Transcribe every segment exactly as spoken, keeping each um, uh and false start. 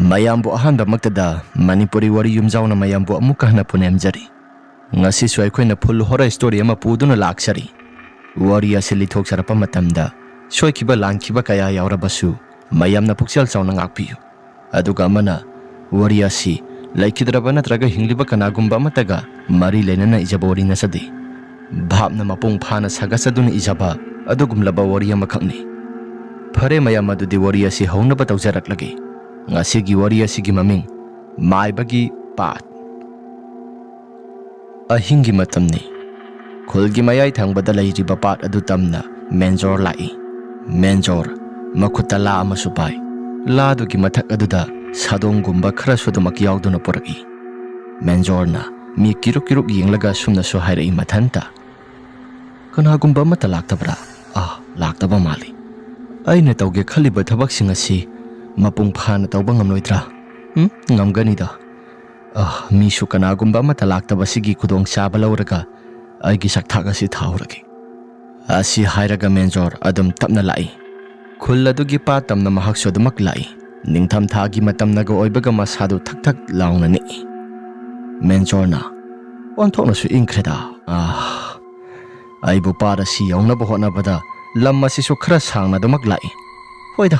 ꯃꯌꯥꯝꯕꯨ ꯑꯍꯥꯟꯕꯃꯛꯇꯗ ꯃꯅꯤꯄꯨꯔꯤ ꯋꯥꯔꯤ ꯌꯨꯝꯖꯥꯎꯅ ꯃꯌꯥꯝꯕꯨ ꯑꯃꯨꯛꯀ ꯍꯟꯅ ꯄꯨꯅꯦꯝꯖꯔꯤ꯫ ꯉꯁꯤꯁꯨ ꯑꯩꯈꯣꯏꯅ full horror story ꯑꯃ ꯄꯨꯗꯨꯅ ꯂꯥꯛꯆꯔꯤ꯫ ꯋꯥꯔꯤ ꯑꯁꯤ ꯂꯤꯊꯣꯛꯆꯔꯛꯄ ꯃꯇꯝꯗ ꯁꯣꯏꯈꯤꯕ ꯂꯥꯟꯈꯤꯕ ꯀꯌꯥ ꯌꯥꯎꯔꯕꯁꯨ ꯃꯌꯥꯝꯅ ꯄꯨꯛꯆꯦꯜ ꯆꯥꯎꯅ ꯉꯥꯛꯄꯤꯌꯨ꯫ ꯑꯗꯨꯒ ꯑꯃꯅ, ꯋꯥꯔꯤ ꯑꯁꯤ ꯂꯩꯈꯤꯗ꯭ꯔꯕ ꯅꯠꯇ꯭ꯔꯒ ꯍꯤꯡꯂꯤꯕ ꯀꯅꯥꯒꯨꯝꯕ ꯑꯃꯠꯇꯒ ꯃꯔꯤ ꯂꯩꯅꯅ ꯏꯖꯕ ꯋꯥꯔꯤ ꯅꯠꯆꯗꯦ꯫ ꯚꯥꯞꯅ ꯃꯄꯨꯡ ꯐꯥꯅ ꯁꯥꯒꯠꯆꯗꯨꯅ ꯏꯖꯕ ꯑꯗꯨꯒꯨꯝꯂꯕ ꯋꯥꯔꯤ ꯑꯃꯈꯛꯅꯤ꯫ ꯐꯔꯦ ꯃꯌꯥꯝ, ꯑꯗꯨꯗꯤ ꯋꯥꯔꯤ ꯑꯁꯤ ꯍꯧꯅꯕ ꯇꯧꯖꯔꯛꯂꯒꯦ꯫ ꯉꯁꯤꯒꯤ ꯋꯥꯔꯤ ꯑꯁꯤꯒꯤ ꯃꯃꯤꯡ ꯃꯥꯏꯕꯒꯤ ꯄꯥꯠ꯫ ꯑꯍꯤꯡꯒꯤ ꯃꯇꯝꯅꯤ꯫ ꯈꯨꯜꯒꯤ ꯃꯌꯥꯏ ꯊꯪꯕꯗ ꯂꯩꯔꯤꯕ ꯄꯥꯠ ꯑꯗꯨ ꯇꯝꯅ ꯃꯦꯟꯖꯣꯔ ꯂꯥꯛꯏ꯫ ꯃꯦꯟꯖꯣꯔ ꯃꯈꯨꯠꯇ ꯂꯥ ꯑꯃꯁꯨ ꯄꯥꯏ꯫ ꯂꯥꯗꯨꯒꯤ ꯃꯊꯛ ꯑꯗꯨꯗ ꯁꯥꯗꯣꯡꯒꯨꯝꯕ ꯈꯔꯁꯨ ꯑꯗꯨꯃꯛ ꯌꯥꯎꯗꯨꯅ ꯄꯨꯔꯛꯏ꯫ ꯃꯦꯟꯖꯣꯔꯅ ꯃꯤ ꯀꯤꯔꯨꯛ ꯀꯤꯔꯨꯛ ꯌꯦꯡꯂꯒ ꯁꯨꯝꯅꯁꯨ ꯍꯥꯏꯔꯛꯏ ꯃꯊꯟꯇ, "ꯀꯅꯥꯒꯨꯝꯕ ꯑꯃꯠꯇ ꯂꯥꯛꯇꯕ꯭ꯔꯥ? ꯑꯥ, ꯂꯥꯛꯇꯕ ꯃꯥꯜꯂꯤ꯫ ꯑꯩꯅ ꯇꯧꯒꯦ ꯈꯜꯂꯤꯕ ꯊꯕꯛꯁꯤꯡ ꯑꯁꯤ ꯃꯄꯨꯡ ꯐꯥꯅ ꯇꯧꯕ ꯉꯝꯂꯣꯏꯗ꯭ꯔꯥ? ꯎꯝ, ꯉꯝꯒꯅꯤꯗ꯫ ꯑꯥ, ꯃꯤꯁꯨ ꯀꯅꯥꯒꯨꯝꯕ ꯑꯃꯠꯇ ꯂꯥꯛꯇꯕꯁꯤꯒꯤ ꯈꯨꯗꯣꯡꯆꯥꯕ ꯂꯧꯔꯒ ꯑꯩꯒꯤ ꯁꯛꯊꯥꯛ ꯑꯁꯤ ꯊꯥꯍꯧꯔꯒꯦ"꯫ ꯑꯁꯤ ꯍꯥꯏꯔꯒ ꯃꯦꯟꯖꯣꯔ ꯑꯗꯨꯝ ꯇꯞꯅ ꯂꯥꯛꯏ꯫ ꯈꯨꯜ ꯑꯗꯨꯒꯤ ꯄꯥꯠ ꯇꯝꯅ ꯃꯍꯥꯛꯁꯨ ꯑꯗꯨꯃꯛ ꯂꯥꯛꯏ꯫ ꯅꯤꯡꯊꯝꯊꯥꯒꯤ ꯃꯇꯝꯅꯒ ꯑꯣꯏꯕꯒ ꯃꯁꯥꯗꯨ ꯊꯛ ꯊꯛ ꯂꯥꯎꯅ ꯅꯤꯛꯏ꯫ ꯃꯦꯟꯖꯣꯔꯅ ꯑꯣꯟꯊꯣꯛꯅꯁꯨ ꯏꯪꯈ꯭ꯔꯦꯗ꯫ ꯑꯥ, ꯑꯩꯕꯨ ꯄꯥꯠ ꯑꯁꯤ ꯌꯧꯅꯕ ꯍꯣꯠꯅꯕꯗ ꯂꯝ ꯑꯁꯤꯁꯨ ꯈꯔ ꯁꯥꯡꯅ ꯑꯗꯨꯃꯛ ꯂꯥꯛꯏ꯫ ꯍꯣꯏꯗ,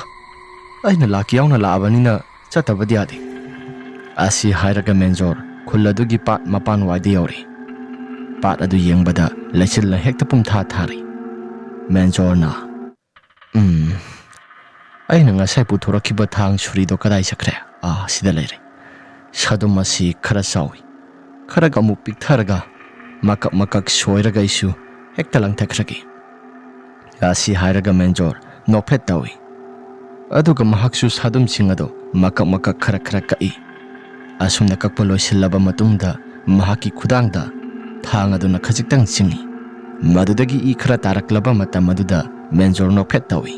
ꯑꯩꯅ ꯂꯥꯛꯀꯦ ꯌꯥꯎꯅ ꯂꯥꯛꯑꯕꯅꯤꯅ ꯆꯠꯇꯕꯗꯤ ꯌꯥꯗꯦ꯫ ꯑꯁꯤ ꯍꯥꯏꯔꯒ ꯃꯦꯟꯖꯣꯔ ꯈꯨꯜ ꯑꯗꯨꯒꯤ ꯄꯥꯠ ꯃꯄꯥꯟꯋꯥꯏꯗ ꯌꯧꯔꯦ꯫ ꯄꯥꯠ ꯑꯗꯨ ꯌꯦꯡꯕꯗ ꯂꯩꯆꯤꯜꯅ ꯍꯦꯛꯇ ꯄꯨꯝꯊꯥ ꯊꯥꯔꯤ꯫ ꯃꯦꯟꯖꯣꯔꯅ, "ꯎꯝ, ꯑꯩꯅ ꯉꯁꯥꯏ ꯄꯨꯊꯣꯔꯛꯈꯤꯕ ꯊꯥꯡ ꯁꯨꯔꯤꯗꯣ ꯀꯗꯥꯏ ꯆꯠꯈ꯭ꯔꯦ? ꯑꯥ, ꯁꯤꯗ ꯂꯩꯔꯦ꯫ ꯁꯥꯗꯨꯝ ꯑꯁꯤ ꯈꯔ ꯆꯥꯎꯏ꯫ ꯈꯔꯒ ꯑꯃꯨꯛ ꯄꯤꯛꯊꯔꯒ ꯃꯀꯛ ꯃꯀꯛ ꯁꯣꯏꯔꯒ ꯑꯩꯁꯨ ꯍꯦꯛꯇ ꯂꯪꯊꯈ꯭ꯔꯒꯦ"꯫ ꯑꯁꯤ ꯍꯥꯏꯔꯒ ꯃꯦꯟꯖꯣꯔ ꯅꯣꯛꯐꯦꯠ ꯇꯧꯏ꯫ ꯑꯗꯨꯒ ꯃꯍꯥꯛꯁꯨ ꯁꯥꯗꯨꯝꯁꯤꯡ ꯑꯗꯨ ꯃꯀꯛ ꯃꯀꯛ ꯈꯔ ꯈꯔ ꯀꯛꯏ꯫ ꯑꯁꯨꯝꯅ ꯀꯛꯄ ꯂꯣꯏꯁꯤꯜꯂꯕ ꯃꯇꯨꯡꯗ ꯃꯍꯥꯛꯀꯤ ꯈꯨꯗꯥꯡꯗ ꯊꯥꯡ ꯑꯗꯨꯅ ꯈꯖꯤꯛꯇꯪ ꯆꯤꯡꯏ꯫ ꯃꯗꯨꯗꯒꯤ ꯏ ꯈꯔ ꯇꯥꯔꯛꯂꯕ ꯃꯇꯝ ꯑꯗꯨꯗ ꯃꯦꯟꯖꯣꯔ ꯅꯣꯛꯐꯦꯠ ꯇꯧꯏ꯫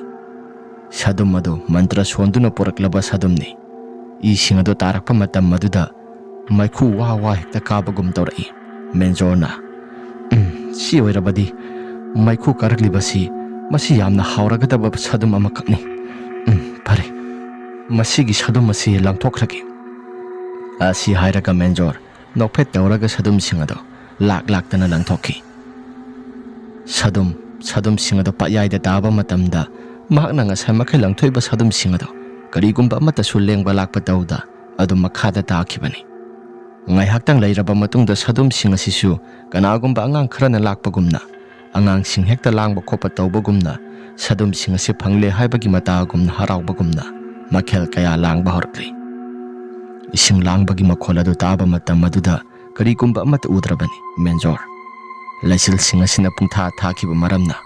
ꯁꯥꯗꯨꯝ ꯑꯗꯨ ꯃꯟꯇ꯭ꯔ ꯁꯣꯟꯗꯨꯅ ꯄꯨꯔꯛꯂꯕ ꯁꯥꯗꯨꯝꯅꯤ꯫ ꯏꯁꯤꯡ ꯑꯗꯨ ꯇꯥꯔꯛꯄ ꯃꯇꯝ ꯑꯗꯨꯗ ꯃꯩꯈꯨ ꯋꯥ ꯋꯥ ꯍꯦꯛꯇ ꯀꯥꯕꯒꯨꯝ ꯇꯧꯔꯛꯏ꯫ ꯃꯦꯟꯖꯣꯔꯅ, "ꯎꯝ, ꯁꯤ ꯑꯣꯏꯔꯕꯗꯤ ꯃꯩꯈꯨ ꯀꯥꯔꯛꯂꯤꯕꯁꯤ ꯃꯁꯤ ꯌꯥꯝꯅ ꯍꯥꯎꯔꯒꯗꯕ ꯁꯥꯗꯨꯝ ꯑꯃꯈꯛꯅꯤ꯫ ꯎꯝ, ꯐꯔꯦ, ꯃꯁꯤꯒꯤ ꯁꯥꯗꯨꯝ ꯑꯁꯤ ꯂꯪꯊꯣꯛꯈ꯭ꯔꯒꯦ꯫ ꯑꯁꯤ ꯍꯥꯏꯔꯒ ꯃꯦꯟꯖꯣꯔ ꯅꯣꯛꯐꯦꯠ ꯇꯧꯔꯒ ꯁꯥꯗꯨꯝꯁꯤꯡ ꯑꯗꯨ ꯂꯥꯛ ꯂꯥꯛꯇꯅ ꯂꯪꯊꯣꯛꯈꯤ꯫ ꯁꯥꯗꯨꯝ, ꯁꯥꯗꯨꯝꯁꯤꯡ ꯑꯗꯨ ꯄꯥꯠꯌꯥꯏꯗ ꯇꯥꯕ ꯃꯇꯝꯗ ꯃꯍꯥꯛꯅ ꯉꯁꯥꯏ ꯃꯈꯩ ꯂꯪꯊꯣꯛꯏꯕ ꯁꯥꯗꯨꯝꯁꯤꯡ ꯑꯗꯨ ꯀꯔꯤꯒꯨꯝꯕ ꯑꯃꯠꯇꯁꯨ ꯂꯦꯡꯕ ꯂꯥꯛꯄ ꯇꯧꯗ ꯑꯗꯨꯝ ꯃꯈꯥꯗ ꯇꯥꯈꯤꯕꯅꯤ꯫ ꯉꯥꯏꯍꯥꯛꯇꯪ ꯂꯩꯔꯕ ꯃꯇꯨꯡꯗ ꯁꯥꯗꯨꯝꯁꯤꯡ ꯑꯁꯤꯁꯨ ꯀꯅꯥꯒꯨꯝꯕ ꯑꯉꯥꯡ ꯈꯔꯅ ꯂꯥꯛꯄꯒꯨꯝꯅ, ꯑꯉꯥꯡꯁꯤꯡ ꯍꯦꯛꯇ ꯂꯥꯡꯕ ꯈꯣꯠꯄ ꯇꯧꯕꯒꯨꯝꯅ, ꯁꯥꯗꯨꯝꯁꯤꯡ ꯑꯁꯤ ꯐꯪꯂꯦ ꯍꯥꯏꯕꯒꯤ ꯃꯇꯥꯒꯨꯝꯅ ꯍꯔꯥꯎꯕꯒꯨꯝꯅ ꯃꯈꯦꯜ ꯀꯌꯥ ꯂꯥꯡꯕ ꯍꯧꯔꯛꯂꯤ꯫ ꯏꯁꯤꯡ ꯂꯥꯡꯕꯒꯤ ꯃꯈꯣꯜ ꯑꯗꯨ ꯇꯥꯕ ꯃꯇꯝ ꯑꯗꯨꯗ ꯀꯔꯤꯒꯨꯝꯕ ꯑꯃꯠꯇ ꯎꯗ꯭ꯔꯕꯅꯤ ꯃꯦꯟꯖꯣꯔ꯫ ꯂꯩꯆꯤꯜꯁꯤꯡ ꯑꯁꯤꯅ ꯄꯨꯡꯊꯥ ꯊꯥꯈꯤꯕ ꯃꯔꯝꯅ꯫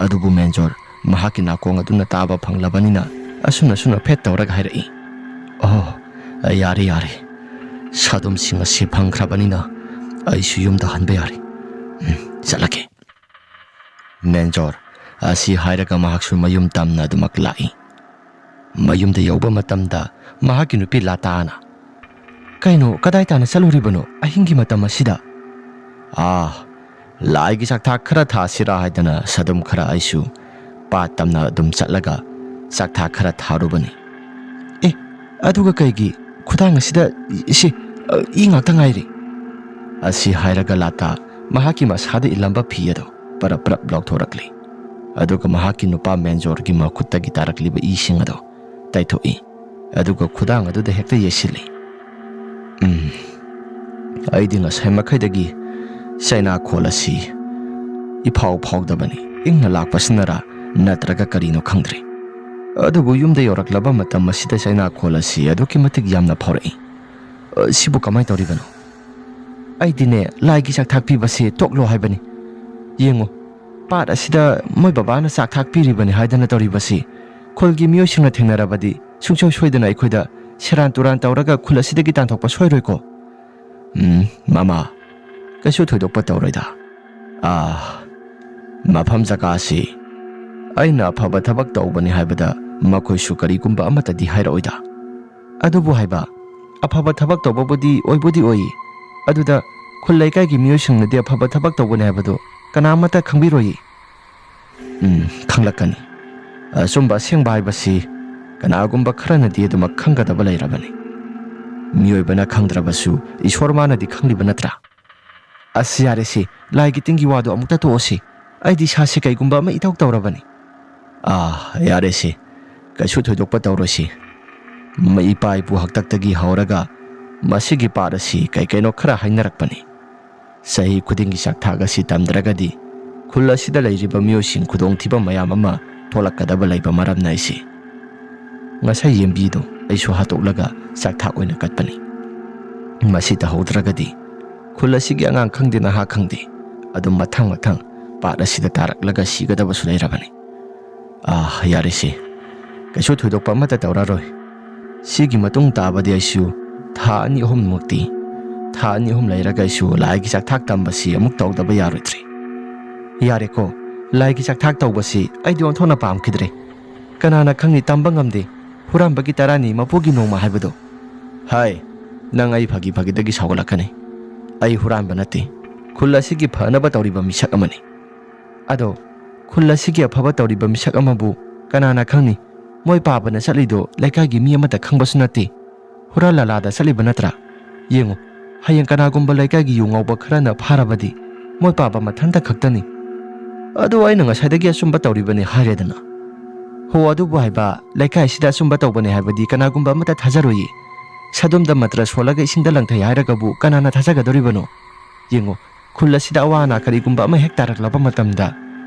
ꯑꯗꯨꯕꯨ ꯃꯦꯟꯖꯣꯔ ꯃꯍꯥꯛꯀꯤ ꯅꯥꯀꯣꯡ ꯑꯗꯨꯅ ꯇꯥꯕ ꯐꯪꯂꯕꯅꯤꯅ ꯑꯁꯨꯝ ꯑꯁꯨꯝ ꯐꯦꯠ ꯇꯧꯔꯒ ꯍꯥꯏꯔꯛꯏ, "ꯑꯣ, ꯌꯥꯔꯦ, ꯌꯥꯔꯦ꯫ ꯁꯥꯗꯨꯝꯁꯤꯡ ꯑꯁꯤ ꯐꯪꯈ꯭ꯔꯕꯅꯤꯅ ꯑꯩꯁꯨ ꯌꯨꯝꯗ ꯍꯟꯕ ꯌꯥꯔꯦ꯫ ꯎꯝ, ꯆꯠꯂꯒꯦ꯫" ꯃꯦꯟꯖꯣꯔ ꯑꯁꯤ ꯍꯥꯏꯔꯒ ꯃꯍꯥꯛꯁꯨ ꯃꯌꯨꯝ ꯇꯝꯅ ꯑꯗꯨꯃꯛ ꯂꯥꯛꯏ꯫ ꯃꯌꯨꯝꯗ ꯌꯧꯕ ꯃꯇꯝꯗ ꯃꯍꯥꯛꯀꯤ ꯅꯨꯄꯤ ꯂꯥꯇꯥꯅ, "ꯀꯩꯅꯣ, ꯀꯗꯥꯏ ꯇꯥꯅ ꯆꯠꯂꯨꯔꯤꯕꯅꯣ ꯑꯍꯤꯡꯒꯤ ꯃꯇꯝ ꯑꯁꯤꯗ?" "ꯑꯥ, ꯂꯥꯏꯒꯤ ꯆꯥꯛꯊꯥꯛ ꯈꯔ ꯊꯥꯁꯤꯔꯥ ꯍꯥꯏꯗꯅ ꯁꯥꯗꯨꯝ ꯈꯔ ꯑꯩꯁꯨ ꯄꯥꯠ ꯇꯝꯅ ꯑꯗꯨꯝ ꯆꯠꯂꯒ ꯆꯥꯛꯊꯥꯛ ꯈꯔ ꯊꯥꯔꯨꯕꯅꯤ꯫" "ꯑꯦ, ꯑꯗꯨꯒ ꯀꯩꯒꯤ ꯈꯨꯗꯥꯡ ꯑꯁꯤꯗ ꯏ-, ꯏꯁꯤ, ꯑ, ꯏ ꯉꯥꯛꯇ ꯉꯥꯏꯔꯤ?" ꯑꯁꯤ ꯍꯥꯏꯔꯒ ꯂꯥꯇꯥ ꯃꯍꯥꯛꯀꯤ ꯃꯁꯥꯗ ꯏꯜꯂꯝꯕ ꯐꯤ ꯑꯗꯨ ꯄꯔꯞ ꯄꯔꯞ ꯂꯧꯊꯣꯔꯛꯂꯤ꯫ ꯑꯗꯨꯒ ꯃꯍꯥꯛꯀꯤ ꯅꯨꯄꯥ ꯃꯦꯟꯖꯣꯔꯒꯤ ꯃꯈꯨꯠꯇꯒꯤ ꯇꯥꯔꯛꯂꯤꯕ ꯏꯁꯤꯡ ꯑꯗꯨ ꯇꯩꯊꯣꯛꯏ꯫ ꯑꯗꯨꯒ ꯈꯨꯗꯥꯡ ꯑꯗꯨꯗ ꯍꯦꯛꯇ ꯌꯩꯁꯤꯜꯂꯤ꯫ "ꯎꯝ, ꯑꯩꯗꯤ ꯉꯁꯥꯏ ꯃꯈꯩꯗꯒꯤ ꯆꯩꯅꯥꯈꯣꯜ ꯑꯁꯤ ꯏꯐꯥꯎ ꯐꯥꯎꯗꯕꯅꯤ꯫ ꯏꯪꯅ ꯂꯥꯛꯄꯁꯤꯅꯔꯥ ꯅꯠꯇ꯭ꯔꯒ ꯀꯔꯤꯅꯣ ꯈꯪꯗ꯭ꯔꯦ꯫ ꯑꯗꯨꯕꯨ ꯌꯨꯝꯗ ꯌꯧꯔꯛꯂꯕ ꯃꯇꯝ ꯑꯁꯤꯗ ꯆꯩꯅꯥꯈꯣꯜ ꯑꯁꯤ ꯑꯗꯨꯛꯀꯤ ꯃꯇꯤꯛ ꯌꯥꯝꯅ ꯐꯥꯎꯔꯛꯏ꯫ ꯑ, ꯁꯤꯕꯨ ꯀꯃꯥꯏꯅ ꯇꯧꯔꯤꯕꯅꯣ?" "ꯑꯩꯗꯤꯅꯦ, ꯂꯥꯏꯒꯤ ꯆꯥꯛꯊꯥꯛ ꯄꯤꯕꯁꯦ ꯇꯣꯛꯂꯣ ꯍꯥꯏꯕꯅꯤ꯫ ꯌꯦꯡꯉꯨ, ꯄꯥꯠ ꯑꯁꯤꯗ ꯃꯣꯏ ꯕꯕꯥꯅ ꯆꯥꯛꯊꯥꯛ ꯄꯤꯔꯤꯕꯅꯤ ꯍꯥꯏꯗꯅ ꯇꯧꯔꯤꯕꯁꯤ꯫ ꯈꯨꯜꯒꯤ ꯃꯤꯑꯣꯏꯁꯤꯡꯅ ꯊꯦꯡꯅꯔꯕꯗꯤ ꯁꯨꯡꯁꯣꯏ ꯁꯣꯏꯗꯅ ꯑꯩꯈꯣꯏꯗ ꯁꯦꯔꯥꯟ ꯇꯨꯔꯥꯟ ꯇꯧꯔꯒ ꯈꯨꯜ ꯑꯁꯤꯗꯒꯤ ꯇꯥꯟꯊꯣꯛꯄ ꯁꯣꯏꯔꯣꯏꯀꯣ?" "ꯎꯝ, ꯃꯃꯥ, ꯀꯩꯁꯨ ꯊꯣꯏꯗꯣꯛꯄ ꯇꯧꯔꯣꯏꯗ꯫ ꯑꯥ, ꯃꯐꯝ ꯖꯒꯥꯁꯤ ꯑꯩꯅ ꯑꯐꯕ ꯊꯕꯛ ꯇꯧꯕꯅꯤ ꯍꯥꯏꯕꯗ ꯃꯈꯣꯏꯁꯨ ꯀꯔꯤꯒꯨꯝꯕ ꯑꯃꯠꯇꯗꯤ ꯍꯥꯏꯔꯛꯑꯣꯏꯗ꯫ ꯑꯗꯨꯕꯨ ꯍꯥꯏꯕ, ꯑꯐꯕ ꯊꯕꯛ ꯇꯧꯕꯕꯨꯗꯤ ꯑꯣꯏꯕꯨꯗꯤ ꯑꯣꯏ, ꯑꯗꯨꯗ ꯈꯨꯜ ꯂꯩꯀꯥꯏꯒꯤ ꯃꯤꯑꯣꯏꯁꯤꯡꯅꯗꯤ ꯑꯐꯕ ꯊꯕꯛ ꯇꯧꯕꯅꯤ ꯍꯥꯏꯕꯗꯨ ꯀꯅꯥꯃꯠꯇ ꯈꯪꯕꯤꯔꯣꯏꯌꯦ꯫" "ꯎꯝ, ꯈꯪꯂꯛꯀꯅꯤ꯫ ꯑꯆꯨꯝꯕ ꯑꯁꯦꯡꯕ ꯍꯥꯏꯕꯁꯤ ꯀꯅꯥꯒꯨꯝꯕ ꯈꯔꯅꯗꯤ ꯑꯗꯨꯃꯛ ꯈꯪꯒꯗꯕ ꯂꯩꯔꯕꯅꯤ꯫ ꯃꯤꯑꯣꯏꯕꯅ ꯈꯪꯗ꯭ꯔꯕꯁꯨ ꯏꯁꯣꯔ ꯃꯥꯅꯗꯤ ꯈꯪꯂꯤꯕ ꯅꯠꯇ꯭ꯔꯥ? ꯑꯁ, ꯌꯥꯔꯦꯁꯦ, ꯂꯥꯏꯒꯤ ꯇꯤꯟꯒꯤ ꯋꯥꯗꯣ ꯑꯃꯨꯛꯇ ꯇꯣꯛꯑꯣꯁꯤ꯫ ꯑꯩꯗꯤ ꯏꯁꯥꯁꯦ ꯀꯩꯒꯨꯝꯕ ꯑꯃ ꯏꯇꯧ ꯇꯧꯔꯕꯅꯤ꯫ ꯑꯥ, ꯌꯥꯔꯦꯁꯦ, ꯀꯩꯁꯨ ꯊꯣꯏꯗꯣꯛꯄ ꯇꯧꯔꯣꯏꯁꯤ꯫ ꯃ-, ꯏꯄꯥ ꯏꯄꯨ ꯍꯥꯛꯇꯛꯇꯒꯤ ꯍꯧꯔꯒ ꯃꯁꯤꯒꯤ ꯄꯥꯠ ꯑꯁꯤ ꯀꯩ ꯀꯩꯅꯣ ꯈꯔ ꯍꯥꯏꯅꯔꯛꯄꯅꯤ꯫ ꯆꯍꯤ ꯈꯨꯗꯤꯡꯒꯤ ꯆꯥꯛꯊꯥꯛ ꯑꯁꯤ ꯇꯝꯗ꯭ꯔꯒꯗꯤ ꯈꯨꯜ ꯑꯁꯤꯗ ꯂꯩꯔꯤꯕ ꯃꯤꯑꯣꯏꯁꯤꯡ ꯈꯨꯗꯣꯡꯊꯤꯕ ꯃꯌꯥꯝ ꯑꯃ ꯊꯣꯛꯂꯛꯀꯗꯕ ꯂꯩꯕ ꯃꯔꯝꯅ ꯑꯩꯁꯤ ꯉꯁꯥꯏ ꯌꯦꯟꯕꯤꯗꯣ ꯑꯩꯁꯨ ꯍꯥꯠꯇꯣꯛꯂꯒ ꯆꯥꯛꯊꯥꯛ ꯑꯣꯏꯅ ꯀꯠꯄꯅꯤ꯫ ꯃꯁꯤ ꯇꯧꯍꯧꯗ꯭ꯔꯒꯗꯤ ꯈꯨꯜ ꯑꯁꯤꯒꯤ ꯑꯉꯥꯡ ꯈꯪꯗꯦ, ꯅꯍꯥ ꯈꯪꯗꯦ, ꯑꯗꯨꯝ ꯃꯊꯪ ꯃꯊꯪ ꯄꯥꯠ ꯑꯁꯤꯗ ꯇꯥꯔꯛꯂꯒ ꯁꯤꯒꯗꯕꯁꯨ ꯂꯩꯔꯕꯅꯤ꯫ ꯑꯥ, ꯌꯥꯔꯦꯁꯦ, ꯀꯩꯁꯨ ꯊꯣꯏꯗꯣꯛꯄ ꯑꯃꯠꯇ ꯇꯧꯔꯔꯣꯏ꯫ ꯁꯤꯒꯤ ꯃꯇꯨꯡ ꯇꯥꯕꯗꯤ ꯑꯩꯁꯨ ꯊꯥ ꯑꯅꯤ ꯑꯍꯨꯝꯃꯨꯛꯇꯤ, ꯊꯥ ꯑꯅꯤ ꯑꯍꯨꯝ ꯂꯩꯔꯒ ꯑꯩꯁꯨ ꯂꯥꯏꯒꯤ ꯆꯥꯛꯊꯥꯛ ꯇꯝꯕꯁꯤ ꯑꯃꯨꯛ ꯇꯧꯗꯕ ꯌꯥꯔꯣꯏꯗ꯭ꯔꯦ꯫ ꯌꯥꯔꯦꯀꯣ, ꯂꯥꯏꯒꯤ ꯆꯥꯛꯊꯥꯛ ꯇꯧꯕꯁꯤ ꯑꯩꯗꯤ ꯑꯣꯟꯊꯣꯛꯅ ꯄꯥꯝꯈꯤꯗ꯭ꯔꯦ꯫ ꯀꯅꯥꯅ ꯈꯪꯅꯤ, ꯇꯝꯕ ꯉꯝꯗꯦ꯫ ꯍꯨꯔꯥꯟꯕꯒꯤ ꯇꯔꯥꯅꯤ, ꯃꯄꯨꯒꯤ ꯅꯣꯡꯃ ꯍꯥꯏꯕꯗꯣ꯫ ꯍꯥꯏ, ꯅꯪ ꯑꯩ ꯐꯥꯒꯤ ꯐꯥꯒꯤꯗꯒꯤ ꯁꯥꯎꯒꯠꯂꯛꯀꯅꯤ꯫ ꯑꯩ ꯍꯨꯔꯥꯟꯕ ꯅꯠꯇꯦ, ꯈꯨꯜ ꯑꯁꯤꯒꯤ ꯐꯅꯕ ꯇꯧꯔꯤꯕ ꯃꯤꯁꯛ ꯑꯃꯅꯤ꯫ ꯑꯗꯣ, ꯈꯨꯜ ꯑꯁꯤꯒꯤ ꯑꯐꯕ ꯇꯧꯔꯤꯕ ꯃꯤꯁꯛ ꯑꯃꯕꯨ ꯀꯅꯥꯅ ꯈꯪꯅꯤ? ꯃꯣꯏ ꯄꯥꯕꯅ ꯆꯠꯂꯤꯗꯣ ꯂꯩꯀꯥꯏꯒꯤ ꯃꯤ ꯑꯃꯠꯇ ꯈꯪꯕꯁꯨ ꯅꯠꯇꯦ꯫ ꯍꯨꯔꯥꯟ ꯂꯥꯂꯥꯗ ꯆꯠꯂꯤꯕ ꯅꯠꯇ꯭ꯔꯥ? ꯌꯦꯡꯉꯨ, ꯍꯌꯦꯡ ꯀꯅꯥꯒꯨꯝꯕ ꯂꯩꯀꯥꯏꯒꯤ ꯌꯨ ꯉꯥꯎꯕ ꯈꯔꯅ ꯐꯥꯔꯕꯗꯤ ꯃꯣꯏ ꯄꯥꯕ ꯃꯊꯟꯇ ꯈꯛꯇꯅꯤ꯫ ꯑꯗꯨ ꯑꯩꯅ ꯉꯁꯥꯏꯗꯒꯤ ꯑꯆꯨꯝꯕ ꯇꯧꯔꯤꯕꯅꯤ ꯍꯥꯏꯔꯦꯗꯅ꯫ ꯍꯣ, ꯑꯗꯨꯕꯨ ꯍꯥꯏꯕ, ꯂꯩꯀꯥꯏ ꯑꯁꯤꯗ ꯑꯆꯨꯝꯕ ꯇꯧꯕꯅꯤ ꯍꯥꯏꯕꯗꯤ ꯀꯅꯥꯒꯨꯝꯕ ꯑꯃꯠꯇ ꯊꯥꯖꯔꯣꯏꯌꯦ꯫ ꯁꯥꯗꯣꯝꯗ ꯃꯟꯇ꯭ꯔ ꯁꯣꯜꯂꯒ ꯏꯁꯤꯡꯗ ꯂꯪꯊꯩ ꯍꯥꯏꯔꯒꯕꯨ ꯀꯅꯥꯅ ꯊꯥꯖꯒꯗꯧꯔꯤꯕꯅꯣ? ꯌꯦꯡꯉꯨ, ꯈꯨꯜ ꯑꯁꯤꯗ ꯑꯋꯥ ꯑꯅꯥ ꯀꯔꯤꯒꯨꯝꯕ ꯑꯃ ꯍꯦꯛ ꯇꯥꯔꯛꯂꯕ ꯃꯇꯝꯗ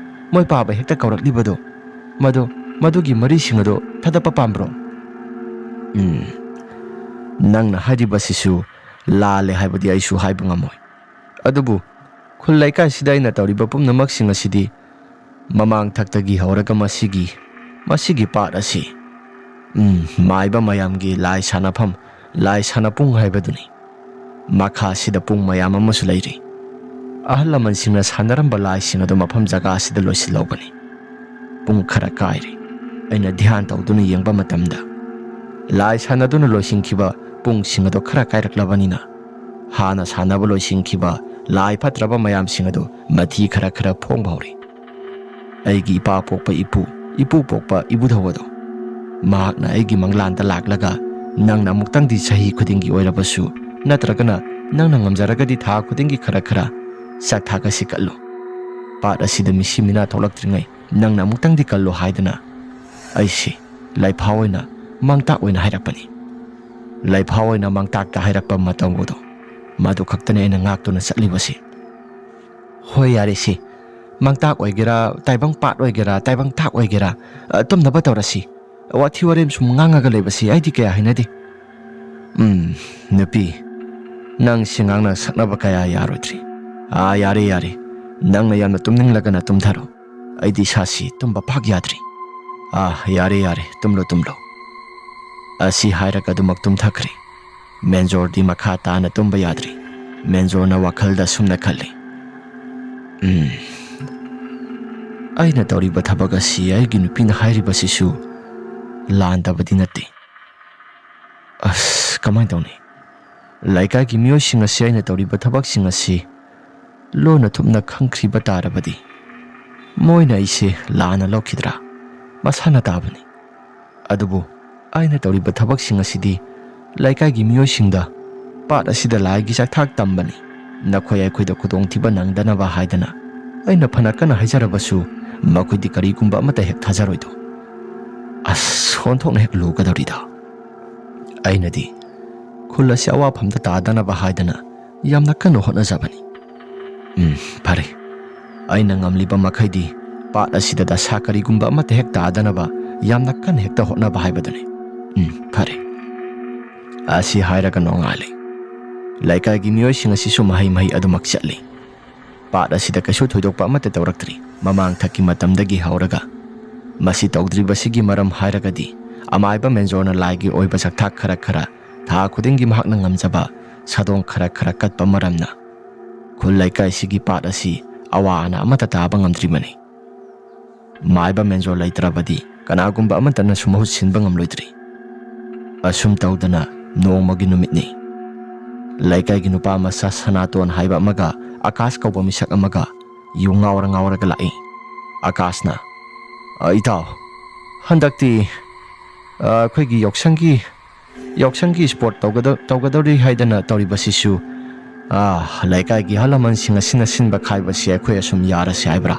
ꯃꯣꯏ ꯄꯥꯕ ꯍꯦꯛꯇ ꯀꯧꯔꯛꯂꯤꯕꯗꯣ, ꯃꯗꯣ, ꯃꯗꯨꯒꯤ ꯃꯔꯤꯁꯤꯡ ꯑꯗꯣ ꯊꯥꯗꯠꯄ ꯄꯥꯝꯕ꯭ꯔꯣ? ꯎꯝ, ꯅꯪꯅ ꯍꯥꯏꯔꯤꯕꯁꯤꯁꯨ ꯂꯥꯜꯂꯦ ꯍꯥꯏꯕꯗꯤ ꯑꯩꯁꯨ ꯍꯥꯏꯕ ꯉꯝꯃꯣꯏ꯫ ꯑꯗꯨꯕꯨ ꯈꯨꯜ ꯂꯩꯀꯥꯏꯁꯤꯗ ꯑꯩꯅ ꯇꯧꯔꯤꯕ ꯄꯨꯝꯅꯃꯛꯁꯤꯡ ꯑꯁꯤꯗꯤ ꯃꯃꯥꯡ ꯊꯛꯇꯒꯤ ꯍꯧꯔꯒ ꯃꯁꯤꯒꯤ, ꯃꯁꯤꯒꯤ ꯄꯥꯠ ꯑꯁꯤ, ꯎꯝ, ꯃꯥꯏꯕ ꯃꯌꯥꯝꯒꯤ ꯂꯥꯏ ꯁꯥꯟꯅꯐꯝ, ꯂꯥꯏ ꯁꯥꯟꯅꯄꯨꯡ ꯍꯥꯏꯕꯗꯨꯅꯤ꯫ ꯃꯈꯥꯁꯤꯗ ꯄꯨꯡ ꯃꯌꯥꯝ ꯑꯃꯁꯨ ꯂꯩꯔꯤ꯫ ꯑꯍꯜ ꯂꯃꯟꯁꯤꯡꯅ ꯁꯥꯟꯅꯔꯝꯕ ꯂꯥꯏꯁꯤꯡ ꯑꯗꯨ ꯃꯐꯝ ꯖꯒꯥ ꯑꯁꯤꯗ ꯂꯣꯏꯁꯤꯜꯍꯧꯕꯅꯤ꯫ ꯄꯨꯡ ꯈꯔ ꯀꯥꯏꯔꯦ꯫ ꯑꯩꯅ ꯙ꯭ꯌꯥꯟ ꯇꯧꯗꯨꯅ ꯌꯦꯡꯕ ꯃꯇꯝꯗ ꯂꯥꯏ ꯁꯥꯟꯅꯗꯨꯅ ꯂꯣꯏꯁꯤꯟꯈꯤꯕ ꯄꯨꯡꯁꯤꯡ ꯑꯗꯨ ꯈꯔ ꯀꯥꯏꯔꯛꯂꯕꯅꯤꯅ ꯍꯥꯟꯅ ꯁꯥꯟꯅꯕ ꯂꯣꯏꯁꯤꯟꯈꯤꯕ ꯂꯥꯏ ꯐꯠꯇ꯭ꯔꯕ ꯃꯌꯥꯝꯁꯤꯡ ꯑꯗꯨ ꯃꯊꯤ ꯈꯔ ꯈꯔ ꯐꯣꯡꯕ ꯍꯧꯔꯤ꯫ ꯑꯩꯒꯤ ꯏꯄꯥ ꯄꯣꯛꯄ ꯏꯄꯨ, ꯏꯄꯨ ꯄꯣꯛꯄ ꯏꯕꯨꯙꯧ ꯑꯗꯣ꯫ ꯃꯍꯥꯛꯅ ꯑꯩꯒꯤ ꯃꯪꯂꯥꯟꯗ ꯂꯥꯛꯂꯒ, "ꯅꯪꯅ ꯑꯃꯨꯛꯇꯪꯗꯤ ꯆꯍꯤ ꯈꯨꯗꯤꯡꯒꯤ ꯑꯣꯏꯔꯕꯁꯨ, ꯅꯠꯇ꯭ꯔꯒꯅ ꯅꯪꯅ ꯉꯝꯖꯔꯒꯗꯤ ꯊꯥ ꯈꯨꯗꯤꯡꯒꯤ ꯈꯔ ꯈꯔ ꯆꯥꯛꯊꯥꯛ ꯑꯁꯤ ꯀꯠꯂꯨ꯫ ꯄꯥꯠ ꯑꯁꯤꯗ ꯃꯤꯁꯤ ꯃꯤꯅꯥ ꯊꯣꯛꯂꯛꯇ꯭ꯔꯤꯉꯩ ꯅꯪꯅ ꯑꯃꯨꯛꯇꯪꯗꯤ ꯀꯜꯂꯨ" ꯍꯥꯏꯗꯨꯅ ꯑꯩꯁꯤ ꯂꯥꯏꯐꯥꯎ ꯑꯣꯏꯅ ꯃꯥꯡꯇꯥꯛ ꯑꯣꯏꯅ ꯍꯥꯏꯔꯛꯄꯅꯤ꯫ ꯂꯥꯏꯐꯥꯎ ꯑꯣꯏꯅ ꯃꯥꯡꯇꯥꯛꯇ ꯍꯥꯏꯔꯛꯄ ꯃꯇꯝ ꯑꯗꯣ, ꯃꯗꯨ ꯈꯛꯇꯅꯤ ꯑꯩꯅ ꯉꯥꯛꯇꯨꯅ ꯆꯠꯂꯤꯕꯁꯤ꯫ "ꯍꯣꯏ, ꯌꯥꯔꯦꯁꯦ꯫ ꯃꯥꯡꯇꯥꯛ ꯑꯣꯏꯒꯦꯔꯥ, ꯇꯥꯏꯕꯪ ꯄꯥꯠ ꯑꯣꯏꯒꯦꯔꯥ, ꯇꯥꯏꯕꯪ ꯊꯥꯛ ꯑꯣꯏꯒꯦꯔꯥ, ꯑ, ꯇꯨꯝꯅꯕ ꯇꯧꯔꯁꯤ꯫ ꯋꯥꯊꯤ ꯋꯥꯔꯦꯝ ꯁꯨꯝ ꯉꯥꯡꯉꯒ ꯂꯩꯕꯁꯤ ꯑꯩꯗꯤ ꯀꯌꯥ ꯍꯩꯅꯗꯦ꯫" "ꯎꯝ, ꯅꯨꯄꯤ, ꯅꯪ ꯁꯤ ꯉꯥꯡꯅ ꯁꯛꯅꯕ ꯀꯌꯥ ꯌꯥꯔꯣꯏꯗ꯭ꯔꯤ꯫ ꯑꯥ, ꯌꯥꯔꯦ, ꯌꯥꯔꯦ꯫ ꯅꯪꯅ ꯌꯥꯝꯅ ꯇꯨꯝꯅꯤꯡꯂꯒꯅ ꯇꯨꯝꯊꯔꯣ꯫ ꯑꯩꯗꯤ ꯏꯁꯥꯁꯤ ꯇꯨꯝꯕ ꯄꯥꯛ ꯌꯥꯗ꯭ꯔꯤ꯫ ꯑꯥ, ꯌꯥꯔꯦ, ꯌꯥꯔꯦ, ꯇꯨꯝꯂꯣ, ꯇꯨꯝꯂꯣ꯫" ꯑꯁꯤ ꯍꯥꯏꯔꯒ ꯑꯗꯨꯃꯛ ꯇꯨꯝꯊꯈ꯭ꯔꯦ꯫ ꯃꯦꯟꯖꯣꯔꯗꯤ ꯃꯈꯥ ꯇꯥꯅ ꯇꯨꯝꯕ ꯌꯥꯗ꯭ꯔꯤ꯫ ꯃꯦꯟꯖꯣꯔꯅ ꯋꯥꯈꯜꯗ ꯑꯁꯨꯝꯅ ꯈꯜꯂꯤ, "ꯎꯝ, ꯑꯩꯅ ꯇꯧꯔꯤꯕ ꯊꯕꯛ ꯑꯁꯤ ꯑꯩꯒꯤ ꯅꯨꯄꯤꯅ ꯍꯥꯏꯔꯤꯕꯁꯤꯁꯨ ꯂꯥꯟꯗꯕꯗꯤ ꯅꯠꯇꯦ꯫ ꯑꯁ, ꯀꯃꯥꯏꯅ ꯇꯧꯅꯤ? ꯂꯩꯀꯥꯏꯒꯤ ꯃꯤꯑꯣꯏꯁꯤꯡ ꯑꯁꯤ ꯑꯩꯅ ꯇꯧꯔꯤꯕ ꯊꯕꯛꯁꯤꯡ ꯑꯁꯤ ꯂꯣꯟꯅ ꯊꯨꯞꯅ ꯈꯪꯈ꯭ꯔꯤꯕ ꯇꯥꯔꯕꯗꯤ ꯃꯣꯏꯅ ꯑꯩꯁꯦ ꯂꯥꯟꯅ ꯂꯧꯈꯤꯗ꯭ꯔꯥ? ꯃꯁꯥꯅ ꯇꯥꯕꯅꯤ꯫ ꯑꯗꯨꯕꯨ ꯑꯩꯅ ꯇꯧꯔꯤꯕ ꯊꯕꯛꯁꯤꯡ ꯑꯁꯤꯗꯤ ꯂꯩꯀꯥꯏꯒꯤ ꯃꯤꯑꯣꯏꯁꯤꯡꯗ ꯄꯥꯠ ꯑꯁꯤꯗ ꯂꯥꯏꯒꯤ ꯆꯥꯛꯊꯥꯛ ꯇꯝꯕꯅꯤ, ꯅꯈꯣꯏ ꯑꯩꯈꯣꯏꯗ ꯈꯨꯗꯣꯡꯊꯤꯕ ꯅꯪꯗꯅꯕ ꯍꯥꯏꯗꯅ ꯑꯩꯅ ꯐꯅ ꯀꯟꯅ ꯍꯥꯏꯖꯔꯕꯁꯨ ꯃꯈꯣꯏꯗꯤ ꯀꯔꯤꯒꯨꯝꯕ ꯑꯃꯠꯇ ꯍꯦꯛ ꯊꯥꯖꯔꯣꯏꯗꯣ꯫ ꯑꯁ, ꯑꯣꯟꯊꯣꯛꯅ ꯍꯦꯛ ꯂꯨꯒꯗꯧꯔꯤꯗ꯫" ꯑꯩꯅꯗꯤ ꯈꯨꯜ ꯑꯁꯤ ꯑꯋꯥꯐꯝꯗ ꯇꯥꯗꯅꯕ ꯍꯥꯏꯗꯅ ꯌꯥꯝꯅ ꯀꯟꯅ ꯍꯣꯠꯅꯖꯕꯅꯤ꯫ "ꯎꯝ, ꯐꯔꯦ꯫ ꯑꯩꯅ ꯉꯝꯂꯤꯕ ꯃꯈꯩꯗꯤ ꯄꯥꯠ ꯑꯁꯤꯗ ꯗꯁꯥ ꯀꯔꯤꯒꯨꯝꯕ ꯑꯃꯠꯇ ꯍꯦꯛ ꯇꯥꯗꯅꯕ ꯌꯥꯝꯅ ꯀꯟꯅ ꯍꯦꯛꯇ ꯍꯣꯠꯅꯕ ꯍꯥꯏꯕꯗꯨꯅꯤ꯫ ꯎꯝ, ꯐꯔꯦ꯫" ꯑꯁꯤ ꯍꯥꯏꯔꯒ ꯅꯣꯡꯉꯥꯜꯂꯦ꯫ ꯂꯩꯀꯥꯏꯒꯤ ꯃꯤꯑꯣꯏꯁꯤꯡ ꯑꯁꯤꯁꯨ ꯃꯍꯩ ꯃꯍꯩ ꯑꯗꯨꯃꯛ ꯆꯠꯂꯤ꯫ ꯄꯥꯠ ꯑꯁꯤꯗ ꯀꯩꯁꯨ ꯊꯣꯏꯗꯣꯛꯄ ꯑꯃꯠꯇ ꯇꯧꯔꯛꯇ꯭ꯔꯤ꯫ ꯃꯃꯥꯡꯊꯛꯀꯤ ꯃꯇꯝꯗꯒꯤ ꯍꯧꯔꯒ ꯃꯁꯤ ꯇꯧꯗ꯭ꯔꯤꯕꯁꯤꯒꯤ ꯃꯔꯝ ꯍꯥꯏꯔꯒꯗꯤ ꯑꯃꯥꯏꯕ ꯃꯦꯟꯖꯣꯔꯅ ꯂꯥꯏꯒꯤ ꯑꯣꯏꯕ ꯆꯥꯛꯊꯥꯛ ꯈꯔ ꯈꯔ ꯊꯥ ꯈꯨꯗꯤꯡꯒꯤ ꯃꯍꯥꯛꯅ ꯉꯝꯖꯕ ꯁꯥꯗꯣꯡ ꯈꯔ ꯈꯔ ꯀꯠꯄ ꯃꯔꯝꯅ ꯈꯨꯜ ꯂꯩꯀꯥꯏꯁꯤꯒꯤ ꯄꯥꯠ ꯑꯁꯤ ꯑꯋꯥ ꯑꯅꯥ ꯑꯃꯠꯇ ꯇꯥꯕ ꯉꯝꯗ꯭ꯔꯤꯕꯅꯤ꯫ ꯃꯥꯏꯕ ꯃꯦꯟꯖꯣꯔ ꯂꯩꯇ꯭ꯔꯕꯗꯤ ꯀꯅꯥꯒꯨꯝꯕ ꯑꯃꯠꯇꯅꯁꯨ ꯃꯍꯨꯠ ꯁꯤꯟꯕ ꯉꯝꯂꯣꯏꯗ꯭ꯔꯤ꯫ ꯑꯁꯨꯝ ꯇꯧꯗꯅ ꯅꯣꯡꯃꯒꯤ ꯅꯨꯃꯤꯠꯅꯤ꯫ ꯂꯩꯀꯥꯏꯒꯤ ꯅꯨꯄꯥ ꯃꯆꯥ ꯁꯅꯥꯇꯣꯟ ꯍꯥꯏꯕ ꯑꯃꯒ ꯑꯀꯥꯁ ꯀꯧꯕ ꯃꯤꯁꯛ ꯑꯃꯒ ꯌꯨ ꯉꯥꯎꯔ ꯉꯥꯎꯔꯒ ꯂꯥꯛꯏ꯫ ꯑꯀꯥꯁꯅ, "ꯑ, ꯏꯇꯥꯎ, ꯍꯟꯗꯛꯇꯤ ꯑ, ꯑꯩꯈꯣꯏꯒꯤ ꯌꯥꯎꯁꯪꯒꯤ, ꯌꯥꯎꯁꯪꯒꯤ ꯁ꯭ꯄꯣꯔꯠ ꯇꯧꯒꯗ-, ꯇꯧꯒꯗꯧꯔꯤ ꯍꯥꯏꯗꯅ ꯇꯧꯔꯤꯕꯁꯤꯁꯨ, ꯑ, ꯂꯩꯀꯥꯏꯒꯤ ꯑꯍꯜ ꯂꯃꯟꯁꯤꯡ ꯑꯁꯤꯅ ꯁꯤꯟꯕ ꯈꯥꯏꯕꯁꯤ ꯑꯩꯈꯣꯏ ꯑꯁꯨꯝ ꯌꯥꯔꯁꯤ ꯍꯥꯏꯕ꯭ꯔꯥ?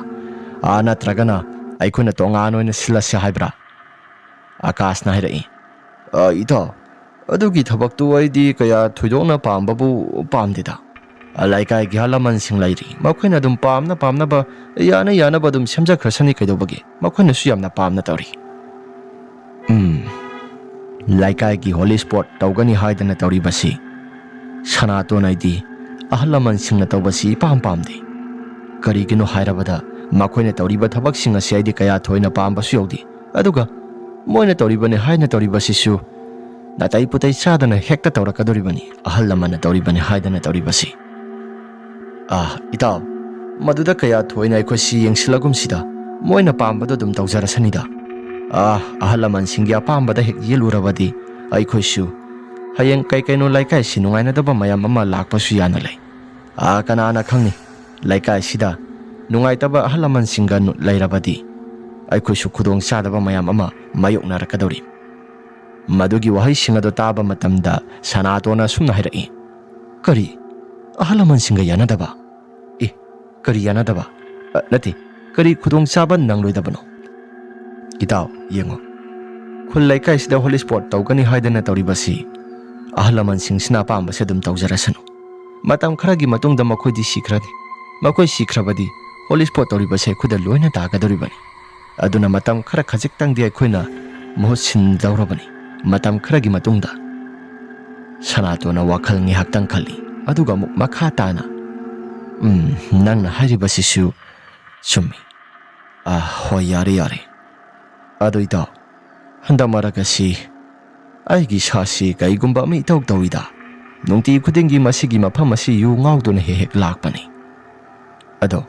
ꯑ, ꯅꯠꯇ꯭ꯔꯒꯅ ꯑꯩꯈꯣꯏꯅ ꯇꯣꯉꯥꯟ ꯑꯣꯏꯅ ꯁꯤꯜꯂꯁꯤ ꯍꯥꯏꯕ꯭ꯔꯥ?" ꯑꯀꯥꯁꯅ ꯍꯥꯏꯔꯛꯏ꯫ "ꯑ, ꯏꯇꯥꯎ, ꯑꯗꯨꯒꯤ ꯊꯕꯛꯇꯨ ꯑꯩꯗꯤ ꯀꯌꯥ ꯊꯣꯏꯗꯣꯛꯅ ꯄꯥꯝꯕꯕꯨ ꯄꯥꯝꯗꯦꯗ꯫ ꯑ, ꯂꯩꯀꯥꯏꯒꯤ ꯑꯍꯜ ꯂꯃꯟꯁꯤꯡ ꯂꯩꯔꯤ, ꯃꯈꯣꯏꯅ ꯑꯗꯨꯝ ꯄꯥꯝꯅ ꯄꯥꯝꯅꯕ, ꯌꯥꯅ ꯌꯥꯅꯕ ꯑꯗꯨꯝ ꯁꯦꯝꯖꯈ꯭ꯔꯁꯅꯤ ꯀꯩꯗꯧꯕꯒꯦ? ꯃꯈꯣꯏꯅꯁꯨ ꯌꯥꯝꯅ ꯄꯥꯝꯅ ꯇꯧꯔꯤ꯫" "ꯎꯝ, ꯂꯩꯀꯥꯏꯒꯤ ꯍꯣꯂꯤ ꯁ꯭ꯄꯣꯔꯠ ꯇꯧꯒꯅꯤ ꯍꯥꯏꯗꯅ ꯇꯧꯔꯤꯕꯁꯤ ꯁꯅꯥꯇꯣꯟ ꯑꯩꯗꯤ ꯑꯍꯜ ꯂꯃꯟꯁꯤꯡꯅ ꯇꯧꯕꯁꯤ ꯏꯄꯥꯝ ꯄꯥꯝꯗꯦ꯫ ꯀꯔꯤꯒꯤꯅꯣ ꯍꯥꯏꯔꯕꯗ ꯃꯈꯣꯏꯅ ꯇꯧꯔꯤꯕ ꯊꯕꯛꯁꯤꯡ ꯑꯁꯤ ꯑꯩꯗꯤ ꯀꯌꯥ ꯊꯣꯏꯅ ꯄꯥꯝꯕꯁꯨ ꯌꯧꯗꯦ꯫ ꯑꯗꯨꯒ ꯃꯣꯏꯅ ꯇꯧꯔꯤꯕꯅꯤ ꯍꯥꯏꯅ ꯇꯧꯔꯤꯕꯁꯤꯁꯨ ꯅꯥꯇꯩ ꯄꯨꯇꯩ ꯆꯥꯗꯅ ꯍꯦꯛꯇ ꯇꯧꯔꯛꯀꯗꯧꯔꯤꯕꯅꯤ, ꯑꯍꯜ ꯂꯃꯟꯅ ꯇꯧꯔꯤꯕꯅꯤ ꯍꯥꯏꯗꯅ ꯇꯧꯔꯤꯕꯁꯤ꯫" "ꯑꯥ, ꯏꯇꯥꯎ, ꯃꯗꯨꯗ ꯀꯌꯥ ꯊꯣꯏꯅ ꯑꯩꯈꯣꯏꯁꯤ ꯌꯦꯡꯁꯤꯜꯂꯒꯨꯝꯁꯤꯗ, ꯃꯣꯏꯅ ꯄꯥꯝꯕꯗꯣ ꯑꯗꯨꯝ ꯇꯧꯖꯔꯁꯅꯤꯗ꯫ ꯑꯥ, ꯑꯍꯜ ꯂꯃꯟꯁꯤꯡꯒꯤ ꯑꯄꯥꯝꯕꯗ ꯍꯦꯛ ꯌꯦꯜꯂꯨꯔꯕꯗꯤ ꯑꯩꯈꯣꯏꯁꯨ ꯍꯌꯦꯡ ꯀꯩ ꯀꯩꯅꯣ ꯂꯩꯀꯥꯏꯁꯤ ꯅꯨꯡꯉꯥꯏꯅꯗꯕ ꯃꯌꯥꯝ ꯑꯃ ꯂꯥꯛꯄꯁꯨ ꯌꯥꯅ ꯂꯩ꯫ ꯑꯥ, ꯀꯅꯥꯅ ꯈꯪꯅꯤ, ꯂꯩꯀꯥꯏꯁꯤꯗ ꯅꯨꯡꯉꯥꯏꯇꯕ ꯑꯍꯜ ꯂꯃꯟꯁꯤꯡꯒ ꯅꯨ-, ꯂꯩꯔꯕꯗꯤ ꯑꯩꯈꯣꯏꯁꯨ ꯈꯨꯗꯣꯡ ꯆꯥꯗꯕ ꯃꯌꯥꯝ ꯑꯃ ꯃꯥꯌꯣꯛꯅꯔꯛꯀꯗꯧꯔꯤ꯫" ꯃꯗꯨꯒꯤ ꯋꯥꯍꯩꯁꯤꯡ ꯑꯗꯨ ꯇꯥꯕ ꯃꯇꯝꯗ ꯁꯅꯥꯇꯣꯟꯅ ꯑꯁꯨꯝꯅ ꯍꯥꯏꯔꯛꯏ, "ꯀꯔꯤ? ꯑꯍꯜ ꯂꯃꯟꯁꯤꯡꯒ ꯌꯥꯅꯗꯕ? ꯑꯦ, ꯀꯔꯤ ꯌꯥꯅꯗꯕ? ꯑ, ꯅꯠꯇꯦ, ꯀꯔꯤ ꯈꯨꯗꯣꯡꯆꯥꯕ ꯅꯪꯂꯣꯏꯗꯕꯅꯣ?" "ꯏꯇꯥꯎ, ꯌꯦꯡꯉꯣ, ꯈꯨꯜ ꯂꯩꯀꯥꯏꯁꯤꯗ ꯍꯣꯂꯤ ꯁ꯭ꯄꯣꯔꯠ ꯇꯧꯒꯅꯤ ꯍꯥꯏꯗꯅ ꯇꯧꯔꯤꯕꯁꯤ ꯑꯍꯜ ꯂꯃꯟꯁꯤꯡꯁꯤꯅ ꯑꯄꯥꯝꯕꯁꯦ ꯑꯗꯨꯝ ꯇꯧꯖꯔꯁꯅꯨ꯫ ꯃꯇꯝ ꯈꯔꯒꯤ ꯃꯇꯨꯡꯗ ꯃꯈꯣꯏꯗꯤ ꯁꯤꯈ꯭ꯔꯅꯤ꯫ ꯃꯈꯣꯏ ꯁꯤꯈ꯭ꯔꯕꯗꯤ ꯍꯣꯂꯤ ꯁ꯭ꯄꯣꯔꯠ ꯇꯧꯔꯤꯕꯁꯦ ꯑꯩꯈꯣꯏꯗ ꯂꯣꯏꯅ ꯇꯥꯒꯗꯧꯔꯤꯕꯅꯤ꯫ ꯑꯗꯨꯅ ꯃꯇꯝ ꯈꯔ ꯈꯖꯤꯛꯇꯪꯗꯤ ꯑꯩꯈꯣꯏꯅ ꯃꯍꯨꯠ ꯁꯤꯟꯗꯧꯔꯕꯅꯤ꯫ ꯃꯇꯝ ꯈꯔꯒꯤ ꯃꯇꯨꯡꯗ꯫" ꯁꯅꯥꯇꯣꯟꯅ ꯋꯥꯈꯜ ꯉꯥꯏꯍꯥꯛꯇꯪ ꯈꯜꯂꯤ, ꯑꯗꯨꯒ ꯑꯃꯨꯛ ꯃꯈꯥ ꯇꯥꯅ, "ꯎꯝ, ꯅꯪꯅ ꯍꯥꯏꯔꯤꯕꯁꯤꯁꯨ ꯆꯨꯝꯃꯤ꯫ ꯑꯥ, ꯍꯣꯏ, ꯌꯥꯔꯦ, ꯌꯥꯔꯦ꯫ ꯑꯗꯨ ꯏꯇꯥꯎ, ꯍꯟꯗꯛ ꯃꯔꯛ ꯑꯁꯤ ꯑꯩꯒꯤ ꯏꯁꯥꯁꯤ ꯀꯔꯤꯒꯨꯝꯕ ꯑꯃ ꯏꯇꯧ ꯇꯧꯏꯗ꯫ ꯅꯨꯡꯇꯤ ꯈꯨꯗꯤꯡꯒꯤ ꯃꯁꯤꯒꯤ ꯃꯐꯝ ꯑꯁꯤ ꯌꯨ ꯉꯥꯎꯗꯨꯅ ꯍꯦꯛ ꯍꯦꯛ ꯂꯥꯛꯄꯅꯤ꯫ ꯑꯗꯣ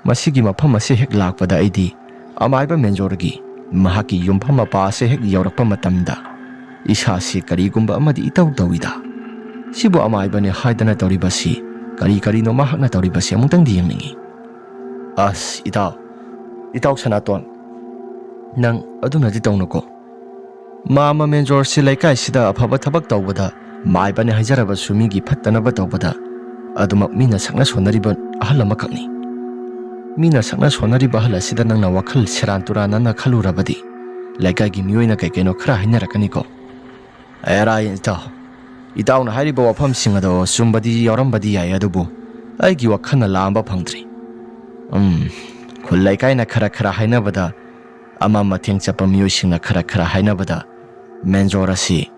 ꯃꯁꯤꯒꯤ ꯃꯐꯝ ꯑꯁꯤ ꯍꯦꯛ ꯂꯥꯛꯄꯗ ꯑꯩꯗꯤ ꯑꯃꯥꯏꯕ ꯃꯦꯟꯖꯣꯔꯒꯤ ꯃꯍꯥꯛꯀꯤ ꯌꯨꯝꯐꯝ ꯃꯄꯥ ꯑꯁꯤ ꯍꯦꯛ ꯌꯧꯔꯛꯄ ꯃꯇꯝꯗ ꯏꯁꯥꯁꯤ ꯀꯔꯤꯒꯨꯝꯕ ꯑꯃꯗꯤ ꯏꯇꯧ ꯇꯧꯏꯗ꯫ ꯁꯤꯕꯨ ꯑꯃꯥꯏꯕꯅꯤ ꯍꯥꯏꯗꯅ ꯇꯧꯔꯤꯕꯁꯤ ꯀꯔꯤ ꯀꯔꯤꯅꯣ ꯃꯍꯥꯛꯅ ꯇꯧꯔꯤꯕꯁꯤ ꯑꯃꯨꯛꯇꯪꯗꯤ ꯌꯦꯡꯅꯤꯡꯏ꯫" "ꯑꯁ, ꯏꯇꯥꯎ, ꯏꯇꯥꯎ ꯁꯅꯥꯇꯣꯟ, ꯅꯪ ꯑꯗꯨꯝꯅꯗꯤ ꯇꯧꯅꯨꯀꯣ꯫ ꯃꯥꯃ ꯃꯦꯟꯖꯣꯔꯁꯤ ꯂꯩꯀꯥꯏꯁꯤꯗ ꯑꯐꯕ ꯊꯕꯛ ꯇꯧꯕꯗ ꯃꯥꯏꯕꯅꯦ ꯍꯥꯏꯖꯔꯕꯁꯨ ꯃꯤꯒꯤ ꯐꯠꯇꯅꯕ ꯇꯧꯕꯗ ꯑꯗꯨꯃꯛ ꯃꯤꯅ ꯁꯛꯅ ꯁꯣꯟꯅꯔꯤꯕ ꯑꯍꯜ ꯑꯃꯈꯛꯅꯤ꯫ ꯃꯤꯅ ꯁꯛꯅ ꯁꯣꯟꯅꯔꯤꯕ ꯑꯍꯜ ꯑꯁꯤꯗ ꯅꯪꯅ ꯋꯥꯈꯜ ꯁꯦꯔꯥꯟ ꯇꯨꯔꯥꯟꯅꯅ ꯈꯜꯂꯨꯔꯕꯗꯤ ꯂꯩꯀꯥꯏꯒꯤ ꯃꯤꯑꯣꯏꯅ ꯀꯩ ꯀꯩꯅꯣ ꯈꯔ ꯍꯥꯏꯅꯔꯛꯀꯅꯤꯀꯣ꯫ ꯑꯦꯔꯥ ꯏꯇꯥꯎ, ꯏꯇꯥꯎꯅ ꯍꯥꯏꯔꯤꯕ ꯋꯥꯐꯝꯁꯤꯡ ꯑꯗꯣ ꯆꯨꯝꯕꯗꯤ ꯌꯥꯎꯔꯝꯕꯗꯤ ꯌꯥꯏ, ꯑꯗꯨꯕꯨ ꯑꯩꯒꯤ ꯋꯥꯈꯜꯅ ꯂꯥꯝꯕ ꯐꯪꯗ꯭ꯔꯤ꯫ ꯎꯝ, ꯈꯨꯜ ꯂꯩꯀꯥꯏꯅ ꯈꯔ ꯈꯔ ꯍꯥꯏꯅꯕꯗ, ꯑꯃ ꯃꯊꯦꯡ ꯆꯠꯄ ꯃꯤꯑꯣꯏꯁꯤꯡꯅ ꯈꯔ ꯈꯔ ꯍꯥꯏꯅꯕꯗ, ꯃꯦꯟꯖꯣꯔ ꯑꯁꯤ,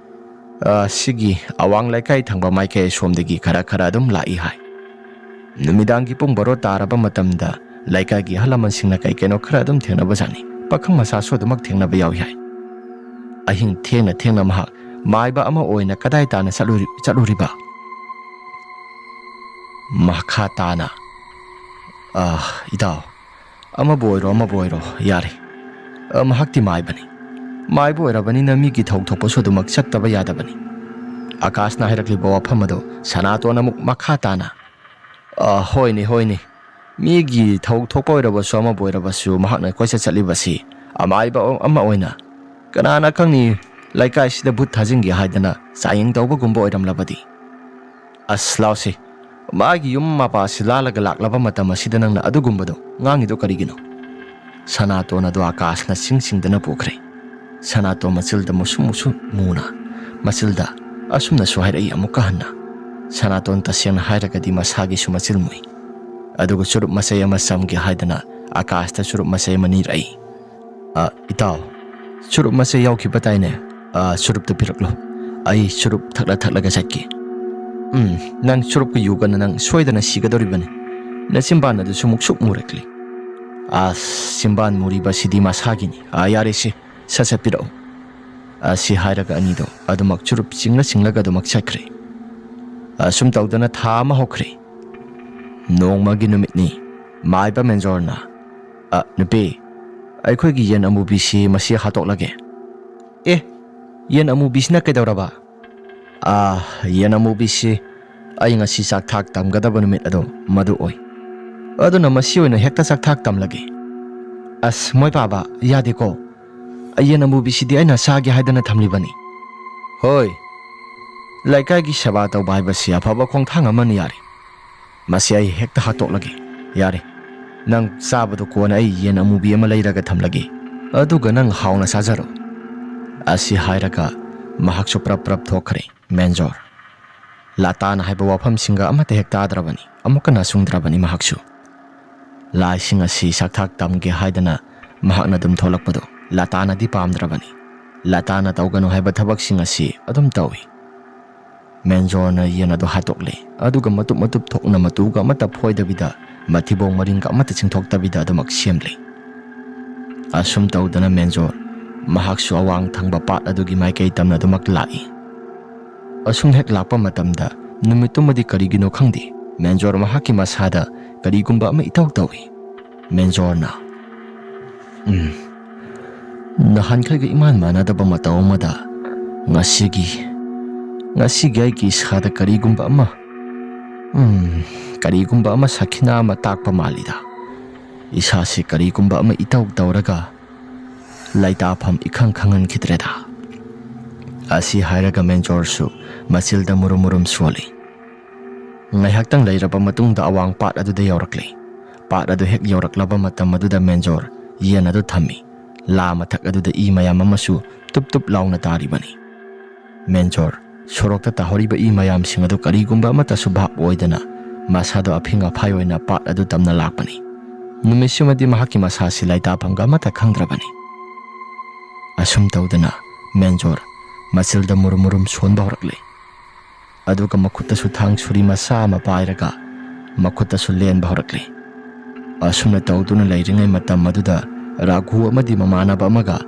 ꯑ, ꯁꯤꯒꯤ ꯑꯋꯥꯡ ꯂꯩꯀꯥꯏ ꯊꯪꯕ ꯃꯥꯏꯀꯩ ꯑꯁꯣꯝꯗꯒꯤ ꯈꯔ ꯈꯔ ꯑꯗꯨꯝ ꯂꯥꯛꯏ ꯍꯥꯏ꯫ ꯅꯨꯃꯤꯗꯥꯡꯒꯤ ꯄꯨꯡ ꯕꯥꯔꯣ ꯇꯥꯔꯕ ꯃꯇꯝꯗ ꯂꯩꯀꯥꯏꯒꯤ ꯑꯍꯜ ꯂꯃꯟꯁꯤꯡꯅ ꯀꯩ ꯀꯩꯅꯣ ꯈꯔ ꯑꯗꯨꯝ ꯊꯦꯡꯅꯕꯖꯥꯠꯅꯤ꯫ ꯄꯥꯈꯪ ꯃꯆꯥꯁꯨ ꯑꯗꯨꯃꯛ ꯊꯦꯡꯅꯕ ꯌꯥꯎꯏ ꯍꯥꯏ꯫ ꯑꯍꯤꯡ ꯊꯦꯡꯅ ꯊꯦꯡꯅ ꯃꯍꯥꯛ ꯃꯥꯏꯕ ꯑꯃ ꯑꯣꯏꯅ ꯀꯗꯥꯏ ꯇꯥꯅ ꯆꯠꯂꯨꯔꯤ-, ꯆꯠꯂꯨꯔꯤꯕ? ꯃꯈꯥ ꯇꯥꯅ, ꯑ, ꯏꯇꯥꯎ, ꯑꯃꯕꯨ ꯑꯣꯏꯔꯣ, ꯑꯃꯕꯨ ꯑꯣꯏꯔꯣ, ꯌꯥꯔꯦ꯫ ꯑ, ꯃꯍꯥꯛꯇꯤ ꯃꯥꯏꯕꯅꯤ꯫ ꯃꯥꯏꯕ ꯑꯣꯏꯔꯕꯅꯤꯅ ꯃꯤꯒꯤ ꯊꯧ ꯊꯣꯛꯄꯁꯨ ꯑꯗꯨꯃꯛ ꯆꯠꯇꯕ ꯌꯥꯗꯕꯅꯤ꯫ ꯑꯀꯥꯁꯅ ꯍꯥꯏꯔꯛꯂꯤꯕ ꯋꯥꯐꯝ ꯑꯗꯨ ꯁꯅꯥꯇꯣꯟ ꯑꯃꯨꯛ ꯃꯈꯥ ꯇꯥꯅ, "ꯑ, ꯍꯣꯏꯅꯦ, ꯍꯣꯏꯅꯦ꯫ ꯃꯤꯒꯤ ꯊꯧ ꯊꯣꯛꯄ ꯑꯣꯏꯔꯕꯁꯨ, ꯑꯃꯕꯨ ꯑꯣꯏꯔꯕꯁꯨ, ꯃꯍꯥꯛꯅ ꯀꯣꯏꯆꯠ ꯆꯠꯂꯤꯕꯁꯤ ꯑꯃꯥꯏꯕ ꯑꯃ ꯑꯣꯏꯅ, ꯀꯅꯥꯅ ꯈꯪꯅꯤ, ꯂꯩꯀꯥꯏꯁꯤꯗ ꯚꯨꯠ ꯊꯥꯖꯤꯟꯒꯦ ꯍꯥꯏꯗꯅ ꯆꯥꯡꯌꯦꯡ ꯇꯧꯕꯒꯨꯝꯕ ꯑꯣꯏꯔꯝꯂꯕꯗꯤ?" "ꯑꯁ, ꯂꯥꯎꯁꯦ, ꯃꯥꯒꯤ ꯌꯨꯝ ꯃꯄꯥꯁꯤ ꯂꯥꯜꯂꯒ ꯂꯥꯛꯂꯕ ꯃꯇꯝ ꯑꯁꯤꯗ ꯅꯪꯅ ꯑꯗꯨꯒꯨꯝꯕꯗꯣ ꯉꯥꯡꯉꯤꯗꯣ ꯀꯔꯤꯒꯤꯅꯣ?" ꯁꯅꯥꯇꯣꯟ ꯑꯗꯨ ꯑꯀꯥꯁꯅ ꯁꯤꯡ ꯁꯤꯡꯗꯅ ꯄꯨꯈ꯭ꯔꯦ꯫ ꯁꯅꯥꯇꯣꯟ ꯃꯆꯤꯜꯗ ꯃꯨꯁꯨꯛ ꯃꯨꯁꯨꯛ ꯃꯨꯅ, ꯃꯆꯤꯜꯗ ꯑꯁꯨꯝꯅꯁꯨ ꯍꯥꯏꯔꯛꯏ ꯑꯃꯨꯛꯀ ꯍꯟꯅ꯫ ꯁꯅꯥꯇꯣꯟ ꯇꯁꯦꯡꯅ ꯍꯥꯏꯔꯒꯗꯤ ꯃꯁꯥꯒꯤꯁꯨ ꯃꯆꯤꯜ ꯃꯨꯏ꯫ ꯑꯗꯨꯒ ꯆꯨꯔꯨꯞ ꯃꯆꯩ ꯑꯃ ꯆꯝꯒꯦ ꯍꯥꯏꯗꯅ ꯑꯀꯥꯁꯇ ꯆꯨꯔꯨꯞ ꯃꯆꯩ ꯑꯃ ꯅꯤꯔꯛꯏ꯫ "ꯑ, ꯏꯇꯥꯎ, ꯆꯨꯔꯨꯞ ꯃꯆꯩ ꯌꯥꯎꯈꯤꯕ ꯇꯥꯏꯅꯦ꯫ ꯑ, ꯆꯨꯔꯨꯞꯇꯨ ꯄꯤꯔꯛꯂꯣ꯫ ꯑꯩ ꯆꯨꯔꯨꯞ ꯊꯛꯂ ꯊꯛꯂꯒ ꯆꯠꯀꯦ꯫" "ꯎꯝ, ꯅꯪ ꯆꯨꯔꯨꯞꯀ ꯌꯨꯒꯅ ꯅꯪ ꯁꯣꯏꯗꯅ ꯁꯤꯒꯗꯧꯔꯤꯕꯅꯤ꯫ ꯅꯆꯤꯟꯕꯥꯟ ꯑꯗꯨꯁꯨ ꯃꯨꯛꯁꯨꯛ ꯃꯨꯔꯛꯂꯤ꯫" "ꯑꯁ, ꯆꯤꯟꯕꯥꯟ ꯃꯨꯔꯤꯕꯁꯤꯗꯤ ꯃꯁꯥꯒꯤꯅꯤ꯫ ꯑ, ꯌꯥꯔꯦꯁꯦ, ꯁꯠ ꯁꯠ ꯄꯤꯔꯛꯎ꯫" ꯑꯁꯤ ꯍꯥꯏꯔꯒ ꯑꯅꯤꯗꯣ ꯑꯗꯨꯃꯛ ꯆꯨꯔꯨꯞ ꯆꯤꯡꯂ ꯆꯤꯡꯂꯒ ꯑꯗꯨꯃꯛ ꯆꯠꯈ꯭ꯔꯦ꯫ ꯑꯁꯨꯝ ꯇꯧꯗꯅ ꯊꯥ ꯑꯃ ꯍꯧꯈ꯭ꯔꯦ꯫ ꯅꯣꯡꯃꯒꯤ ꯅꯨꯃꯤꯠꯅꯤ꯫ ꯃꯥꯏꯕ ꯃꯦꯟꯖꯣꯔꯅ, "ꯑ, ꯅꯨꯄꯤ, ꯑꯩꯈꯣꯏꯒꯤ ꯌꯦꯟ ꯑꯃꯨꯕꯤꯁꯤ ꯃꯁꯤ ꯍꯥꯠꯇꯣꯛꯂꯒꯦ꯫" "ꯑꯦ, ꯌꯦꯟ ꯑꯃꯨꯕꯤꯁꯤꯅ ꯀꯩꯗꯧꯔꯕ?" "ꯑ, ꯌꯦꯟ ꯑꯃꯨꯕꯤꯁꯤ ꯑꯩ ꯉꯁꯤ ꯆꯥꯛꯊꯥꯛ ꯇꯝꯒꯗꯕ ꯅꯨꯃꯤꯠ ꯑꯗꯣ ꯃꯗꯨ ꯑꯣꯏ꯫ ꯑꯗꯨꯅ ꯃꯁꯤ ꯑꯣꯏꯅ ꯍꯦꯛꯇ ꯆꯥꯛꯊꯥꯛ ꯇꯝꯂꯒꯦ꯫" "ꯑꯁ, ꯃꯣꯏ ꯄꯥꯕ, ꯌꯥꯗꯦꯀꯣ꯫ ꯌꯦꯟ ꯑꯃꯨꯕꯤꯁꯤꯗꯤ ꯑꯩꯅ ꯆꯥꯒꯦ ꯍꯥꯏꯗꯅ ꯊꯝꯂꯤꯕꯅꯤ꯫ ꯍꯣꯏ, ꯂꯩꯀꯥꯏꯒꯤ ꯁꯦꯕꯥ ꯇꯧꯕ ꯍꯥꯏꯕꯁꯤ ꯑꯐꯕ ꯈꯣꯡꯊꯥꯡ ꯑꯃꯅꯤ꯫ ꯌꯥꯔꯦ, ꯃꯁꯤ ꯑꯩ ꯍꯦꯛꯇ ꯍꯥꯠꯇꯣꯛꯂꯒꯦ꯫ ꯌꯥꯔꯦ, ꯅꯪ ꯆꯥꯕꯗꯣ ꯀꯣꯟꯅ ꯑꯩ ꯌꯦꯟ ꯑꯃꯨꯕꯤ ꯑꯃ ꯂꯩꯔꯒ ꯊꯝꯂꯒꯦ, ꯑꯗꯨꯒ ꯅꯪ ꯍꯥꯎꯅ ꯆꯥꯖꯔꯣ꯫ ꯑꯁꯤ ꯍꯥꯏꯔꯒ ꯃꯍꯥꯛꯁꯨ ꯄ꯭ꯔꯞ ꯄ꯭ꯔꯞ ꯊꯣꯛꯈ꯭ꯔꯦ꯫ ꯃꯦꯟꯖꯣꯔ ꯂꯥꯇꯥꯅ ꯍꯥꯏꯕ ꯋꯥꯐꯝꯁꯤꯡꯒ ꯑꯃꯠꯇ ꯍꯦꯛ ꯇꯥꯗ꯭ꯔꯕꯅꯤ, ꯑꯃꯨꯛꯀ ꯅꯥꯆꯨꯡꯗ꯭ꯔꯕꯅꯤ ꯃꯍꯥꯛꯁꯨ꯫ ꯂꯥꯏꯁꯤꯡ ꯑꯁꯤ ꯁꯛꯊꯥꯛ ꯇꯝꯒꯦ ꯍꯥꯏꯗꯅ ꯃꯍꯥꯛꯅ ꯑꯗꯨꯝ ꯊꯣꯛꯂꯛꯄꯗꯨ ꯂꯥꯇꯥꯅꯗꯤ ꯄꯥꯝꯗ꯭ꯔꯕꯅꯤ꯫ ꯂꯥꯇꯥꯅ ꯇꯧꯒꯅꯨ ꯍꯥꯏꯕ ꯊꯕꯛꯁꯤꯡ ꯑꯁꯤ ꯑꯗꯨꯝ ꯇꯧꯏ꯫ ꯃꯦꯟꯖꯣꯔꯅ ꯌꯦꯟ ꯑꯗꯨ ꯍꯥꯠꯇꯣꯛꯂꯦ, ꯑꯗꯨꯒ ꯃꯇꯨꯞ ꯃꯇꯨꯞ ꯊꯣꯛꯅ ꯃꯇꯨꯒ ꯑꯃꯠꯇ ꯐꯣꯏꯗꯕꯤꯗ ꯃꯊꯤꯕꯣꯡ ꯃꯔꯤꯡꯒ ꯑꯃꯠꯇ ꯆꯤꯡꯊꯣꯛꯇꯕꯤꯗ ꯑꯗꯨꯃꯛ ꯁꯦꯝꯂꯦ꯫ ꯑꯁꯨꯝ ꯇꯧꯗꯅ ꯃꯦꯟꯖꯣꯔ ꯃꯍꯥꯛꯁꯨ ꯑꯋꯥꯡ ꯊꯪꯕ ꯄꯥꯠ ꯑꯗꯨꯒꯤ ꯃꯥꯏꯀꯩ ꯇꯝꯅ ꯑꯗꯨꯃꯛ ꯂꯥꯛꯏ꯫ ꯑꯁꯨꯝ ꯍꯦꯛ ꯂꯥꯛꯄ ꯃꯇꯝꯗ ꯅꯨꯃꯤꯠꯇꯨꯃꯗꯤ ꯀꯔꯤꯒꯤꯅꯣ ꯈꯪꯗꯦ, ꯃꯦꯟꯖꯣꯔ ꯃꯍꯥꯛꯀꯤ ꯃꯁꯥꯗ ꯀꯔꯤꯒꯨꯝꯕ ꯑꯃ ꯏꯇꯧ ꯇꯧꯏ꯫ ꯃꯦꯟꯖꯣꯔꯅ, "ꯎꯝ, ꯅꯍꯥꯟꯈꯩꯒ ꯏꯃꯥꯟ ꯃꯥꯟꯅꯗꯕ ꯃꯇꯧ ꯑꯃꯗ ꯉꯁꯤꯒꯤ, ꯉꯁꯤꯒꯤ ꯑꯩꯒꯤ ꯏꯁꯥꯗ ꯀꯔꯤꯒꯨꯝꯕ ꯑꯃ, ꯎꯝ, ꯀꯔꯤꯒꯨꯝꯕ ꯑꯃ ꯁꯥꯈꯤꯅꯥ ꯑꯃ ꯇꯥꯛꯄ ꯃꯥꯜꯂꯤꯗ꯫ ꯏꯁꯥꯁꯤ ꯀꯔꯤꯒꯨꯝꯕ ꯑꯃ ꯏꯇꯧ ꯇꯧꯔꯒ ꯂꯩꯇꯥꯐꯝ ꯏꯈꯪ ꯈꯪꯍꯟꯈꯤꯗ꯭ꯔꯦꯗ"꯫ ꯑꯁꯤ ꯍꯥꯏꯔꯒ ꯃꯦꯟꯖꯣꯔꯁꯨ ꯃꯆꯤꯜꯗ ꯃꯨꯔꯨꯝ ꯃꯨꯔꯨꯝ ꯁꯣꯜꯂꯤ꯫ ꯉꯥꯏꯍꯥꯛꯇꯪ ꯂꯩꯔꯕ ꯃꯇꯨꯡꯗ ꯑꯋꯥꯡ ꯄꯥꯠ ꯑꯗꯨꯗ ꯌꯧꯔꯛꯂꯦ꯫ ꯄꯥꯠ ꯑꯗꯨ ꯍꯦꯛ ꯌꯧꯔꯛꯂꯕ ꯃꯇꯝ ꯑꯗꯨꯗ ꯃꯦꯟꯖꯣꯔ ꯌꯦꯟ ꯑꯗꯨ ꯊꯝꯃꯤ꯫ ꯂꯥ ꯃꯊꯛ ꯑꯗꯨꯗ ꯏ ꯃꯌꯥꯝ ꯑꯃꯁꯨ ꯇꯨꯞ ꯇꯨꯞ ꯂꯥꯎꯅ ꯇꯥꯔꯤꯕꯅꯤ꯫ ꯃꯦꯟꯖꯣꯔ ꯁꯣꯔꯣꯛꯇ ꯇꯥꯍꯧꯔꯤꯕ ꯏ ꯃꯌꯥꯝꯁꯤꯡ ꯑꯗꯨ ꯀꯔꯤꯒꯨꯝꯕ ꯑꯃꯠꯇꯁꯨ ꯚꯥꯞ ꯑꯣꯏꯗꯅ ꯃꯁꯥꯗꯣ ꯑꯐꯤꯡ ꯑꯐꯥꯏ ꯑꯣꯏꯅ ꯄꯥꯠ ꯑꯗꯨ ꯇꯝꯅ ꯂꯥꯛꯄꯅꯤ꯫ ꯅꯨꯃꯤꯠꯁꯤꯃꯗꯤ ꯃꯍꯥꯛꯀꯤ ꯃꯁꯥꯁꯤ ꯂꯩꯇꯥꯐꯝꯒ ꯑꯃꯠꯇ ꯈꯪꯗ꯭ꯔꯕꯅꯤ꯫ ꯑꯁꯨꯝ ꯇꯧꯗꯅ ꯃꯦꯟꯖꯣꯔ ꯃꯆꯤꯜꯗ ꯃꯨꯔꯨꯝ ꯃꯨꯔꯨꯝ ꯁꯣꯟꯕ ꯍꯧꯔꯛꯂꯦ꯫ ꯑꯗꯨꯒ ꯃꯈꯨꯠꯇꯁꯨ ꯊꯥꯡ ꯁꯨꯔꯤ ꯃꯆꯥ ꯑꯃ ꯄꯥꯏꯔꯒ ꯃꯈꯨꯠꯇꯁꯨ ꯂꯦꯟꯕ ꯍꯧꯔꯛꯂꯦ꯫ ꯑꯁꯨꯝꯅ ꯇꯧꯗꯨꯅ ꯂꯩꯔꯤꯉꯩ ꯃꯇꯝ ꯑꯗꯨꯗ ꯔꯥꯘꯨ ꯑꯃꯗꯤ ꯃꯃꯥꯟꯅꯕ ꯑꯃꯒ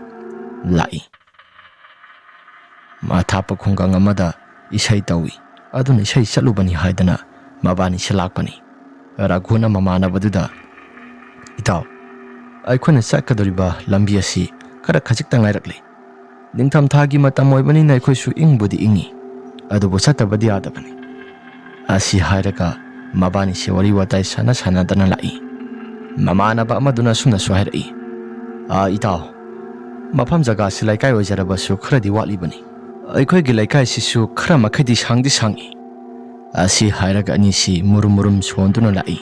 ꯂꯥꯛꯏ꯫ ꯃꯊꯥꯞꯄ ꯈꯨꯡꯒꯪ ꯑꯃꯗ ꯏꯁꯩ ꯇꯧꯏ꯫ ꯑꯗꯨꯅ ꯏꯁꯩ ꯆꯠꯂꯨꯕꯅꯤ ꯍꯥꯏꯗꯅ ꯃꯕꯥꯅꯤꯁꯦ ꯂꯥꯛꯄꯅꯤ꯫ ꯔꯥꯘꯨꯅ ꯃꯃꯥꯟꯅꯕꯗꯨꯗ, "ꯏꯇꯥꯎ, ꯑꯩꯈꯣꯏꯅ ꯆꯠꯀꯗꯧꯔꯤꯕ ꯂꯝꯕꯤ ꯑꯁꯤ ꯈꯔ ꯈꯖꯤꯛꯇ ꯉꯥꯏꯔꯛꯂꯤ꯫ ꯅꯤꯡꯊꯝꯊꯥꯒꯤ ꯃꯇꯝ ꯑꯣꯏꯕꯅꯤꯅ ꯑꯩꯈꯣꯏꯁꯨ ꯏꯪꯕꯨꯗꯤ ꯏꯪꯉꯤ, ꯑꯗꯨꯕꯨ ꯆꯠꯇꯕꯗꯤ ꯌꯥꯗꯕꯅꯤ"꯫ ꯑꯁꯤ ꯍꯥꯏꯔꯒ ꯃꯕꯥꯅꯤꯁꯦ ꯋꯥꯔꯤ ꯋꯥꯇꯥꯏ ꯁꯥꯟꯅ ꯁꯥꯟꯅꯗꯅ ꯂꯥꯛꯏ꯫ ꯃꯃꯥꯟꯅꯕ ꯑꯃꯗꯨꯅ ꯑꯁꯨꯝꯅꯁꯨ ꯍꯥꯏꯔꯛꯏ, "ꯑꯥ, ꯏꯇꯥꯎ, ꯃꯐꯝ ꯖꯒꯥꯁꯤ ꯂꯩꯀꯥꯏ ꯑꯣꯏꯖꯔꯕꯁꯨ ꯈꯔꯗꯤ ꯋꯥꯠꯂꯤꯕꯅꯤ꯫ ꯑꯩꯈꯣꯏꯒꯤ ꯂꯩꯀꯥꯏꯁꯤꯁꯨ ꯈꯔ ꯃꯈꯩꯗꯤ ꯁꯥꯡꯗꯤ ꯁꯥꯡꯏ꯫ ꯑꯁꯤ ꯍꯥꯏꯔꯒ ꯑꯅꯤꯁꯤ ꯃꯨꯔꯨꯝ ꯃꯨꯔꯨꯝ ꯁꯣꯟꯗꯨꯅ ꯂꯥꯛꯏ꯫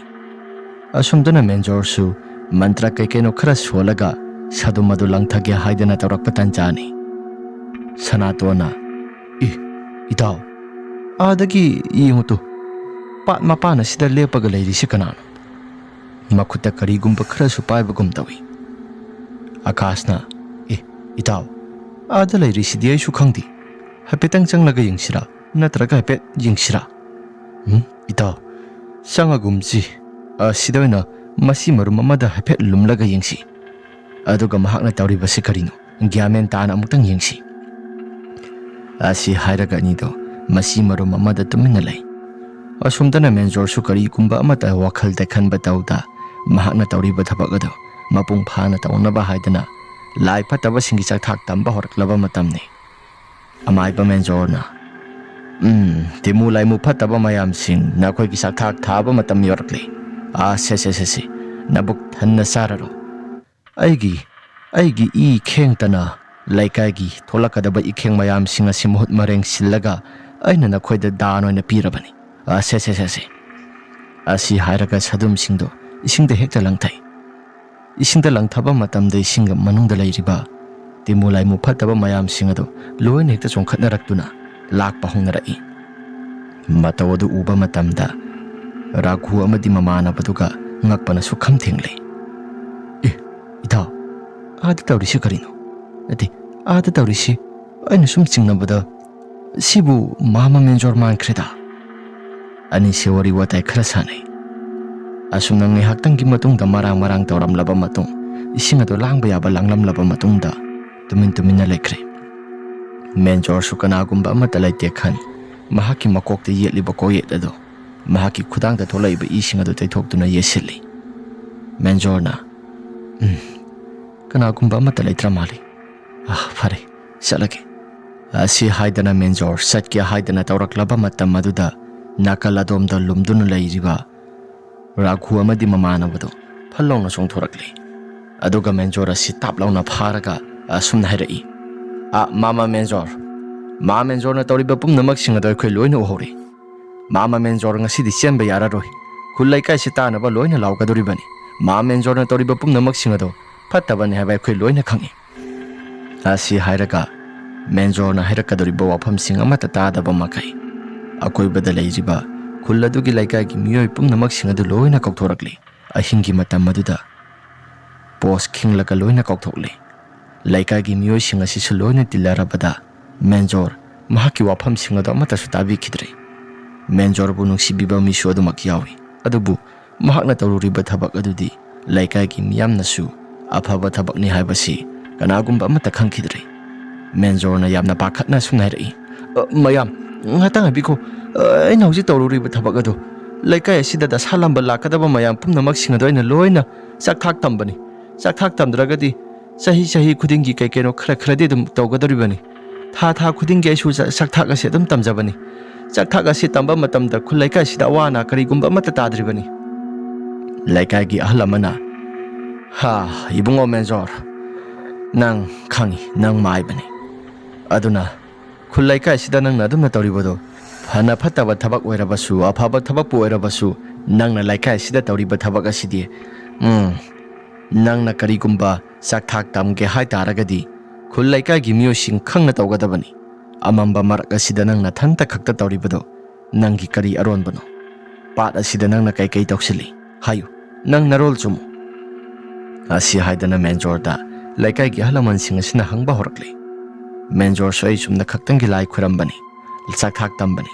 ꯑꯁꯣꯝꯗꯅ ꯃꯦꯟꯖꯣꯔꯁꯨ ꯃꯟꯇ꯭ꯔ ꯀꯩ ꯀꯩꯅꯣ ꯈꯔ ꯁꯣꯜꯂꯒ ꯁꯥꯗꯨꯝ ꯑꯗꯨ ꯂꯪꯊꯒꯦ ꯍꯥꯏꯗꯅ ꯇꯧꯔꯛꯄ ꯇꯥꯟꯖꯥꯅꯤ꯫ ꯁꯅꯥꯇꯣꯟꯅ, "ꯏ, ꯏꯇꯥꯎ, ꯑꯥꯗꯒꯤ ꯌꯦꯡꯉꯨ ꯇꯨ, ꯄꯥꯠ ꯃꯄꯥꯟ ꯑꯁꯤꯗ ꯂꯦꯞꯄꯒ ꯂꯩꯔꯤꯁꯤ ꯀꯅꯥꯅꯣ?" ꯃꯈꯨꯠꯇ ꯀꯔꯤꯒꯨꯝꯕ ꯈꯔꯁꯨ ꯄꯥꯏꯕꯒꯨꯝ ꯇꯧꯏ꯫ ꯑꯀꯥꯁꯅ, "ꯑꯦ, ꯏꯇꯥꯎ, ꯑꯥꯗ ꯂꯩꯔꯤꯁꯤꯗꯤ ꯑꯩꯁꯨ ꯈꯪꯗꯦ꯫ ꯍꯥꯏꯐꯦꯠꯇꯪ ꯆꯪꯂꯒ ꯌꯦꯡꯁꯤꯔꯥ? ꯅꯠꯇ꯭ꯔꯒ ꯍꯥꯏꯐꯦꯠ ꯌꯦꯡꯁꯤꯔꯥ?" "ꯎꯝ, ꯏꯇꯥꯎ, ꯆꯪꯉꯒꯨꯝꯁꯤ꯫ ꯑꯁꯤꯗ ꯑꯣꯏꯅ ꯃꯁꯤ ꯃꯔꯨꯝ ꯑꯃꯗ ꯍꯥꯏꯐꯦꯠ ꯂꯨꯝꯂꯒ ꯌꯦꯡꯁꯤ꯫ ꯑꯗꯨꯒ ꯃꯍꯥꯛꯅ ꯇꯧꯔꯤꯕꯁꯤ ꯀꯔꯤꯅꯣ? ꯒ꯭ꯌꯥꯟ ꯃꯦꯟ ꯇꯥꯅ ꯑꯃꯨꯛꯇꯪ ꯌꯦꯡꯁꯤ꯫" ꯑꯁꯤ ꯍꯥꯏꯔꯒ ꯑꯅꯤꯗꯣ ꯃꯁꯤ ꯃꯔꯨꯝ ꯑꯃꯗ ꯇꯨꯃꯤꯟꯅ ꯂꯩ꯫ ꯑꯁꯣꯝꯗꯅ ꯃꯦꯟꯖꯣꯔꯁꯨ ꯀꯔꯤꯒꯨꯝꯕ ꯑꯃꯠꯇ ꯋꯥꯈꯜꯗ ꯈꯟꯕ ꯇꯧꯗ, ꯃꯍꯥꯛꯅ ꯇꯧꯔꯤꯕ ꯊꯕꯛ ꯑꯗꯨ ꯃꯄꯨꯡ ꯐꯥꯅ ꯇꯧꯅꯕ ꯍꯥꯏꯗꯅ ꯂꯥꯏ ꯐꯠꯇꯕꯁꯤꯡꯒꯤ ꯆꯥꯛꯊꯥꯛ ꯇꯝꯕ ꯍꯧꯔꯛꯂꯕ ꯃꯇꯝꯅꯤ꯫ ꯑꯃꯥꯏꯕ ꯃꯦꯟꯖꯣꯔꯅ, "ꯎꯝ, ꯇꯤꯃꯨ ꯂꯥꯏꯃꯨ ꯐꯠꯇꯕ ꯃꯌꯥꯝꯁꯤꯡ, ꯅꯈꯣꯏꯒꯤ ꯆꯥꯛꯊꯥꯛ ꯊꯥꯕ ꯃꯇꯝ ꯌꯧꯔꯛꯂꯦ꯫ ꯑꯥ, ꯁꯦ, ꯁꯦ, ꯁꯦ, ꯁꯦ, ꯅꯕꯨꯛ ꯊꯟꯅ ꯆꯥꯔꯔꯣ꯫ ꯑꯩꯒꯤ, ꯑꯩꯒꯤ ꯏ ꯈꯦꯡꯇꯅ ꯂꯩꯀꯥꯏꯒꯤ ꯊꯣꯛꯂꯛꯀꯗꯕ ꯏꯈꯦꯡ ꯃꯌꯥꯝꯁꯤꯡ ꯑꯁꯤ ꯃꯍꯨꯠ ꯃꯔꯦꯡ ꯁꯤꯜꯂꯒ ꯑꯩꯅ ꯅꯈꯣꯏꯗ ꯗꯥꯟ ꯑꯣꯏꯅ ꯄꯤꯔꯕꯅꯤ꯫ ꯑꯥ, ꯁꯦ, ꯁꯦ, ꯁꯦ, ꯁꯦ꯫" ꯑꯁꯤ ꯍꯥꯏꯔꯒ ꯁꯥꯗꯨꯝꯁꯤꯡꯗꯣ ꯏꯁꯤꯡꯗ ꯍꯦꯛꯇ ꯂꯪꯊꯩ꯫ ꯏꯁꯤꯡꯗ ꯂꯪꯊꯕ ꯃꯇꯝꯗ ꯏꯁꯤꯡꯒ ꯃꯅꯨꯡꯗ ꯂꯩꯔꯤꯕ ꯇꯤꯃꯨ ꯂꯥꯏꯃꯨ ꯐꯠꯇꯕ ꯃꯌꯥꯝꯁꯤꯡ ꯑꯗꯨ ꯂꯣꯏꯅ ꯍꯦꯛꯇ ꯆꯣꯡꯈꯠꯅꯔꯛꯇꯨꯅ ꯂꯥꯛꯄ ꯍꯧꯅꯔꯛꯏ꯫ ꯃꯇꯧ ꯑꯗꯨ ꯎꯕ ꯃꯇꯝꯗ ꯔꯥꯘꯨ ꯑꯃꯗꯤ ꯃꯃꯥꯟꯅꯕꯗꯨꯒ ꯉꯛꯄꯅ ꯁꯨꯛꯈꯝ ꯊꯦꯡꯂꯦ꯫ "ꯑꯦ, ꯏꯇꯥꯎ, ꯑꯥꯗ ꯇꯧꯔꯤꯁꯤ ꯀꯔꯤꯅꯣ? ꯅꯠꯇꯦ, ꯑꯥꯗ ꯇꯧꯔꯤꯁꯤ ꯑꯩꯅ ꯁꯨꯝ ꯆꯤꯡꯅꯕꯗ ꯁꯤꯕꯨ ꯃꯥꯃ ꯃꯦꯟꯖꯣꯔ ꯃꯥꯟꯈ꯭ꯔꯦꯗ꯫" ꯑꯅꯤꯁꯦ ꯋꯥꯔꯤ ꯋꯥꯇꯥꯏ ꯈꯔ ꯁꯥꯟꯅꯩ꯫ ꯑꯁꯨꯝꯅ ꯉꯥꯏꯍꯥꯛꯇꯪꯒꯤ ꯃꯇꯨꯡꯗ ꯃꯔꯥꯡ ꯃꯔꯥꯡ ꯇꯧꯔꯝꯂꯕ ꯃꯇꯨꯡ, ꯏꯁꯤꯡ ꯑꯗꯨ ꯂꯥꯡꯕ ꯌꯥꯕ ꯂꯥꯡꯂꯝꯂꯕ ꯃꯇꯨꯡꯗ ꯇꯨꯃꯤꯟ ꯇꯨꯃꯤꯟꯅ ꯂꯩꯈ꯭ꯔꯦ꯫ ꯃꯦꯟꯖꯣꯔꯁꯨ ꯀꯅꯥꯒꯨꯝꯕ ꯑꯃꯠꯇ ꯂꯩꯇꯦ ꯈꯟ ꯃꯍꯥꯛꯀꯤ ꯃꯀꯣꯛꯇ ꯌꯦꯠꯂꯤꯕ ꯀꯣꯛꯌꯦꯠ ꯑꯗꯨ ꯃꯍꯥꯛꯀꯤ ꯈꯨꯗꯥꯡꯗ ꯊꯣꯛꯂꯛꯏꯕ ꯏꯁꯤꯡ ꯑꯗꯨ ꯇꯩꯊꯣꯛꯇꯨꯅ ꯌꯦꯠꯁꯤꯜꯂꯤ꯫ ꯃꯦꯟꯖꯣꯔꯅ, "ꯎꯝ, ꯀꯅꯥꯒꯨꯝꯕ ꯑꯃꯠꯇ ꯂꯩꯇ꯭ꯔ ꯃꯥꯜꯂꯤ꯫ ꯑꯥ, ꯐꯔꯦ, ꯆꯠꯂꯒꯦ꯫" ꯑꯁꯤ ꯍꯥꯏꯗꯅ ꯃꯦꯟꯖꯣꯔ ꯆꯠꯀꯦ ꯍꯥꯏꯗꯅ ꯇꯧꯔꯛꯂꯕ ꯃꯇꯝ ꯑꯗꯨꯗ ꯅꯥꯀꯜ ꯑꯗꯣꯝꯗ ꯂꯨꯝꯗꯨꯅ ꯂꯩꯔꯤꯕ ꯔꯥꯘꯨ ꯑꯃꯗꯤ ꯃꯃꯥꯟꯅꯕꯗꯨ ꯐꯠ ꯂꯥꯎꯅ ꯆꯣꯡꯊꯣꯔꯛꯂꯤ꯫ ꯑꯗꯨꯒ ꯃꯦꯟꯖꯣꯔ ꯑꯁꯤ ꯇꯥꯞ ꯂꯥꯎꯅ ꯐꯥꯔꯒ ꯑꯁꯨꯝꯅ ꯍꯥꯏꯔꯛꯏ, "ꯑ, ꯃꯥꯃ ꯃꯦꯟꯖꯣꯔ, ꯃꯥ ꯃꯦꯟꯖꯣꯔꯅ ꯇꯧꯔꯤꯕ ꯄꯨꯝꯅꯃꯛꯁꯤꯡ ꯑꯗꯣ ꯑꯩꯈꯣꯏ ꯂꯣꯏꯅ ꯎꯍꯧꯔꯦ꯫ ꯃꯥꯃ ꯃꯦꯟꯖꯣꯔ ꯉꯁꯤꯗꯤ ꯆꯦꯟꯕ ꯌꯥꯔꯔꯣꯏ꯫ ꯈꯨꯜ ꯂꯩꯀꯥꯏꯁꯤ ꯇꯥꯅꯕ ꯂꯣꯏꯅ ꯂꯥꯎꯒꯗꯧꯔꯤꯕꯅꯤ꯫ ꯃꯥ ꯃꯦꯟꯖꯣꯔꯅ ꯇꯧꯔꯤꯕ ꯄꯨꯝꯅꯃꯛꯁꯤꯡ ꯑꯗꯣ ꯐꯠꯇꯕꯅꯤ ꯍꯥꯏꯕ ꯑꯩꯈꯣꯏ ꯂꯣꯏꯅ ꯈꯪꯏ"꯫ ꯑꯁꯤ ꯍꯥꯏꯔꯒ ꯃꯦꯟꯖꯣꯔꯅ ꯍꯥꯏꯔꯛꯀꯗꯧꯔꯤꯕ ꯋꯥꯐꯝꯁꯤꯡ ꯑꯃꯠꯇ ꯇꯥꯗꯕ ꯃꯈꯩ ꯑꯀꯣꯏꯕꯗ ꯂꯩꯔꯤꯕ ꯈꯨꯜ ꯑꯗꯨꯒꯤ ꯂꯩꯀꯥꯏꯒꯤ ꯃꯤꯑꯣꯏ ꯄꯨꯝꯅꯃꯛꯁꯤꯡ ꯑꯗꯨ ꯂꯣꯏꯅ ꯀꯧꯊꯣꯔꯛꯂꯤ꯫ ꯑꯍꯤꯡꯒꯤ ꯃꯇꯝ ꯑꯗꯨꯗ ꯄꯣꯁ ꯈꯤꯡꯂꯒ ꯂꯣꯏꯅ ꯀꯧꯊꯣꯛꯂꯤ꯫ ꯂꯩꯀꯥꯏꯒꯤ ꯃꯤꯑꯣꯏꯁꯤꯡ ꯑꯁꯤꯁꯨ ꯂꯣꯏꯅ ꯇꯤꯜꯂꯔꯕꯗ ꯃꯦꯟꯖꯣꯔ ꯃꯍꯥꯛꯀꯤ ꯋꯥꯐꯝꯁꯤꯡ ꯑꯗꯨ ꯑꯃꯠꯇꯁꯨ ꯇꯥꯕꯤꯈꯤꯗ꯭ꯔꯦ꯫ ꯃꯦꯟꯖꯣꯔꯕꯨ ꯅꯨꯡꯁꯤꯕꯤꯕ ꯃꯤꯁꯨ ꯑꯗꯨꯃꯛ ꯌꯥꯎꯏ, ꯑꯗꯨꯕꯨ ꯃꯍꯥꯛꯅ ꯇꯧꯔꯨꯔꯤꯕ ꯊꯕꯛ ꯑꯗꯨꯗꯤ ꯂꯩꯀꯥꯏꯒꯤ ꯃꯤꯌꯥꯝꯅꯁꯨ ꯑꯐꯕ ꯊꯕꯛꯅꯤ ꯍꯥꯏꯕꯁꯤ ꯀꯅꯥꯒꯨꯝꯕ ꯑꯃꯠꯇ ꯈꯪꯈꯤꯗ꯭ꯔꯦ꯫ ꯃꯦꯟꯖꯣꯔꯅ ꯌꯥꯝꯅ ꯄꯥꯈꯠꯅ ꯑꯁꯨꯝꯅ ꯍꯥꯏꯔꯛꯏ, "ꯑ, ꯃꯌꯥꯝ, ꯉꯥꯏꯍꯥꯛꯇꯪ ꯉꯥꯏꯕꯤꯈꯣ꯫ ꯑ, ꯑꯩꯅ ꯍꯧꯖꯤꯛ ꯇꯧꯔꯨꯔꯤꯕ ꯊꯕꯛ ꯑꯗꯨ ꯂꯩꯀꯥꯏ ꯑꯁꯤꯗ ꯗꯁꯥ ꯂꯝꯕ ꯂꯥꯛꯀꯗꯕ ꯃꯌꯥꯝ ꯄꯨꯝꯅꯃꯛꯁꯤꯡ ꯑꯗꯨ ꯑꯩꯅ ꯂꯣꯏꯅ ꯆꯥꯛꯊꯥꯛ ꯇꯝꯕꯅꯤ꯫ ꯆꯥꯛꯊꯥꯛ ꯇꯝꯗ꯭ꯔꯒꯗꯤ ꯆꯍꯤ ꯆꯍꯤ ꯈꯨꯗꯤꯡꯒꯤ ꯀꯩ ꯀꯩꯅꯣ ꯈꯔ ꯈꯔꯗꯤ ꯑꯗꯨꯝ ꯇꯧꯒꯗꯧꯔꯤꯕꯅꯤ꯫ ꯊꯥ ꯊꯥ ꯈꯨꯗꯤꯡꯒꯤ ꯑꯩꯁꯨ ꯆꯥ-, ꯆꯥꯛꯊꯥꯛ ꯑꯁꯤ ꯑꯗꯨꯝ ꯇꯝꯖꯕꯅꯤ꯫ ꯆꯥꯛꯊꯥꯛ ꯑꯁꯤ ꯇꯝꯕ ꯃꯇꯝꯗ ꯈꯨꯜ ꯂꯩꯀꯥꯏꯁꯤꯗ ꯑꯋꯥ ꯑꯅꯥ ꯀꯔꯤꯒꯨꯝꯕ ꯑꯃꯠꯇ ꯇꯥꯗ꯭ꯔꯤꯕꯅꯤ"꯫ ꯂꯩꯀꯥꯏꯒꯤ ꯑꯍꯜ ꯑꯃꯅ, "ꯍꯥ, ꯏꯕꯨꯡꯉꯣ ꯃꯦꯟꯖꯣꯔ, ꯅꯪ ꯈꯪꯏ, ꯅꯪ ꯃꯥꯏꯕꯅꯤ꯫ ꯑꯗꯨꯅ ꯈꯨꯜ ꯂꯩꯀꯥꯏꯁꯤꯗ ꯅꯪꯅ ꯑꯗꯨꯝꯅ ꯇꯧꯔꯤꯕꯗꯣ, ꯐꯅ ꯐꯠꯇꯕ ꯊꯕꯛ ꯑꯣꯏꯔꯕꯁꯨ, ꯑꯐꯕ ꯊꯕꯛꯄꯨ ꯑꯣꯏꯔꯕꯁꯨ, ꯅꯪꯅ ꯂꯩꯀꯥꯏꯁꯤꯗ ꯇꯧꯔꯤꯕ ꯊꯕꯛ ꯑꯁꯤꯗꯤ, ꯎꯝ, ꯅꯪꯅ ꯀꯔꯤꯒꯨꯝꯕ ꯆꯥꯛꯊꯥꯛ ꯇꯝꯒꯦ ꯍꯥꯏ ꯇꯥꯔꯒꯗꯤ ꯈꯨꯜ ꯂꯩꯀꯥꯏꯒꯤ ꯃꯤꯑꯣꯏꯁꯤꯡ ꯈꯪꯅ ꯇꯧꯒꯗꯕꯅꯤ꯫ ꯑꯃꯝꯕ ꯃꯔꯛ ꯑꯁꯤꯗ ꯅꯪ ꯅꯊꯟꯇ ꯈꯛꯇ ꯇꯧꯔꯤꯕꯗꯣ ꯅꯪꯒꯤ ꯀꯔꯤ ꯑꯔꯣꯟꯕꯅꯣ? ꯄꯥꯠ ꯑꯁꯤꯗ ꯅꯪꯅ ꯀꯩꯀꯩ ꯇꯧꯁꯤꯜꯂꯤ? ꯍꯥꯏꯌꯨ, ꯅꯪ ꯅꯔꯣꯜ ꯆꯨꯝꯃꯨ"꯫ ꯑꯁꯤ ꯍꯥꯏꯗꯅ ꯃꯦꯟꯖꯣꯔꯗ ꯂꯩꯀꯥꯏꯒꯤ ꯑꯍꯜ ꯂꯃꯟꯁꯤꯡ ꯑꯁꯤꯅ ꯍꯪꯕ ꯍꯧꯔꯛꯂꯤ꯫ ꯃꯦꯟꯖꯣꯔꯁꯨ ꯑꯩ ꯆꯨꯝꯅ ꯈꯛꯇꯪꯒꯤ ꯂꯥꯏ ꯈꯨꯔꯝꯕꯅꯤ, ꯆꯥꯛꯊꯥꯛ ꯇꯝꯕꯅꯤ,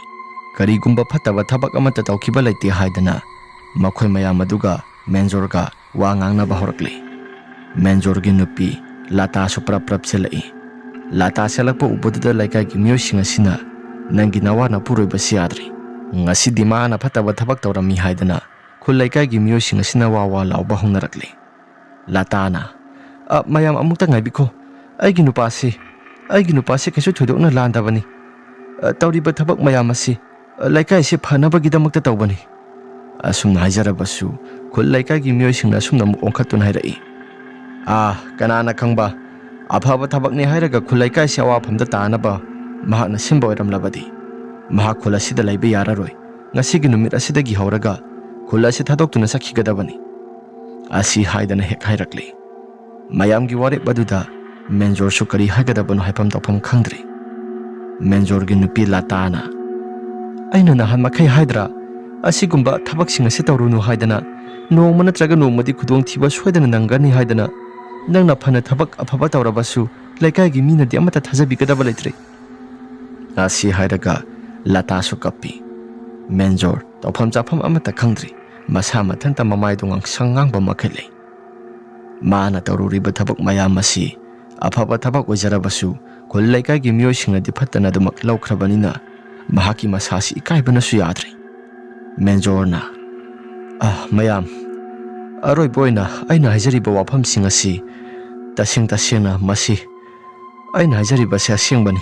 ꯀꯔꯤꯒꯨꯝꯕ ꯐꯠꯇꯕ ꯊꯕꯛ ꯑꯃꯠꯇ ꯇꯧꯈꯤꯕ ꯂꯩꯇꯦ ꯍꯥꯏꯗꯅ ꯃꯈꯣꯏ ꯃꯌꯥꯝ ꯑꯗꯨꯒ ꯃꯦꯟꯖꯣꯔꯒ ꯋꯥ ꯉꯥꯡꯅꯕ ꯍꯧꯔꯛꯂꯤ꯫ ꯃꯦꯟꯖꯣꯔꯒꯤ ꯅꯨꯄꯤ ꯂꯥꯇꯥꯁꯨ ꯄ꯭ꯔꯞ ꯄ꯭ꯔꯞ ꯆꯦꯜꯂꯛꯏ꯫ ꯂꯥꯇꯥ ꯆꯦꯜꯂꯛꯄ ꯎꯕꯗꯨꯗ ꯂꯩꯀꯥꯏꯒꯤ ꯃꯤꯑꯣꯏꯁꯤꯡ ꯑꯁꯤꯅ, "ꯅꯪꯒꯤ ꯅꯋꯥ ꯅꯄꯨꯔꯣꯏꯕꯁꯤ ꯌꯥꯗ꯭ꯔꯤ꯫ ꯉꯁꯤꯗꯤ ꯃꯥꯅ ꯐꯠꯇꯕ ꯊꯕꯛ ꯇꯧꯔꯝꯃꯤ" ꯍꯥꯏꯗꯅ ꯈꯨꯜ ꯂꯩꯀꯥꯏꯒꯤ ꯃꯤꯑꯣꯏꯁꯤꯡ ꯑꯁꯤꯅ ꯋꯥ ꯋꯥ ꯂꯥꯎꯕ ꯍꯧꯅꯔꯛꯂꯤ꯫ ꯂꯥꯇꯥꯅ, "ꯑ, ꯃꯌꯥꯝ ꯑꯃꯨꯛꯇ ꯉꯥꯏꯕꯤꯈꯣ꯫ ꯑꯩꯒꯤ ꯅꯨꯄꯥꯁꯤ, ꯑꯩꯒꯤ ꯅꯨꯄꯥꯁꯤ ꯀꯩꯁꯨ ꯊꯣꯏꯗꯣꯛꯅ ꯂꯥꯟꯗꯕꯅꯤ꯫ ꯑ, ꯇꯧꯔꯤꯕ ꯊꯕꯛ ꯃꯌꯥꯝ ꯑꯁꯤ, ꯑ, ꯂꯩꯀꯥꯏꯁꯤ ꯐꯅꯕꯒꯤꯗꯃꯛꯇ ꯇꯧꯕꯅꯤ"꯫ ꯑꯁꯨꯝꯅ ꯍꯥꯏꯖꯔꯕꯁꯨ ꯈꯨꯜ ꯂꯩꯀꯥꯏꯒꯤ ꯃꯤꯑꯣꯏꯁꯤꯡꯅ ꯑꯁꯨꯝꯅ ꯑꯃꯨꯛ ꯑꯣꯟꯈꯠꯇꯨꯅ ꯍꯥꯏꯔꯛꯏ, "ꯑꯥ, ꯀꯅꯥꯅ ꯈꯪꯕ, ꯑꯐꯕ ꯊꯕꯛꯅꯤ ꯍꯥꯏꯔꯒ ꯈꯨꯜ ꯂꯩꯀꯥꯏꯁꯤ ꯑꯋꯥꯐꯝꯗ ꯇꯥꯅꯕ ꯃꯍꯥꯛꯅ ꯁꯤꯟꯕ ꯑꯣꯏꯔꯝꯂꯕꯗꯤ, ꯃꯍꯥꯛ ꯈꯨꯜ ꯑꯁꯤꯗ ꯂꯩꯕ ꯌꯥꯔꯔꯣꯏ꯫ ꯉꯁꯤꯒꯤ ꯅꯨꯃꯤꯠ ꯑꯁꯤꯗꯒꯤ ꯍꯧꯔꯒ ꯈꯨꯜ ꯑꯁꯤ ꯊꯥꯗꯣꯛꯇꯨꯅ ꯆꯠꯈꯤꯒꯗꯕꯅꯤ" ꯑꯁꯤ ꯍꯥꯏꯗꯅ ꯍꯦꯛ ꯍꯥꯏꯔꯛꯂꯤ꯫ ꯃꯌꯥꯝꯒꯤ ꯋꯥꯔꯦꯞ ꯑꯗꯨꯗ ꯃꯦꯟꯖꯣꯔꯁꯨ ꯀꯔꯤ ꯍꯥꯏꯒꯗꯕꯅꯣ ꯍꯥꯏꯐꯝ ꯇꯧꯐꯝ ꯈꯪꯗ꯭ꯔꯦ꯫ ꯃꯦꯟꯖꯣꯔꯒꯤ ꯅꯨꯄꯤ ꯂꯥꯇꯥꯅ, "ꯑꯩꯅ ꯅꯍꯥꯟ ꯃꯈꯩ ꯍꯥꯏꯗ꯭ꯔꯥ, ꯑꯁꯤꯒꯨꯝꯕ ꯊꯕꯛꯁꯤꯡ ꯑꯁꯤ ꯇꯧꯔꯨꯅꯨ ꯍꯥꯏꯗꯅ? ꯅꯣꯡꯃ ꯅꯠꯇ꯭ꯔꯒ ꯅꯣꯡꯃꯗꯤ ꯈꯨꯗꯣꯡꯊꯤꯕ ꯁꯣꯏꯗꯅ ꯅꯪꯒꯅꯤ ꯍꯥꯏꯗꯅ꯫ ꯅꯪꯅ ꯐꯅ ꯊꯕꯛ ꯑꯐꯕ ꯇꯧꯔꯕꯁꯨ, ꯂꯩꯀꯥꯏꯒꯤ ꯃꯤꯅꯗꯤ ꯑꯃꯠꯇ ꯊꯥꯖꯕꯤꯒꯗꯕ ꯂꯩꯇ꯭ꯔꯦ" ꯑꯁꯤ ꯍꯥꯏꯔꯒ ꯂꯥꯇꯥꯁꯨ ꯀꯞꯄꯤ꯫ ꯃꯦꯟꯖꯣꯔ ꯇꯧꯐꯝ ꯆꯥꯐꯝ ꯑꯃꯠꯇ ꯈꯪꯗ꯭ꯔꯤ꯫ ꯃꯁꯥ ꯃꯊꯟꯇ ꯃꯃꯥꯏꯗꯣ ꯉꯥꯡꯁꯪ ꯉꯥꯡꯕ ꯃꯈꯩ ꯂꯩ꯫ ꯃꯥꯅ ꯇꯧꯔꯨꯔꯤꯕ ꯊꯕꯛ ꯃꯌꯥꯝ ꯑꯁꯤ ꯑꯐꯕ ꯊꯕꯛ ꯑꯣꯏꯖꯔꯕꯁꯨ, ꯈꯨꯜ ꯂꯩꯀꯥꯏꯒꯤ ꯃꯤꯑꯣꯏꯁꯤꯡꯅꯗꯤ ꯐꯠꯇꯅ ꯑꯗꯨꯃꯛ ꯂꯧꯈ꯭ꯔꯕꯅꯤꯅ, ꯃꯍꯥꯛꯀꯤ ꯃꯁꯥꯁꯤ ꯏꯀꯥꯏꯕꯅꯁꯨ ꯌꯥꯗ꯭ꯔꯦ꯫ ꯃꯦꯟꯖꯣꯔꯅ, "ꯑ, ꯃꯌꯥꯝ, ꯑꯔꯣꯏꯕ ꯑꯣꯏꯅ ꯑꯩꯅ ꯍꯥꯏꯖꯔꯤꯕ ꯋꯥꯐꯝꯁꯤꯡ ꯑꯁꯤ ꯇꯁꯦꯡ ꯇꯁꯦꯡꯅ ꯃꯁꯤ ꯑꯩꯅ ꯍꯥꯏꯖꯔꯤꯕꯁꯤ ꯑꯁꯦꯡꯕꯅꯤ꯫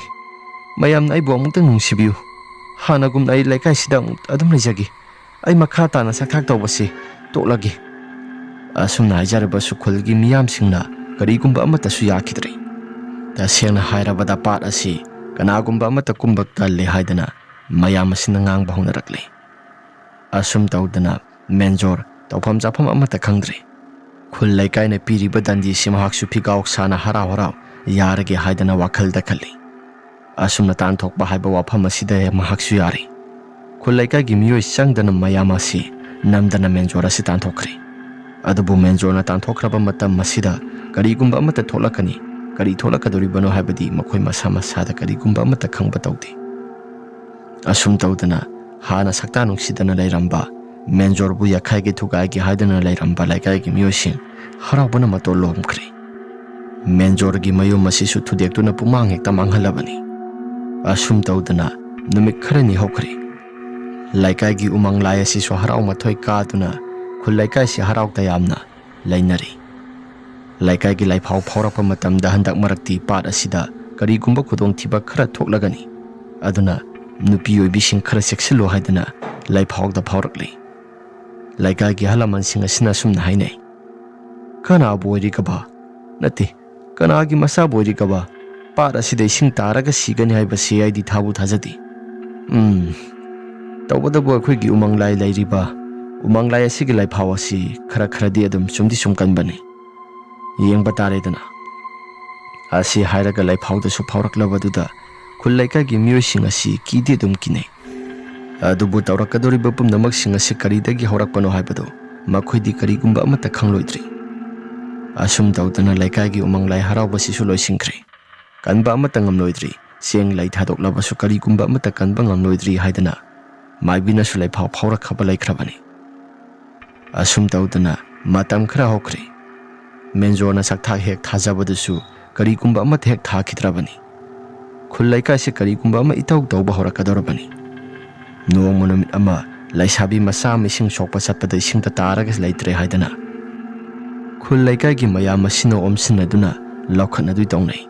ꯃꯌꯥꯝꯅ ꯑꯩꯕꯨ ꯑꯃꯨꯛꯇꯪ ꯅꯨꯡꯁꯤꯕꯤꯌꯨ꯫ ꯍꯥꯟꯅꯒꯨꯝꯅ ꯑꯩ ꯂꯩꯀꯥꯏꯁꯤꯗ ꯑꯃꯨꯛ ꯑꯗꯨꯝ ꯂꯩꯖꯒꯦ꯫ ꯑꯩ ꯃꯈꯥ ꯇꯥꯅ ꯆꯥꯛꯊꯥꯛ ꯇꯧꯕꯁꯤ ꯇꯣꯛꯂꯒꯦ" ꯑꯁꯨꯝꯅ ꯍꯥꯏꯖꯔꯕꯁꯨ ꯈꯨꯜꯒꯤ ꯃꯤꯌꯥꯝꯁꯤꯡꯅ ꯀꯔꯤꯒꯨꯝꯕ ꯑꯃꯠꯇꯁꯨ ꯌꯥꯈꯤꯗ꯭ꯔꯦ꯫ ꯇꯁꯦꯡꯅ ꯍꯥꯏꯔꯕꯗ ꯄꯥꯠ ꯑꯁꯤ ꯀꯅꯥꯒꯨꯝꯕ ꯑꯃꯠꯇ ꯀꯨꯝꯕ ꯀꯜꯂꯦ ꯍꯥꯏꯗꯅ ꯃꯌꯥꯝ ꯑꯁꯤꯅ ꯉꯥꯡꯕ ꯍꯧꯅꯔꯛꯂꯦ꯫ ꯑꯁꯨꯝ ꯇꯧꯗꯅ ꯃꯦꯟꯖꯣꯔ ꯇꯧꯐꯝ ꯆꯥꯐꯝ ꯑꯃꯠꯇ ꯈꯪꯗ꯭ꯔꯦ꯫ ꯈꯨꯜ ꯂꯩꯀꯥꯏꯅ ꯄꯤꯔꯤꯕ ꯗꯟꯗꯤꯁꯤ ꯃꯍꯥꯛꯁꯨ ꯐꯤꯒꯥꯎ ꯁꯥꯅ ꯍꯔꯥꯎ ꯍꯔꯥꯎ ꯌꯥꯔꯒꯦ ꯍꯥꯏꯗꯅ ꯋꯥꯈꯜꯗ ꯈꯜꯂꯤ꯫ ꯑꯁꯨꯝꯅ ꯇꯥꯟꯊꯣꯛꯄ ꯍꯥꯏꯕ ꯋꯥꯐꯝ ꯑꯁꯤꯗ ꯃꯍꯥꯛꯁꯨ ꯌꯥꯔꯦ꯫ ꯈꯨꯜ ꯂꯩꯀꯥꯏꯒꯤ ꯃꯤꯑꯣꯏ ꯆꯪꯗꯅ ꯃꯌꯥꯝ ꯑꯁꯤ ꯅꯝꯗꯅ ꯃꯦꯟꯖꯣꯔ ꯑꯁꯤ ꯇꯥꯟꯊꯣꯛꯈ꯭ꯔꯦ꯫ ꯑꯗꯨꯕꯨ ꯃꯦꯟꯖꯣꯔꯅ ꯇꯥꯟꯊꯣꯛꯈ꯭ꯔꯕ ꯃꯇꯝ ꯑꯁꯤꯗ ꯀꯔꯤꯒꯨꯝꯕ ꯑꯃꯠꯇ ꯊꯣꯛꯂꯛꯀꯅꯤ, ꯀꯔꯤ ꯊꯣꯛꯂꯛꯀꯗꯧꯔꯤꯕꯅꯣ ꯍꯥꯏꯕꯗꯤ ꯃꯈꯣꯏ ꯃꯁꯥ ꯃꯁꯥꯗ ꯀꯔꯤꯒꯨꯝꯕ ꯑꯃꯠꯇ ꯈꯪꯕ ꯇꯧꯗꯦ꯫ ꯑꯁꯨꯝ ꯇꯧꯗꯅ ꯍꯥꯟꯅ ꯁꯛꯇꯥ ꯅꯨꯡꯁꯤꯗꯅ ꯂꯩꯔꯝꯕ, ꯃꯦꯟꯖꯣꯔꯕꯨ ꯌꯥꯈꯥꯏꯒꯦ ꯊꯨꯒꯥꯏꯒꯦ ꯍꯥꯏꯗꯅ ꯂꯩꯔꯝꯕ ꯂꯩꯀꯥꯏꯒꯤ ꯃꯤꯑꯣꯏꯁꯤꯡ ꯍꯔꯥꯎꯕꯅ ꯃꯇꯣꯜ ꯂꯣꯝꯈ꯭ꯔꯦ꯫ ꯃꯦꯟꯖꯣꯔꯒꯤ ꯃꯌꯨꯝ ꯑꯁꯤꯁꯨ ꯊꯨꯗꯦꯛꯇꯨꯅ ꯄꯨꯃꯥꯡ ꯍꯦꯛꯇ ꯃꯥꯡꯍꯜꯂꯕꯅꯤ꯫ ꯑꯁꯨꯝ ꯇꯧꯗꯅ ꯅꯨꯃꯤꯠ ꯈꯔꯅꯤ ꯍꯧꯈ꯭ꯔꯦ꯫ ꯂꯩꯀꯥꯏꯒꯤ ꯎꯃꯪ ꯂꯥꯏ ꯑꯁꯤꯁꯨ ꯍꯔꯥꯎ ꯃꯊꯣꯏ ꯀꯥꯗꯨꯅ ꯈꯨꯜ ꯂꯩꯀꯥꯏꯁꯤ ꯍꯔꯥꯎ ꯇꯌꯥꯝꯅ ꯂꯩꯅꯔꯤ꯫ ꯂꯩꯀꯥꯏꯒꯤ ꯂꯥꯏꯐꯥꯎ ꯐꯥꯎꯔꯛꯄ ꯃꯇꯝꯗ ꯍꯟꯗꯛ ꯃꯔꯛꯇꯤ ꯄꯥꯠ ꯑꯁꯤꯗ ꯀꯔꯤꯒꯨꯝꯕ ꯈꯨꯗꯣꯡꯊꯤꯕ ꯈꯔ ꯊꯣꯛꯂꯒꯅꯤ꯫ ꯑꯗꯨꯅ ꯅꯨꯄꯤ ꯑꯣꯏꯕꯤꯁꯤꯡ ꯈꯔ ꯆꯦꯛꯁꯤꯜꯂꯨ ꯍꯥꯏꯗꯅ ꯂꯥꯏꯐꯥꯎꯗ ꯐꯥꯎꯔꯛꯂꯤ꯫ ꯂꯩꯀꯥꯏꯒꯤ ꯑꯍꯜ ꯂꯃꯟꯁꯤꯡ ꯑꯁꯤꯅ ꯑꯁꯨꯝꯅ ꯍꯥꯏꯅꯩ, "ꯀꯅꯥꯕꯨ ꯑꯣꯏꯔꯤꯒꯕ? ꯅꯠꯇꯦ, ꯀꯅꯥꯒꯤ ꯃꯆꯥꯕꯨ ꯑꯣꯏꯔꯤꯒꯕ? ꯄꯥꯠ ꯑꯁꯤꯗ ꯏꯁꯤꯡ ꯇꯥꯔꯒ ꯁꯤꯒꯅꯤ ꯍꯥꯏꯕꯁꯤ ꯑꯩꯗꯤ ꯊꯥꯕꯨ ꯊꯥꯖꯗꯦ꯫ ꯎꯝ, ꯇꯧꯕꯇꯕꯨ ꯑꯩꯈꯣꯏꯒꯤ ꯎꯃꯪ ꯂꯥꯏ ꯂꯩꯔꯤꯕ ꯎꯃꯪ ꯂꯥꯏ ꯑꯁꯤꯒꯤ ꯂꯥꯏꯐꯥꯎ ꯑꯁꯤ ꯈꯔ ꯈꯔꯗꯤ ꯑꯗꯨꯝ ꯆꯨꯝꯗꯤ ꯆꯨꯝꯒꯟꯕꯅꯤ꯫ ꯌꯦꯡꯕ ꯇꯥꯔꯦꯗꯅ꯫ ꯑꯁꯤ ꯍꯥꯏꯔꯒ ꯂꯥꯏꯐꯥꯎꯗꯁꯨ ꯐꯥꯎꯔꯛꯂꯕꯗꯨꯗ ꯈꯨꯜ ꯂꯩꯀꯥꯏꯒꯤ ꯃꯤꯑꯣꯏꯁꯤꯡ ꯑꯁꯤ ꯀꯤꯗꯤ ꯑꯗꯨꯝ ꯀꯤꯅꯩ꯫ ꯑꯗꯨꯕꯨ ꯇꯧꯔꯛꯀꯗꯧꯔꯤꯕ ꯄꯨꯝꯅꯃꯛꯁꯤꯡ ꯑꯁꯤ ꯀꯔꯤꯗꯒꯤ ꯍꯧꯔꯛꯄꯅꯣ ꯍꯥꯏꯕꯗꯨ ꯃꯈꯣꯏꯗꯤ ꯀꯔꯤꯒꯨꯝꯕ ꯑꯃꯠꯇ ꯈꯪꯂꯣꯏꯗ꯭ꯔꯤ꯫ ꯑꯁꯨꯝ ꯇꯧꯗꯅ ꯂꯩꯀꯥꯏꯒꯤ ꯎꯃꯪ ꯂꯥꯏ ꯍꯔꯥꯎꯕꯁꯤꯁꯨ ꯂꯣꯏꯁꯤꯟꯈ꯭ꯔꯦ꯫ ꯀꯟꯕ ꯑꯃꯠꯇ ꯉꯝꯂꯣꯏꯗ꯭ꯔꯤ, ꯆꯦꯡ ꯂꯩ ꯊꯥꯗꯣꯛꯂꯕꯁꯨ ꯀꯔꯤꯒꯨꯝꯕ ꯑꯃꯠꯇ ꯀꯟꯕ ꯉꯝꯂꯣꯏꯗ꯭ꯔꯤ ꯍꯥꯏꯗꯅ ꯃꯥꯏꯕꯤꯅꯁꯨ ꯂꯩꯐꯥꯎ ꯐꯥꯎꯔꯛꯈ꯭ꯔꯕ ꯂꯩꯈ꯭ꯔꯕꯅꯤ꯫ ꯑꯁꯨꯝ ꯇꯧꯗꯅ ꯃꯇꯝ ꯈꯔ ꯍꯧꯈ꯭ꯔꯦ꯫ ꯃꯦꯟꯖꯣꯔꯅ ꯁꯛꯊꯥꯛ ꯍꯦꯛ ꯊꯥꯖꯕꯗꯨꯁꯨ ꯀꯔꯤꯒꯨꯝꯕ ꯑꯃꯠꯇ ꯍꯦꯛ ꯊꯥꯈꯤꯗ꯭ꯔꯕꯅꯤ꯫ ꯈꯨꯜ ꯂꯩꯀꯥꯏꯁꯤ ꯀꯔꯤꯒꯨꯝꯕ ꯑꯃ ꯏꯇꯧ ꯇꯧꯕ ꯍꯧꯔꯛꯀꯗꯧꯔꯕꯅꯤ꯫ ꯅꯣꯡꯃ ꯅꯨꯃꯤꯠ ꯑꯃ ꯂꯩꯁꯥꯕꯤ ꯃꯆꯥ ꯑꯃ ꯏꯁꯤꯡ ꯁꯣꯛꯄ ꯆꯠꯄꯗ ꯏꯁꯤꯡꯗ ꯇꯥꯔꯒ ꯂꯩꯇ꯭ꯔꯦ ꯍꯥꯏꯗꯅ ꯈꯨꯜ ꯂꯩꯀꯥꯏꯒꯤ ꯃꯌꯥꯝ ꯑꯁꯤꯅ ꯑꯣꯝꯁꯤꯟꯅꯗꯨꯅ ꯂꯧꯈꯠꯅꯗꯣꯏ ꯇꯧꯅꯩ꯫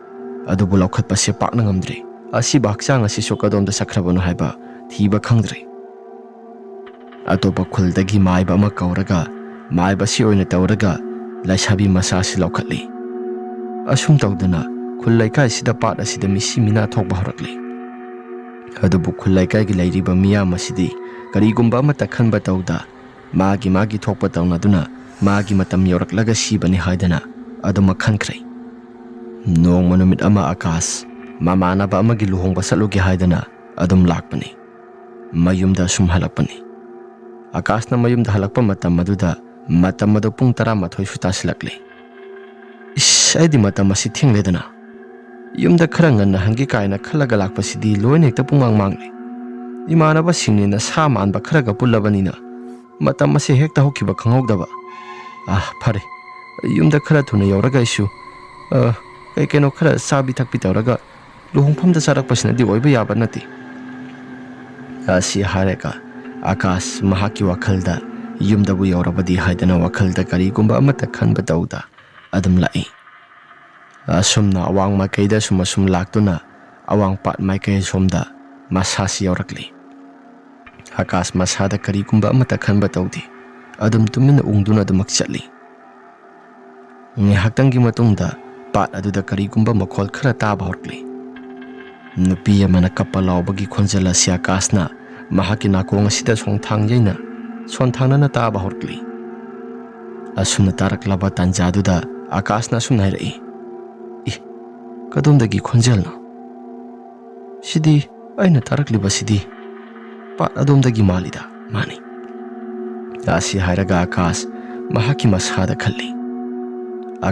ꯑꯗꯨꯕꯨ ꯂꯧꯈꯠꯄꯁꯦ ꯄꯥꯛꯅ ꯉꯝꯗ꯭ꯔꯦ꯫ ꯑꯁꯤꯕ ꯍꯛꯆꯥꯡ ꯑꯁꯤꯁꯨ ꯀꯗꯣꯝꯗ ꯆꯠꯈ꯭ꯔꯕꯅꯣ ꯍꯥꯏꯕ ꯊꯤꯕ ꯈꯪꯗ꯭ꯔꯦ꯫ ꯑꯇꯣꯞꯄ ꯈꯨꯜꯗꯒꯤ ꯃꯥꯏꯕ ꯑꯃ ꯀꯧꯔꯒ ꯃꯥꯏꯕꯁꯤ ꯑꯣꯏꯅ ꯇꯧꯔꯒ ꯂꯩꯁꯥꯕꯤ ꯃꯆꯥꯁꯤ ꯂꯧꯈꯠꯂꯤ꯫ ꯑꯁꯨꯝ ꯇꯧꯗꯅ ꯈꯨꯜ ꯂꯩꯀꯥꯏꯁꯤꯗ ꯄꯥꯠ ꯑꯁꯤꯗ ꯃꯤꯁꯤ ꯃꯤꯅꯥ ꯊꯣꯛꯄ ꯍꯧꯔꯛꯂꯤ꯫ ꯑꯗꯨꯕꯨ ꯈꯨꯜ ꯂꯩꯀꯥꯏꯒꯤ ꯂꯩꯔꯤꯕ ꯃꯤꯌꯥꯝ ꯑꯁꯤꯗꯤ ꯀꯔꯤꯒꯨꯝꯕ ꯑꯃꯠꯇ ꯈꯟꯕ ꯇꯧꯗ ꯃꯥꯒꯤ ꯃꯥꯒꯤ ꯊꯣꯛꯄ ꯇꯧꯅꯗꯨꯅ ꯃꯥꯒꯤ ꯃꯇꯝ ꯌꯧꯔꯛꯂꯒ ꯁꯤꯕꯅꯤ ꯍꯥꯏꯗꯅ ꯑꯗꯨꯃꯛ ꯈꯟꯈ꯭ꯔꯦ꯫ ꯅꯣꯡꯃ ꯅꯨꯃꯤꯠ ꯑꯃ ꯑꯀꯥꯁ ꯃꯃꯥꯟꯅꯕ ꯑꯃꯒꯤ ꯂꯨꯍꯣꯡꯕ ꯆꯠꯂꯨꯒꯦ ꯍꯥꯏꯗꯅ ꯑꯗꯨꯝ ꯂꯥꯛꯄꯅꯤ꯫ ꯃꯌꯨꯝꯗ ꯑꯁꯨꯝ ꯍꯜꯂꯛꯄꯅꯤ꯫ ꯑꯀꯥꯁꯅ ꯃꯌꯨꯝꯗ ꯍꯜꯂꯛꯄ ꯃꯇꯝ ꯑꯗꯨꯗ ꯃꯇꯝ ꯑꯗꯨ ꯄꯨꯡ ꯇꯔꯥꯃꯥꯊꯣꯏꯁꯨ ꯇꯥꯁꯤꯜꯂꯛꯂꯦ꯫ ꯏꯁ, ꯑꯩꯗꯤ ꯃꯇꯝ ꯑꯁꯤ ꯊꯦꯡꯂꯦꯗꯅ꯫ ꯌꯨꯝꯗ ꯈꯔ ꯉꯟꯅ ꯍꯟꯒꯦ ꯀꯥꯏꯅ ꯈꯜꯂꯒ ꯂꯥꯛꯄꯁꯤꯗꯤ ꯂꯣꯏꯅ ꯍꯦꯛꯇ ꯄꯨꯡꯃꯥꯡ ꯃꯥꯡꯂꯦ꯫ ꯏꯃꯥꯟꯅꯕꯁꯤꯡꯅꯤꯅ ꯁꯥ ꯃꯥꯟꯕ ꯈꯔꯒ ꯄꯨꯜꯂꯕꯅꯤꯅ ꯃꯇꯝ ꯑꯁꯤ ꯍꯦꯛꯇ ꯍꯧꯈꯤꯕ ꯈꯪꯍꯧꯗꯕ꯫ ꯑꯥ, ꯐꯔꯦ, ꯌꯨꯝꯗ ꯈꯔ ꯊꯨꯅ ꯌꯧꯔꯒ ꯑꯩꯁꯨ, ꯑ, ꯀꯩ ꯀꯩꯅꯣ ꯈꯔ ꯆꯥꯕꯤ ꯊꯛꯄꯤ ꯇꯧꯔꯒ ꯂꯨꯍꯣꯡꯐꯝꯗ ꯆꯥꯔꯛꯄꯁꯤꯅꯗꯤ ꯑꯣꯏꯕ ꯌꯥꯕ ꯅꯠꯇꯦ꯫ ꯑꯁꯤ ꯍꯥꯏꯔꯒ ꯑꯀꯥꯁ ꯃꯍꯥꯛꯀꯤ ꯋꯥꯈꯜꯗ ꯌꯨꯝꯗꯕꯨ ꯌꯧꯔꯕꯗꯤ ꯍꯥꯏꯗꯅ ꯋꯥꯈꯜꯗ ꯀꯔꯤꯒꯨꯝꯕ ꯑꯃꯠꯇ ꯈꯟꯕ ꯇꯧꯗ ꯑꯗꯨꯝ ꯂꯥꯛꯏ꯫ ꯑꯁꯨꯝꯅ ꯑꯋꯥꯡ ꯃꯥꯏꯀꯩꯗ ꯁꯨꯝ ꯑꯁꯨꯝ ꯂꯥꯛꯇꯨꯅ ꯑꯋꯥꯡ ꯄꯥꯠ ꯃꯥꯏꯀꯩ ꯑꯁꯣꯝꯗ ꯃꯁꯥꯁꯤ ꯌꯧꯔꯛꯂꯤ꯫ ꯑꯀꯥꯁ ꯃꯁꯥꯗ ꯀꯔꯤꯒꯨꯝꯕ ꯑꯃꯠꯇ ꯈꯟꯕ ꯇꯧꯗꯦ꯫ ꯑꯗꯨꯝ ꯇꯨꯃꯤꯟꯅ ꯎꯪꯗꯨꯅ ꯑꯗꯨꯃꯛ ꯆꯠꯂꯤ꯫ ꯉꯥꯏꯍꯥꯛꯇꯪꯒꯤ ꯃꯇꯨꯡꯗ ꯄꯥꯠ ꯑꯗꯨꯗ ꯀꯔꯤꯒꯨꯝꯕ ꯃꯈꯣꯜ ꯈꯔ ꯇꯥꯕ ꯍꯧꯔꯛꯂꯤ꯫ ꯅꯨꯄꯤ ꯑꯃꯅ ꯀꯞꯄ ꯂꯥꯎꯕꯒꯤ ꯈꯣꯟꯖꯦꯜ ꯑꯁꯤ ꯑꯀꯥꯁꯅ ꯃꯍꯥꯛꯀꯤ ꯅꯥꯀꯣꯡ ꯑꯁꯤꯗ ꯁꯣꯡꯊꯥꯡ ꯌꯩꯅ ꯁꯣꯟꯊꯥꯡꯅꯅ ꯇꯥꯕ ꯍꯧꯔꯛꯂꯤ꯫ ꯑꯁꯨꯝꯅ ꯇꯥꯔꯛꯂꯕ ꯇꯥꯟꯖꯥꯗꯨꯗ ꯑꯀꯥꯁꯅ ꯑꯁꯨꯝꯅ ꯍꯥꯏꯔꯛꯏ, "ꯏ, ꯀꯗꯣꯝꯗꯒꯤ ꯈꯣꯟꯖꯦꯜꯅꯣ? ꯁꯤꯗꯤ ꯑꯩꯅ ꯇꯥꯔꯛꯂꯤꯕꯁꯤꯗꯤ ꯄꯥꯠ ꯑꯗꯣꯝꯗꯒꯤ ꯃꯥꯜꯂꯤꯗ, ꯃꯥꯅꯤ?" ꯑꯁꯤ ꯍꯥꯏꯔꯒ ꯑꯀꯥꯁ ꯃꯍꯥꯛꯀꯤ ꯃꯁꯥꯗ ꯈꯜꯂꯤ꯫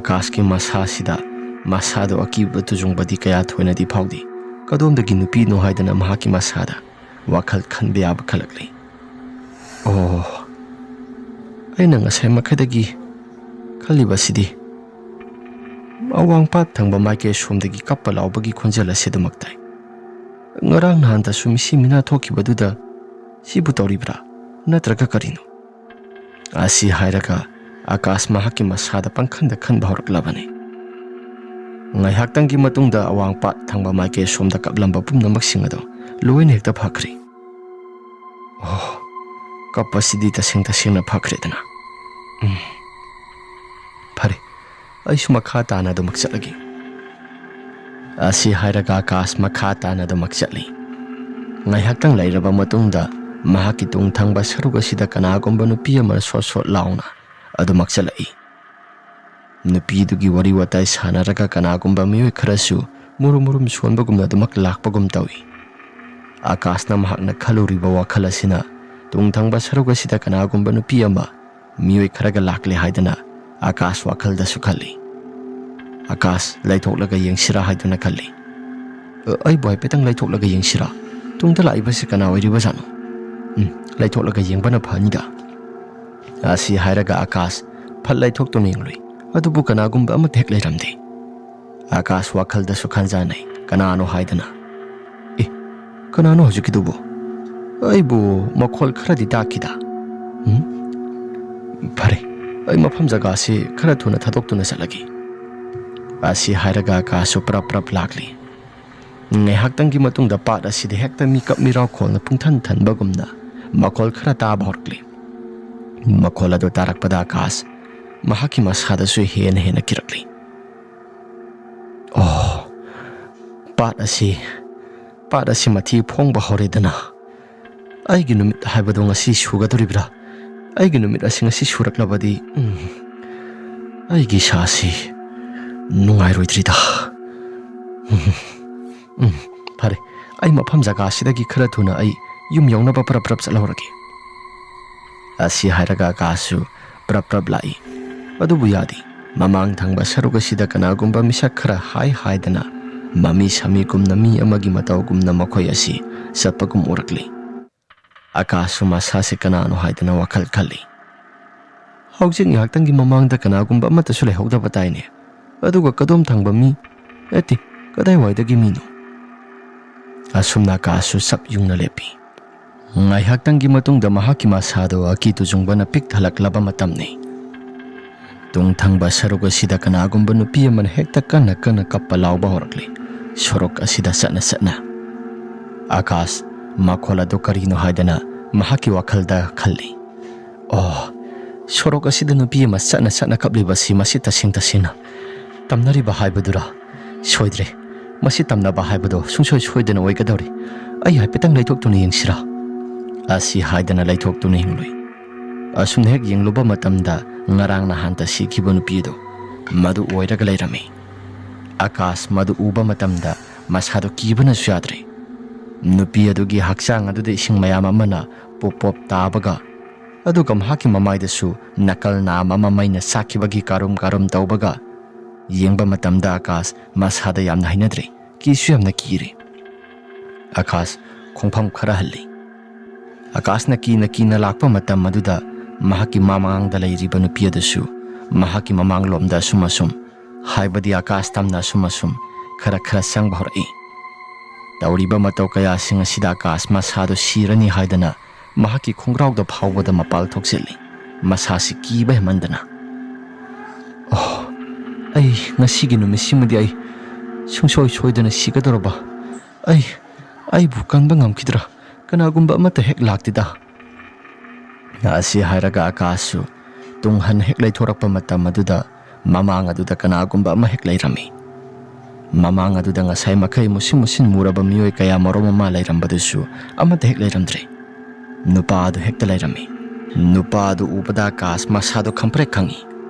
ꯑꯀꯥꯁꯀꯤ ꯃꯁꯥꯁꯤꯗ ꯃꯁꯥꯗꯣ ꯑꯀꯤꯕ ꯇꯨꯖꯨꯡꯕꯗꯤ ꯀꯌꯥ ꯊꯣꯏꯅꯗꯤ ꯐꯥꯎꯗꯦ꯫ ꯀꯗꯣꯝꯗꯒꯤ ꯅꯨꯄꯤꯅꯣ ꯍꯥꯏꯗꯅ ꯃꯍꯥꯛꯀꯤ ꯃꯁꯥꯗ ꯋꯥꯈꯜ ꯈꯟꯕ ꯌꯥꯕ ꯈꯜꯂꯛꯂꯤ꯫ "ꯑꯣ, ꯑꯩꯅ ꯉꯁꯥꯏ ꯃꯈꯩꯗꯒꯤ ꯈꯜꯂꯤꯕꯁꯤꯗꯤ ꯑꯋꯥꯡ ꯄꯥꯠ ꯊꯪꯕ ꯃꯥꯏꯀꯩ ꯁꯣꯝꯗꯒꯤ ꯀꯞꯄ ꯂꯥꯎꯕꯒꯤ ꯈꯣꯟꯖꯦꯜ ꯑꯁꯤ ꯑꯗꯨꯃꯛ ꯇꯥꯏ꯫ ꯉꯔꯥꯡ ꯅꯍꯥꯟꯗꯁꯨ ꯃꯤꯁꯤ ꯃꯤꯅꯥ ꯊꯣꯛꯈꯤꯕꯗꯨꯗ ꯁꯤꯕꯨ ꯇꯧꯔꯤꯕ꯭ꯔꯥ, ꯅꯠꯇ꯭ꯔꯒ ꯀꯔꯤꯅꯣ?" ꯑꯁꯤ ꯍꯥꯏꯔꯒ ꯑꯀꯥꯁ ꯃꯍꯥꯛꯀꯤ ꯃꯁꯥꯗ ꯄꯪꯈꯟꯗ ꯈꯟꯕ ꯍꯧꯔꯛꯂꯕꯅꯤ꯫ ꯉꯥꯏꯍꯥꯛꯇꯪꯒꯤ ꯃꯇꯨꯡꯗ ꯑꯋꯥꯡ ꯄꯥꯠ ꯊꯪꯕ ꯃꯥꯏꯀꯩ ꯁꯣꯝꯗ ꯀꯞꯂꯝꯕ ꯄꯨꯝꯅꯃꯛꯁꯤꯡ ꯑꯗꯨ ꯂꯣꯏꯅ ꯍꯦꯛꯇ ꯐꯈ꯭ꯔꯦ꯫ "ꯑꯣ, ꯀꯞꯄꯁꯤꯗꯤ ꯇꯁꯦꯡ ꯇꯁꯦꯡꯅ ꯐꯈ꯭ꯔꯦꯗꯅ꯫ ꯎꯝ, ꯐꯔꯦ, ꯑꯩꯁꯨ ꯃꯈꯥ ꯇꯥꯅ ꯑꯗꯨꯃꯛ ꯆꯠꯂꯒꯦ꯫" ꯑꯁꯤ ꯍꯥꯏꯔꯒ ꯑꯀꯥꯁ ꯃꯈꯥ ꯇꯥꯅ ꯑꯗꯨꯃꯛ ꯆꯠꯂꯤ꯫ ꯉꯥꯏꯍꯥꯛꯇꯪ ꯂꯩꯔꯕ ꯃꯇꯨꯡꯗ ꯃꯍꯥꯛꯀꯤ ꯇꯨꯡ ꯊꯪꯕ ꯁꯔꯨꯛ ꯑꯁꯤꯗ ꯀꯅꯥꯒꯨꯝꯕ ꯅꯨꯄꯤ ꯑꯃꯅ ꯁꯣꯠ ꯁꯣꯠ ꯂꯥꯎꯅ ꯑꯗꯨꯃꯛ ꯆꯠꯂꯛꯏ꯫ ꯅꯨꯄꯤꯗꯨꯒꯤ ꯋꯥꯔꯤ ꯋꯥꯇꯥꯏ ꯁꯥꯟꯅꯔꯒ ꯀꯅꯥꯒꯨꯝꯕ ꯃꯤꯑꯣꯏ ꯈꯔꯁꯨ ꯃꯨꯔꯨꯝ ꯃꯨꯔꯨꯝ ꯁꯣꯟꯕꯒꯨꯝꯅ ꯑꯗꯨꯃꯛ ꯂꯥꯛꯄꯒꯨꯝ ꯇꯧꯏ꯫ ꯑꯀꯥꯁꯅ ꯃꯍꯥꯛꯅ ꯈꯜꯂꯨꯔꯤꯕ ꯋꯥꯈꯜ ꯑꯁꯤꯅ ꯇꯨꯡ ꯊꯪꯕ ꯁꯔꯨꯛ ꯑꯁꯤꯗ ꯀꯅꯥꯒꯨꯝꯕ ꯅꯨꯄꯤ ꯑꯃ ꯃꯤꯑꯣꯏ ꯈꯔꯒ ꯂꯥꯛꯂꯦ ꯍꯥꯏꯗꯅ ꯑꯀꯥꯁ ꯋꯥꯈꯜꯗꯁꯨ ꯈꯜꯂꯤ꯫ "ꯑꯀꯥꯁ, ꯂꯩꯊꯣꯛꯂꯒ ꯌꯦꯡꯁꯤꯔꯥ?" ꯍꯥꯏꯗꯨꯅ ꯈꯜꯂꯤ꯫ "ꯑ, ꯑꯩꯕꯨ ꯍꯥꯏꯐꯦꯠꯇꯪ ꯂꯩꯊꯣꯛꯂꯒ ꯌꯦꯡꯁꯤꯔꯥ? ꯇꯨꯡꯗ ꯂꯥꯛꯏꯕꯁꯤ ꯀꯅꯥ ꯑꯣꯏꯔꯤꯕꯖꯥꯠꯅꯣ? ꯎꯝ, ꯂꯩꯊꯣꯛꯂꯒ ꯌꯦꯡꯕꯅ ꯐꯅꯤꯗ꯫" ꯑꯁꯤ ꯍꯥꯏꯔꯒ ꯑꯀꯥꯁ ꯐꯠ ꯂꯩꯊꯣꯛꯇꯨꯅ ꯌꯦꯡꯂꯨꯏ꯫ ꯑꯗꯨꯕꯨ ꯀꯅꯥꯒꯨꯝꯕ ꯑꯃꯠꯇ ꯍꯦꯛ ꯂꯩꯔꯝꯗꯦ꯫ ꯑꯀꯥꯁ ꯋꯥꯈꯜꯗꯁꯨ ꯈꯟꯖꯥꯟꯅꯩ, ꯀꯅꯥꯅꯣ ꯍꯥꯏꯗꯅ꯫ "ꯑꯦ, ꯀꯅꯥꯅꯣ ꯍꯧꯖꯤꯛꯀꯤꯗꯨꯕꯨ? ꯑꯩꯕꯨ ꯃꯈꯣꯜ ꯈꯔꯗꯤ ꯇꯥꯈꯤꯗ꯫ ꯎꯝ? ꯐꯔꯦ, ꯑꯩ ꯃꯐꯝ ꯖꯒꯥꯁꯤ ꯈꯔ ꯊꯨꯅ ꯊꯥꯗꯣꯛꯇꯨꯅ ꯆꯠꯂꯒꯦ꯫" ꯑꯁꯤ ꯍꯥꯏꯔꯒ ꯑꯀꯥꯁꯁꯨ ꯄ꯭ꯔꯞ ꯄ꯭ꯔꯞ ꯂꯥꯛꯂꯤ꯫ ꯉꯥꯏꯍꯥꯛꯇꯪꯒꯤ ꯃꯇꯨꯡꯗ ꯄꯥꯠ ꯑꯁꯤꯗ ꯍꯦꯛꯇ ꯃꯤꯀꯞ ꯃꯤꯔꯥꯎ ꯈꯣꯜꯅ ꯄꯨꯡꯊꯟ ꯊꯟꯕꯒꯨꯝꯅ ꯃꯈꯣꯜ ꯈꯔ ꯇꯥꯕ ꯍꯧꯔꯛꯂꯤ꯫ ꯃꯈꯣꯜ ꯑꯗꯨ ꯇꯥꯔꯛꯄꯗ ꯑꯀꯥꯁ ꯃꯍꯥꯛꯀꯤ ꯃꯁꯥꯗꯁꯨ ꯍꯦꯟꯅ ꯍꯦꯟꯅ ꯀꯤꯔꯛꯂꯤ꯫ ꯄꯥꯠ ꯑꯁꯤ, ꯄꯥꯠ ꯑꯁꯤ ꯃꯊꯤ ꯐꯣꯡꯕ ꯍꯧꯔꯦꯗꯅ꯫ ꯑꯩꯒꯤ ꯅꯨꯃꯤꯠ ꯍꯥꯏꯕꯗꯣ ꯉꯁꯤ ꯁꯨꯒꯗꯧꯔꯤꯕ꯭ꯔꯥ? ꯑꯩꯒꯤ ꯅꯨꯃꯤꯠ ꯑꯁꯤ ꯉꯁꯤ ꯁꯨꯔꯛꯂꯕꯗꯤ, ꯎꯝ, ꯑꯩꯒꯤ ꯏꯁꯥꯁꯤ ꯅꯨꯡꯉꯥꯏꯔꯣꯏꯗ꯭ꯔꯤꯗ꯫ ꯎꯝ, ꯎꯝ, ꯐꯔꯦ, ꯑꯩ ꯃꯐꯝ ꯖꯒꯥꯁꯤꯗꯒꯤ ꯈꯔ ꯊꯨꯅ ꯑꯩ ꯌꯨꯝ ꯌꯧꯅꯕ ꯄ꯭ꯔꯞ ꯄ꯭ꯔꯞ ꯆꯠꯍꯧꯔꯒꯦ꯫ ꯑꯁꯤ ꯍꯥꯏꯔꯒ ꯑꯀꯥꯁꯁꯨ ꯄ꯭ꯔꯞ ꯄ꯭ꯔꯞ ꯂꯥꯛꯏ꯫ ꯑꯗꯨꯕꯨ ꯌꯥꯗꯦ꯫ ꯃꯃꯥꯡ ꯊꯪꯕ ꯁꯔꯨꯛ ꯑꯁꯤꯗ ꯀꯅꯥꯒꯨꯝꯕ ꯃꯤꯁꯛ ꯈꯔ ꯍꯥꯏ ꯍꯥꯏꯗꯅ ꯃꯃꯤ ꯁꯥꯃꯤꯒꯨꯝꯅ ꯃꯤ ꯑꯃꯒꯤ ꯃꯇꯧꯒꯨꯝꯅ ꯃꯈꯣꯏ ꯑꯁꯤ ꯆꯠꯄꯒꯨꯝ ꯎꯔꯛꯂꯤ꯫ ꯑꯀꯥꯁꯁꯨ ꯃꯁꯥꯁꯦ ꯀꯅꯥꯅꯣ ꯍꯥꯏꯗꯅ ꯋꯥꯈꯜ ꯈꯜꯂꯤ꯫ ꯍꯧꯖꯤꯛ ꯉꯥꯏꯍꯥꯛꯇꯪꯒꯤ ꯃꯃꯥꯡꯗ ꯀꯅꯥꯒꯨꯝꯕ ꯑꯃꯠꯇꯁꯨ ꯂꯩꯍꯧꯗꯕ ꯇꯥꯏꯅꯦ꯫ ꯑꯗꯨꯒ ꯀꯗꯣꯝ ꯊꯪꯕ ꯃꯤ? ꯑꯦ, ꯀꯗꯥꯏꯋꯥꯏꯗꯒꯤ ꯃꯤꯅꯣ? ꯑꯁꯨꯝꯅ ꯑꯀꯥꯁꯁꯨ ꯆꯞ ꯌꯨꯡꯅ ꯂꯦꯞꯄꯤ꯫ ꯉꯥꯏꯍꯥꯛꯇꯪꯒꯤ ꯃꯇꯨꯡꯗ ꯃꯍꯥꯛꯀꯤ ꯃꯁꯥꯗꯣ ꯑꯀꯤ ꯇꯨꯖꯨꯡꯕꯅ ꯄꯤꯛ ꯊꯜꯂꯛꯂꯕ ꯃꯇꯝꯅꯤ꯫ ꯇꯨꯡ ꯊꯪꯕ ꯁꯔꯨꯛ ꯑꯁꯤꯗ ꯀꯅꯥꯒꯨꯝꯕ ꯅꯨꯄꯤ ꯑꯃꯅ ꯍꯦꯛꯇ ꯀꯟꯅ ꯀꯟꯅ ꯀꯞꯄ ꯂꯥꯎꯕ ꯍꯧꯔꯛꯂꯤ꯫ ꯁꯣꯔꯣꯛ ꯑꯁꯤꯗ ꯆꯠꯅ ꯆꯠꯅ꯫ ꯑꯀꯥꯁ ꯃꯈꯣꯜ ꯑꯗꯨ ꯀꯔꯤꯅꯣ ꯍꯥꯏꯗꯅ ꯃꯍꯥꯛꯀꯤ ꯋꯥꯈꯜꯗ ꯈꯜꯂꯤ꯫ ꯑꯣ, ꯁꯣꯔꯣꯛ ꯑꯁꯤꯗ ꯅꯨꯄꯤ ꯑꯃ ꯆꯠꯅ ꯆꯠꯅ ꯀꯞꯂꯤꯕꯁꯤ ꯃꯁꯤ ꯇꯁꯦꯡ ꯇꯁꯦꯡꯅ ꯇꯝꯅꯔꯤꯕ ꯍꯥꯏꯕꯗꯨꯔꯥ? ꯁꯣꯏꯗ꯭ꯔꯦ, ꯃꯁꯤ ꯇꯝꯅꯕ ꯍꯥꯏꯕꯗꯣ ꯁꯨꯡꯁꯣꯏ ꯁꯣꯏꯗꯅ ꯑꯣꯏꯒꯗꯧꯔꯤ꯫ ꯑꯩ ꯍꯥꯏꯐꯦꯠꯇꯪ ꯂꯩꯊꯣꯛꯇꯨꯅ ꯌꯦꯡꯁꯤꯔꯥ? ꯑꯁꯤ ꯍꯥꯏꯗꯅ ꯂꯩꯊꯣꯛꯇꯨꯅ ꯌꯦꯡꯂꯨꯏ꯫ ꯑꯁꯨꯝꯅ ꯍꯦꯛ ꯌꯦꯡꯂꯨꯕ ꯃꯇꯝꯗ ꯉꯔꯥꯡ ꯅꯍꯥꯟꯇ ꯁꯤꯈꯤꯕ ꯅꯨꯄꯤ ꯑꯗꯨ ꯃꯗꯨ ꯑꯣꯏꯔꯒ ꯂꯩꯔꯝꯃꯤ꯫ ꯑꯀꯥꯁ ꯃꯗꯨ ꯎꯕ ꯃꯇꯝꯗ ꯃꯁꯥꯗꯨ ꯀꯤꯕꯅꯁꯨ ꯌꯥꯗ꯭ꯔꯦ꯫ ꯅꯨꯄꯤ ꯑꯗꯨꯒꯤ ꯍꯛꯆꯥꯡ ꯑꯗꯨꯗ ꯏꯁꯤꯡ ꯃꯌꯥꯝ ꯑꯃꯅ ꯄꯣꯞ ꯄꯣꯞ ꯇꯥꯕꯒ, ꯑꯗꯨꯒ ꯃꯍꯥꯛꯀꯤ ꯃꯃꯥꯏꯗꯁꯨ ꯅꯥꯀꯜ ꯅꯥꯝ ꯑꯃ ꯃꯩꯅ ꯆꯥꯛꯈꯤꯕꯒꯤ ꯀꯥꯔꯨꯝ ꯀꯥꯔꯨꯝ ꯇꯧꯕꯒ ꯌꯦꯡꯕ ꯃꯇꯝꯗ ꯑꯀꯥꯁ ꯃꯁꯥꯗ ꯌꯥꯝꯅ ꯍꯩꯅꯗ꯭ꯔꯦ, ꯀꯤꯁꯨ ꯌꯥꯝꯅ ꯀꯤꯔꯦ꯫ ꯑꯀꯥꯁ ꯈꯣꯡꯐꯝ ꯈꯔ ꯍꯜꯂꯤ꯫ ꯑꯀꯥꯁꯅ ꯀꯤꯅ ꯀꯤꯅ ꯂꯥꯛꯄ ꯃꯇꯝ ꯑꯗꯨꯗ ꯃꯍꯥꯛꯀꯤ ꯃꯃꯥꯡꯗ ꯂꯩꯔꯤꯕ ꯅꯨꯄꯤ ꯑꯗꯨꯁꯨ ꯃꯍꯥꯛꯀꯤ ꯃꯃꯥꯡꯂꯣꯝꯗ ꯑꯁꯨꯝ ꯑꯁꯨꯝ, ꯍꯥꯏꯕꯗꯤ ꯑꯀꯥꯁ ꯇꯝꯅ ꯑꯁꯨꯝ ꯑꯁꯨꯝ ꯈꯔ ꯈꯔ ꯆꯪꯕ ꯍꯧꯔꯛꯏ꯫ ꯇꯧꯔꯤꯕ ꯃꯇꯧ ꯀꯌꯥꯁꯤꯡ ꯑꯁꯤꯗ ꯑꯀꯥꯁ ꯃꯁꯥꯗꯨ ꯁꯤꯔꯅꯤ ꯍꯥꯏꯗꯅ ꯃꯍꯥꯛꯀꯤ ꯈꯣꯡꯒ꯭ꯔꯥꯎꯗ ꯐꯥꯎꯕꯗ ꯃꯄꯥꯜ ꯊꯣꯛꯆꯤꯜꯂꯤ, ꯃꯁꯥꯁꯤ ꯀꯤꯕ ꯍꯦꯟꯃꯟꯗꯅ꯫ "ꯑꯣ, ꯑꯩ ꯉꯁꯤꯒꯤ ꯅꯨꯃꯤꯠꯁꯤꯃꯗꯤ ꯑꯩ ꯁꯨꯡꯁꯣꯏ ꯁꯣꯏꯗꯅ ꯁꯤꯒꯗꯧꯔꯕ꯫ ꯑꯩ, ꯑꯩꯕꯨ ꯀꯟꯕ ꯉꯝꯈꯤꯗ꯭ꯔꯥ? ꯀꯅꯥꯒꯨꯝꯕ ꯑꯃꯠꯇ ꯍꯦꯛ ꯂꯥꯛꯇꯦꯗ?" ꯑꯁꯤ ꯍꯥꯏꯔꯒ ꯑꯀꯥꯁꯁꯨ ꯇꯨꯡ ꯍꯟꯅ ꯍꯦꯛ ꯂꯩꯊꯣꯔꯛꯄ ꯃꯇꯝ ꯑꯗꯨꯗ ꯃꯃꯥꯡ ꯑꯗꯨꯗ ꯀꯅꯥꯒꯨꯝꯕ ꯑꯃ ꯍꯦꯛ ꯂꯩꯔꯝꯃꯤ꯫ ꯃꯃꯥꯡ ꯑꯗꯨꯗ ꯉꯁꯥꯏ ꯃꯈꯩ ꯃꯨꯁꯤꯟ ꯃꯨꯁꯤꯟ ꯃꯨꯔꯕ ꯃꯤꯑꯣꯏ ꯀꯌꯥ ꯃꯔꯨꯝ ꯑꯃ ꯂꯩꯔꯝꯕꯗꯨꯁꯨ ꯑꯃꯠꯇ ꯍꯦꯛ ꯂꯩꯔꯝꯗ꯭ꯔꯦ꯫ ꯅꯨꯄꯥ ꯑꯗꯨ ꯍꯦꯛꯇ ꯂꯩꯔꯝꯃꯤ꯫ ꯅꯨꯄꯥ ꯑꯗꯨ ꯎꯕꯗ ꯑꯀꯥꯁ ꯃꯁꯥꯗꯣ ꯈꯪꯄ꯭ꯔꯦꯛ ꯈꯪꯉꯤ꯫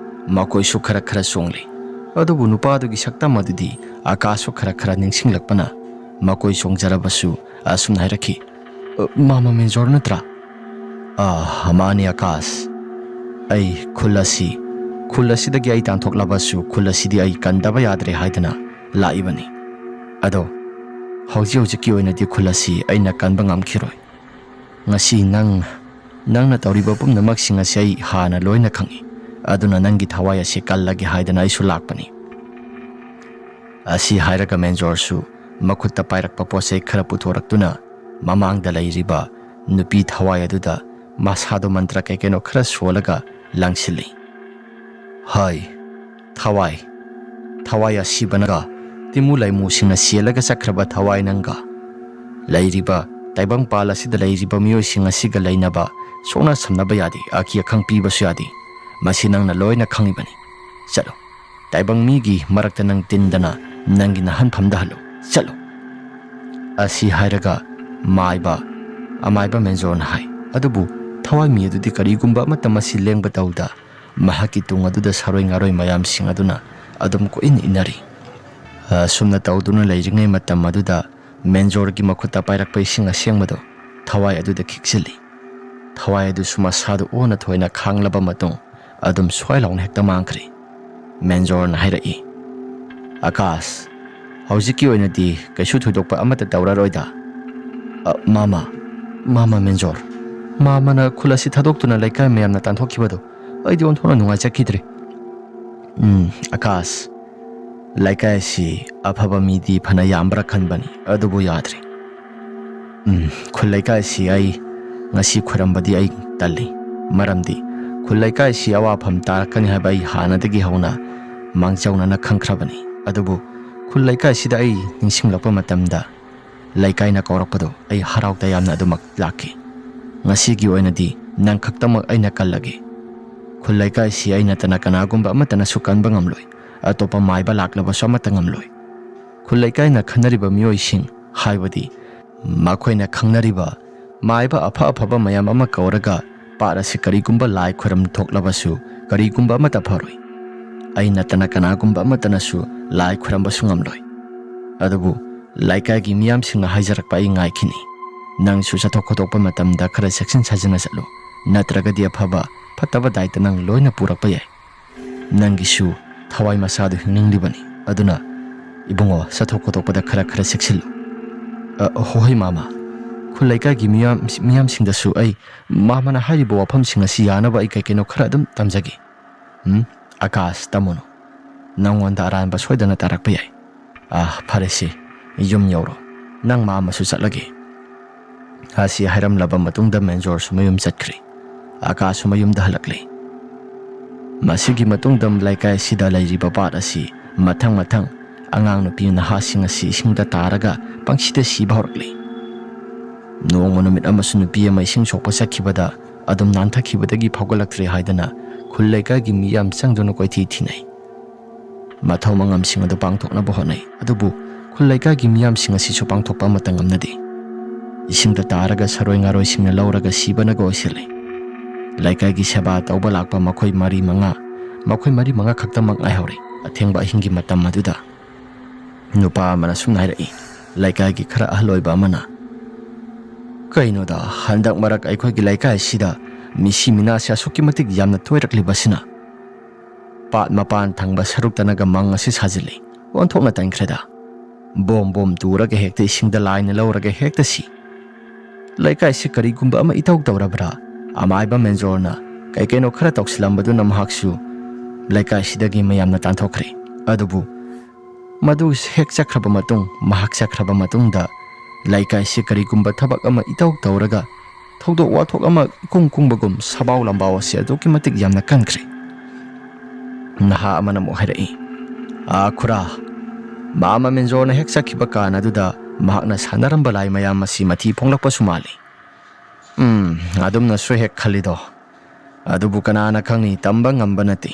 ꯃꯀꯣꯏꯁꯨ ꯈꯔ ꯈꯔ ꯆꯣꯡꯂꯤ꯫ ꯑꯗꯨꯕꯨ ꯅꯨꯄꯥ ꯑꯗꯨꯒꯤ ꯁꯛꯇꯝ ꯑꯗꯨꯗꯤ ꯑꯀꯥꯁꯁꯨ ꯈꯔ ꯈꯔ ꯅꯤꯡꯁꯤꯡꯂꯛꯄꯅ ꯃꯀꯣꯏ ꯆꯣꯡꯖꯔꯕꯁꯨ ꯑꯁꯨꯝꯅ ꯍꯥꯏꯔꯛꯈꯤ, "ꯑ, ꯃꯥꯃ ꯃꯦꯟꯖꯣꯔ ꯅꯠꯇ꯭ꯔꯥ?" "ꯑ, ꯃꯥꯅꯤ ꯑꯀꯥꯁ꯫ ꯑꯩ ꯈꯨꯜ ꯑꯁꯤ, ꯈꯨꯜ ꯑꯁꯤꯗꯒꯤ ꯑꯩ ꯇꯥꯟꯊꯣꯛꯂꯕꯁꯨ ꯈꯨꯜ ꯑꯁꯤꯗꯤ ꯑꯩ ꯀꯟꯗꯕ ꯌꯥꯗ꯭ꯔꯦ ꯍꯥꯏꯗꯅ ꯂꯥꯛꯏꯕꯅꯤ꯫ ꯑꯗꯣ ꯍꯧꯖꯤꯛ ꯍꯧꯖꯤꯛꯀꯤ ꯑꯣꯏꯅꯗꯤ ꯈꯨꯜ ꯑꯁꯤ ꯑꯩꯅ ꯀꯟꯕ ꯉꯝꯈꯤꯔꯣꯏ꯫ ꯉꯁꯤ ꯅꯪ, ꯅꯪꯅ ꯇꯧꯔꯤꯕ ꯄꯨꯝꯅꯃꯛꯁꯤꯡ ꯑꯁꯤ ꯑꯩ ꯍꯥꯟꯅ ꯂꯣꯏꯅ ꯈꯪꯏ꯫ ꯑꯗꯨꯅ ꯅꯪꯒꯤ ꯊꯋꯥꯏ ꯑꯁꯤ ꯀꯜꯂꯒꯦ ꯍꯥꯏꯗꯅ ꯑꯩꯁꯨ ꯂꯥꯛꯄꯅꯤ꯫" ꯑꯁꯤ ꯍꯥꯏꯔꯒ ꯃꯦꯟꯖꯣꯔꯁꯨ ꯃꯈꯨꯠꯇ ꯄꯥꯏꯔꯛꯄ ꯄꯣꯠ ꯆꯩ ꯈꯔ ꯄꯨꯊꯣꯔꯛꯇꯨꯅ ꯃꯃꯥꯡꯗ ꯂꯩꯔꯤꯕ ꯅꯨꯄꯤ ꯊꯋꯥꯏ ꯑꯗꯨꯗ ꯃꯁꯥꯗꯣ ꯃꯟꯇ꯭ꯔ ꯀꯩ ꯀꯩꯅꯣ ꯈꯔ ꯁꯣꯜꯂꯒ ꯂꯪꯁꯤꯜꯂꯤ꯫ "ꯍꯥꯏ, ꯊꯋꯥꯏ, ꯊꯋꯥꯏ ꯑꯁꯤꯕ ꯅꯪꯒ ꯇꯤꯃꯨ ꯂꯩꯃꯨꯁꯤꯡꯅ ꯁꯦꯜꯂꯒ ꯆꯠꯈ꯭ꯔꯕ ꯊꯋꯥꯏ ꯅꯪꯒ ꯂꯩꯔꯤꯕ ꯇꯥꯏꯕꯪꯄꯥꯜ ꯑꯁꯤꯗ ꯂꯩꯔꯤꯕ ꯃꯤꯑꯣꯏꯁꯤꯡ ꯑꯁꯤꯒ ꯂꯩꯅꯕ ꯁꯣꯛꯅ ꯁꯝꯅꯕ ꯌꯥꯗꯦ, ꯑꯀꯤ ꯑꯈꯪ ꯄꯤꯕꯁꯨ ꯌꯥꯗꯦ꯫ ꯃꯁꯤ ꯅꯪꯅ ꯂꯣꯏꯅ ꯈꯪꯉꯤꯕꯅꯤ꯫ ꯆꯠꯂꯣ, ꯇꯥꯏꯕꯪ ꯃꯤꯒꯤ ꯃꯔꯛꯇ ꯅꯪ ꯇꯤꯟꯗꯅ ꯅꯪꯒꯤ ꯅꯥꯍꯟꯐꯝꯗ ꯍꯜꯂꯨ꯫ ꯆꯠꯂꯨ꯫" ꯑꯁꯤ ꯍꯥꯏꯔꯒ ꯃꯥꯏꯕ, ꯑꯃꯥꯏꯕ ꯃꯦꯟꯖꯣꯔꯅ ꯍꯥꯏ꯫ ꯑꯗꯨꯕꯨ ꯊꯋꯥꯏꯃꯤ ꯑꯗꯨꯗꯤ ꯀꯔꯤꯒꯨꯝꯕ ꯑꯃꯠꯇ ꯃꯁꯤ ꯂꯦꯡꯕ ꯇꯧꯗ ꯃꯍꯥꯛꯀꯤ ꯇꯨꯡ ꯑꯗꯨꯗ ꯁꯥꯔꯣꯏ ꯉꯥꯔꯣꯏ ꯃꯌꯥꯝꯁꯤꯡ ꯑꯗꯨꯅ ꯑꯗꯨꯝ ꯀꯣꯏꯏꯟ ꯏꯟꯅꯔꯤ꯫ ꯑꯁꯨꯝꯅ ꯇꯧꯗꯨꯅ ꯂꯩꯔꯤꯉꯩ ꯃꯇꯝ ꯑꯗꯨꯗ ꯃꯦꯟꯖꯣꯔꯒꯤ ꯃꯈꯨꯠꯇ ꯄꯥꯏꯔꯛꯄ ꯏꯁꯤꯡ ꯑꯁꯦꯡꯕꯗꯨ ꯊꯋꯥꯏ ꯑꯗꯨꯗ ꯈꯤꯛꯆꯤꯜꯂꯤ꯫ ꯊꯋꯥꯏ ꯑꯗꯨꯁꯨ ꯃꯁꯥꯗꯨ ꯑꯣꯟꯅ ꯊꯣꯏꯅ ꯈꯥꯡꯂꯕ ꯃꯇꯨꯡ ꯑꯗꯨꯝ ꯁ꯭ꯋꯥꯏ ꯂꯥꯎꯅ ꯍꯦꯛꯇ ꯃꯥꯡꯈ꯭ꯔꯦ꯫ ꯃꯦꯟꯖꯣꯔꯅ ꯍꯥꯏꯔꯛꯏ, "ꯑꯀꯥꯁ, ꯍꯧꯖꯤꯛꯀꯤ ꯑꯣꯏꯅꯗꯤ ꯀꯩꯁꯨ ꯊꯣꯏꯗꯣꯛꯄ ꯑꯃꯠꯇ ꯇꯧꯔꯔꯣꯏꯗ꯫" "ꯑ, ꯃꯥꯃ, ꯃꯥꯃ ꯃꯦꯟꯖꯣꯔ, ꯃꯥꯃꯅ ꯈꯨꯜ ꯑꯁꯤ ꯊꯥꯗꯣꯛꯇꯨꯅ ꯂꯩꯀꯥꯏ ꯃꯌꯥꯝꯅ ꯇꯥꯟꯊꯣꯛꯈꯤꯕꯗꯨ ꯑꯩꯗꯤ ꯑꯣꯟꯊꯣꯛꯅ ꯅꯨꯡꯉꯥꯏꯖꯈꯤꯗ꯭ꯔꯦ꯫ ꯎꯝ, ꯑꯀꯥꯁ, ꯂꯩꯀꯥꯏ ꯑꯁꯤ ꯑꯐꯕ ꯃꯤꯗꯤ ꯐꯅ ꯌꯥꯝꯕ꯭ꯔꯥ ꯈꯟꯕꯅꯤ, ꯑꯗꯨꯕꯨ ꯌꯥꯗ꯭ꯔꯦ꯫ ꯎꯝ, ꯈꯨꯜ ꯂꯩꯀꯥꯏꯁꯤ ꯑꯩ ꯉꯁꯤ ꯈꯣꯏꯔꯝꯕꯗꯤ ꯑꯩ ꯇꯜꯂꯤ꯫ ꯃꯔꯝꯗꯤ ꯈꯨꯜ ꯂꯩꯀꯥꯏꯁꯤ ꯑꯋꯥꯐꯝ ꯇꯥꯔꯛꯀꯅꯤ ꯍꯥꯏꯕ ꯑꯩ ꯍꯥꯟꯅꯗꯒꯤ ꯍꯧꯅ ꯃꯥꯡꯖꯧꯅꯅ ꯈꯪꯈ꯭ꯔꯕꯅꯤ꯫ ꯑꯗꯨꯕꯨ ꯈꯨꯜ ꯂꯩꯀꯥꯏꯁꯤꯗ ꯑꯩ ꯅꯤꯡꯁꯤꯡꯂꯛꯄ ꯃꯇꯝꯗ ꯂꯩꯀꯥꯏꯅ ꯀꯧꯔꯛꯄꯗꯨ ꯑꯩ ꯍꯔꯥꯎ ꯇꯌꯥꯝꯅ ꯑꯗꯨꯃꯛ ꯂꯥꯛꯈꯤ꯫ ꯉꯁꯤꯒꯤ ꯑꯣꯏꯅꯗꯤ ꯅꯪ ꯈꯛꯇꯃꯛ ꯑꯩꯅ ꯀꯜꯂꯒꯦ꯫ ꯈꯨꯜ ꯂꯩꯀꯥꯏꯁꯤ ꯑꯩ ꯅꯠꯇꯅ ꯀꯅꯥꯒꯨꯝꯕ ꯑꯃꯠꯇꯅꯁꯨ ꯀꯟꯕ ꯉꯝꯂꯣꯏ꯫ ꯑꯇꯣꯞꯄ ꯃꯥꯏꯕ ꯂꯥꯛꯂꯕꯁꯨ ꯑꯃꯠꯇ ꯉꯝꯂꯣꯏ꯫ ꯈꯨꯜ ꯂꯩꯀꯥꯏꯅ ꯈꯟꯅꯔꯤꯕ ꯃꯤꯑꯣꯏꯁꯤꯡ, ꯍꯥꯏꯕꯗꯤ ꯃꯈꯣꯏꯅ ꯈꯪꯅꯔꯤꯕ ꯃꯥꯏꯕ ꯑꯐ ꯑꯐꯕ ꯃꯌꯥꯝ ꯑꯃ ꯀꯧꯔꯒ ꯄꯥꯠ ꯑꯁꯤ ꯀꯔꯤꯒꯨꯝꯕ ꯂꯥꯏ ꯈꯨꯔꯝ ꯊꯣꯛꯂꯕꯁꯨ, ꯀꯔꯤꯒꯨꯝꯕ ꯑꯃꯠꯇ ꯐꯔꯣꯏ꯫ ꯑꯩ ꯅꯠꯇꯅ ꯀꯅꯥꯒꯨꯝꯕ ꯑꯃꯠꯇꯅꯁꯨ ꯂꯥꯏ ꯈꯨꯔꯝꯕꯁꯨ ꯉꯝꯂꯣꯏ꯫ ꯑꯗꯨꯕꯨ ꯂꯩꯀꯥꯏꯒꯤ ꯃꯤꯌꯥꯝꯁꯤꯡꯅ ꯍꯥꯏꯖꯔꯛꯄ ꯑꯩ ꯉꯥꯏꯈꯤꯅꯤ꯫ ꯅꯪꯁꯨ ꯆꯠꯊꯣꯛ ꯈꯣꯠꯇꯣꯛꯄ ꯃꯇꯝꯗ ꯈꯔ ꯆꯦꯛꯁꯤꯟ ꯁꯥꯖꯤꯟꯅ ꯆꯠꯂꯨ, ꯅꯠꯇ꯭ꯔꯒꯗꯤ ꯑꯐꯕ ꯐꯠꯇꯕ ꯗꯥꯏꯇ ꯅꯪ ꯂꯣꯏꯅ ꯄꯨꯔꯛꯄ ꯌꯥꯏ꯫ ꯅꯪꯒꯤꯁꯨ ꯊꯋꯥꯏ ꯃꯆꯥꯗꯨ ꯍꯤꯡꯅꯤꯡꯂꯤꯕꯅꯤ꯫ ꯑꯗꯨꯅ ꯏꯕꯨꯡꯉꯣ, ꯆꯠꯊꯣꯛ ꯈꯣꯠꯇꯣꯛꯄꯗ ꯈꯔ ꯈꯔ ꯆꯦꯛꯁꯤꯜꯂꯨ꯫ ꯑ, ꯍꯣꯏ ꯃꯥꯃ꯫ ꯈꯨꯜ ꯂꯩꯀꯥꯏꯒꯤ ꯃꯤꯌꯥꯝ-, ꯃꯤꯌꯥꯝꯁꯤꯡꯗꯁꯨ ꯑꯩ ꯃꯥꯃꯅ ꯍꯥꯏꯔꯤꯕ ꯋꯥꯐꯝꯁꯤꯡ ꯑꯁꯤ ꯌꯥꯅꯕ ꯑꯩ ꯀꯩ ꯀꯩꯅꯣ ꯈꯔ ꯑꯗꯨꯝ ꯇꯝꯖꯒꯦ꯫ ꯎꯝ, ꯑꯀꯥꯁ, ꯇꯝꯃꯨꯅꯨ꯫ ꯅꯪꯉꯣꯟꯗ ꯑꯔꯥꯟꯕ ꯁꯣꯏꯗꯅ ꯇꯥꯔꯛꯄ ꯌꯥꯏ꯫ ꯑꯥ, ꯐꯔꯦꯁꯦ, ꯌꯨꯝ ꯌꯧꯔꯣ꯫ ꯅꯪ ꯃꯥꯃꯁꯨ ꯆꯠꯂꯒꯦ꯫ ꯑꯁꯤ ꯍꯥꯏꯔꯝꯂꯕ ꯃꯇꯨꯡꯗ ꯃꯦꯟꯖꯣꯔꯁꯨ ꯃꯌꯨꯝ ꯆꯠꯈ꯭ꯔꯦ꯫ ꯑꯀꯥꯁꯁꯨ ꯃꯌꯨꯝꯗ ꯍꯜꯂꯛꯂꯦ꯫ ꯃꯁꯤꯒꯤ ꯃꯇꯨꯡꯗ ꯂꯩꯀꯥꯏ ꯑꯁꯤꯗ ꯂꯩꯔꯤꯕ ꯄꯥꯠ ꯑꯁꯤ ꯃꯊꯪ ꯃꯊꯪ ꯑꯉꯥꯡ ꯅꯨꯄꯤ ꯅꯍꯥꯁꯤꯡ ꯑꯁꯤ ꯏꯁꯤꯡꯗ ꯇꯥꯔꯒ ꯄꯪꯁꯤꯗ ꯁꯤꯕ ꯍꯧꯔꯛꯂꯦ꯫ ꯅꯣꯡꯃ ꯅꯨꯃꯤꯠ ꯑꯃꯁꯨ ꯅꯨꯄꯤ ꯑꯃ ꯏꯁꯤꯡ ꯁꯣꯛꯄ ꯆꯠꯈꯤꯕꯗ ꯑꯗꯨꯝ ꯅꯥꯟꯊꯈꯤꯕꯗꯒꯤ ꯐꯥꯎꯒꯠꯂꯛꯇ꯭ꯔꯦ ꯍꯥꯏꯗꯅ ꯈꯨꯜ ꯂꯩꯀꯥꯏꯒꯤ ꯃꯤ ꯌꯥꯝ ꯆꯪꯗꯨꯅ ꯀꯣꯏꯊꯤ ꯊꯤꯅꯩ꯫ ꯃꯊꯧ ꯃꯉꯝꯁꯤꯡ ꯑꯗꯨ ꯄꯥꯡꯊꯣꯛꯅꯕ ꯍꯣꯠꯅꯩ, ꯑꯗꯨꯕꯨ ꯈꯨꯜ ꯂꯩꯀꯥꯏꯒꯤ ꯃꯤꯌꯥꯝꯁꯤꯡ ꯑꯁꯤꯁꯨ ꯄꯥꯡꯊꯣꯛꯄ ꯑꯃꯠꯇ ꯉꯝꯅꯗꯦ꯫ ꯏꯁꯤꯡꯗ ꯇꯥꯔꯒ ꯁꯔꯣꯏ ꯉꯥꯔꯣꯏꯁꯤꯡꯅ ꯂꯧꯔꯒ ꯁꯤꯕꯅꯒ ꯑꯣꯏꯁꯤꯜꯂꯦ꯫ ꯂꯩꯀꯥꯏꯒꯤ ꯁꯦꯕꯥ ꯇꯧꯕ ꯂꯥꯛꯄ ꯃꯈꯣꯏ ꯃꯔꯤ ꯃꯉꯥ, ꯃꯈꯣꯏ ꯃꯔꯤ ꯃꯉꯥ ꯈꯛꯇꯃꯛ ꯉꯥꯏꯍꯧꯔꯦ꯫ ꯑꯊꯦꯡꯕ ꯑꯍꯤꯡꯒꯤ ꯃꯇꯝ ꯑꯗꯨꯗ ꯅꯨꯄꯥ ꯑꯃꯅ ꯁꯨꯝꯅ ꯍꯥꯏꯔꯛꯏ, ꯂꯩꯀꯥꯏꯒꯤ ꯈꯔ ꯑꯍꯜ ꯑꯣꯏꯕ ꯑꯃꯅ, "ꯀꯩꯅꯣꯗ, ꯍꯟꯗꯛ ꯃꯔꯛ ꯑꯩꯈꯣꯏꯒꯤ ꯂꯩꯀꯥꯏ ꯑꯁꯤꯗ ꯃꯤꯁꯤ ꯃꯤꯅꯥꯁꯦ ꯑꯁꯨꯛꯀꯤ ꯃꯇꯤꯛ ꯌꯥꯝꯅ ꯇꯣꯏꯔꯛꯂꯤꯕꯁꯤꯅ? ꯄꯥꯠ ꯃꯄꯥꯟ ꯊꯪꯕ ꯁꯔꯨꯛꯇꯅꯒ ꯃꯪ ꯑꯁꯤ ꯁꯥꯖꯤꯜꯂꯤ, ꯑꯣꯟꯊꯣꯛꯅ ꯇꯟꯈ꯭ꯔꯦꯗ꯫ ꯕꯣꯝ ꯕꯣꯝ ꯇꯨꯔꯒ ꯍꯦꯛꯇ ꯏꯁꯤꯡꯗ ꯂꯥꯏꯅ ꯂꯧꯔꯒ ꯍꯦꯛꯇ ꯁꯤ꯫ ꯂꯩꯀꯥꯏꯁꯤ ꯀꯔꯤꯒꯨꯝꯕ ꯑꯃ ꯏꯇꯧ ꯇꯧꯔꯕ꯭ꯔꯥ?" ꯑꯃꯥꯏꯕ ꯃꯦꯟꯖꯣꯔꯅ ꯀꯩ ꯀꯩꯅꯣ ꯈꯔ ꯇꯧꯁꯤꯜꯂꯝꯕꯗꯨꯅ ꯃꯍꯥꯛꯁꯨ ꯂꯩꯀꯥꯏꯁꯤꯗꯒꯤ ꯃꯌꯥꯝꯅ ꯇꯥꯟꯊꯣꯛꯈ꯭ꯔꯦ꯫ ꯑꯗꯨꯕꯨ ꯃꯗꯨ ꯍꯦꯛ ꯆꯠꯈ꯭ꯔꯕ ꯃꯇꯨꯡ, ꯃꯍꯥꯛ ꯆꯠꯈ꯭ꯔꯕ ꯃꯇꯨꯡꯗ ꯂꯩꯀꯥꯏꯁꯤ ꯀꯔꯤꯒꯨꯝꯕ ꯊꯕꯛ ꯑꯃ ꯏꯇꯧ ꯇꯧꯔꯒ ꯊꯧꯗꯣꯛ ꯋꯥꯊꯣꯛ ꯑꯃ ꯏꯀꯨꯡ ꯀꯨꯡꯕꯒꯨꯝ ꯁꯕꯥꯎ ꯂꯝꯕꯥꯎ ꯑꯁꯤ ꯑꯗꯨꯛꯀꯤ ꯃꯇꯤꯛ ꯌꯥꯝꯅ ꯀꯟꯈ꯭ꯔꯦ꯫ ꯅꯍꯥ ꯑꯃꯅ ꯑꯃꯨꯛ ꯍꯥꯏꯔꯛꯏ, "ꯑꯥ ꯈꯨꯔꯥ, ꯃꯥꯃ ꯃꯦꯟꯖꯣꯔꯅ ꯍꯦꯛ ꯆꯠꯈꯤꯕ ꯀꯥꯟ ꯑꯗꯨꯗ ꯃꯍꯥꯛꯅ ꯁꯥꯟꯅꯔꯝꯕ ꯂꯥꯏ ꯃꯌꯥꯝ ꯑꯁꯤ ꯃꯊꯤ ꯐꯣꯡꯂꯛꯄꯁꯨ ꯃꯥꯜꯂꯤ꯫ ꯎꯝ, ꯑꯗꯨꯝꯅꯁꯨ ꯍꯦꯛ ꯈꯜꯂꯤꯗꯣ꯫ ꯑꯗꯨꯕꯨ ꯀꯅꯥꯅ ꯈꯪꯅꯤ, ꯇꯝꯕ ꯉꯝꯕ ꯅꯠꯇꯦ꯫"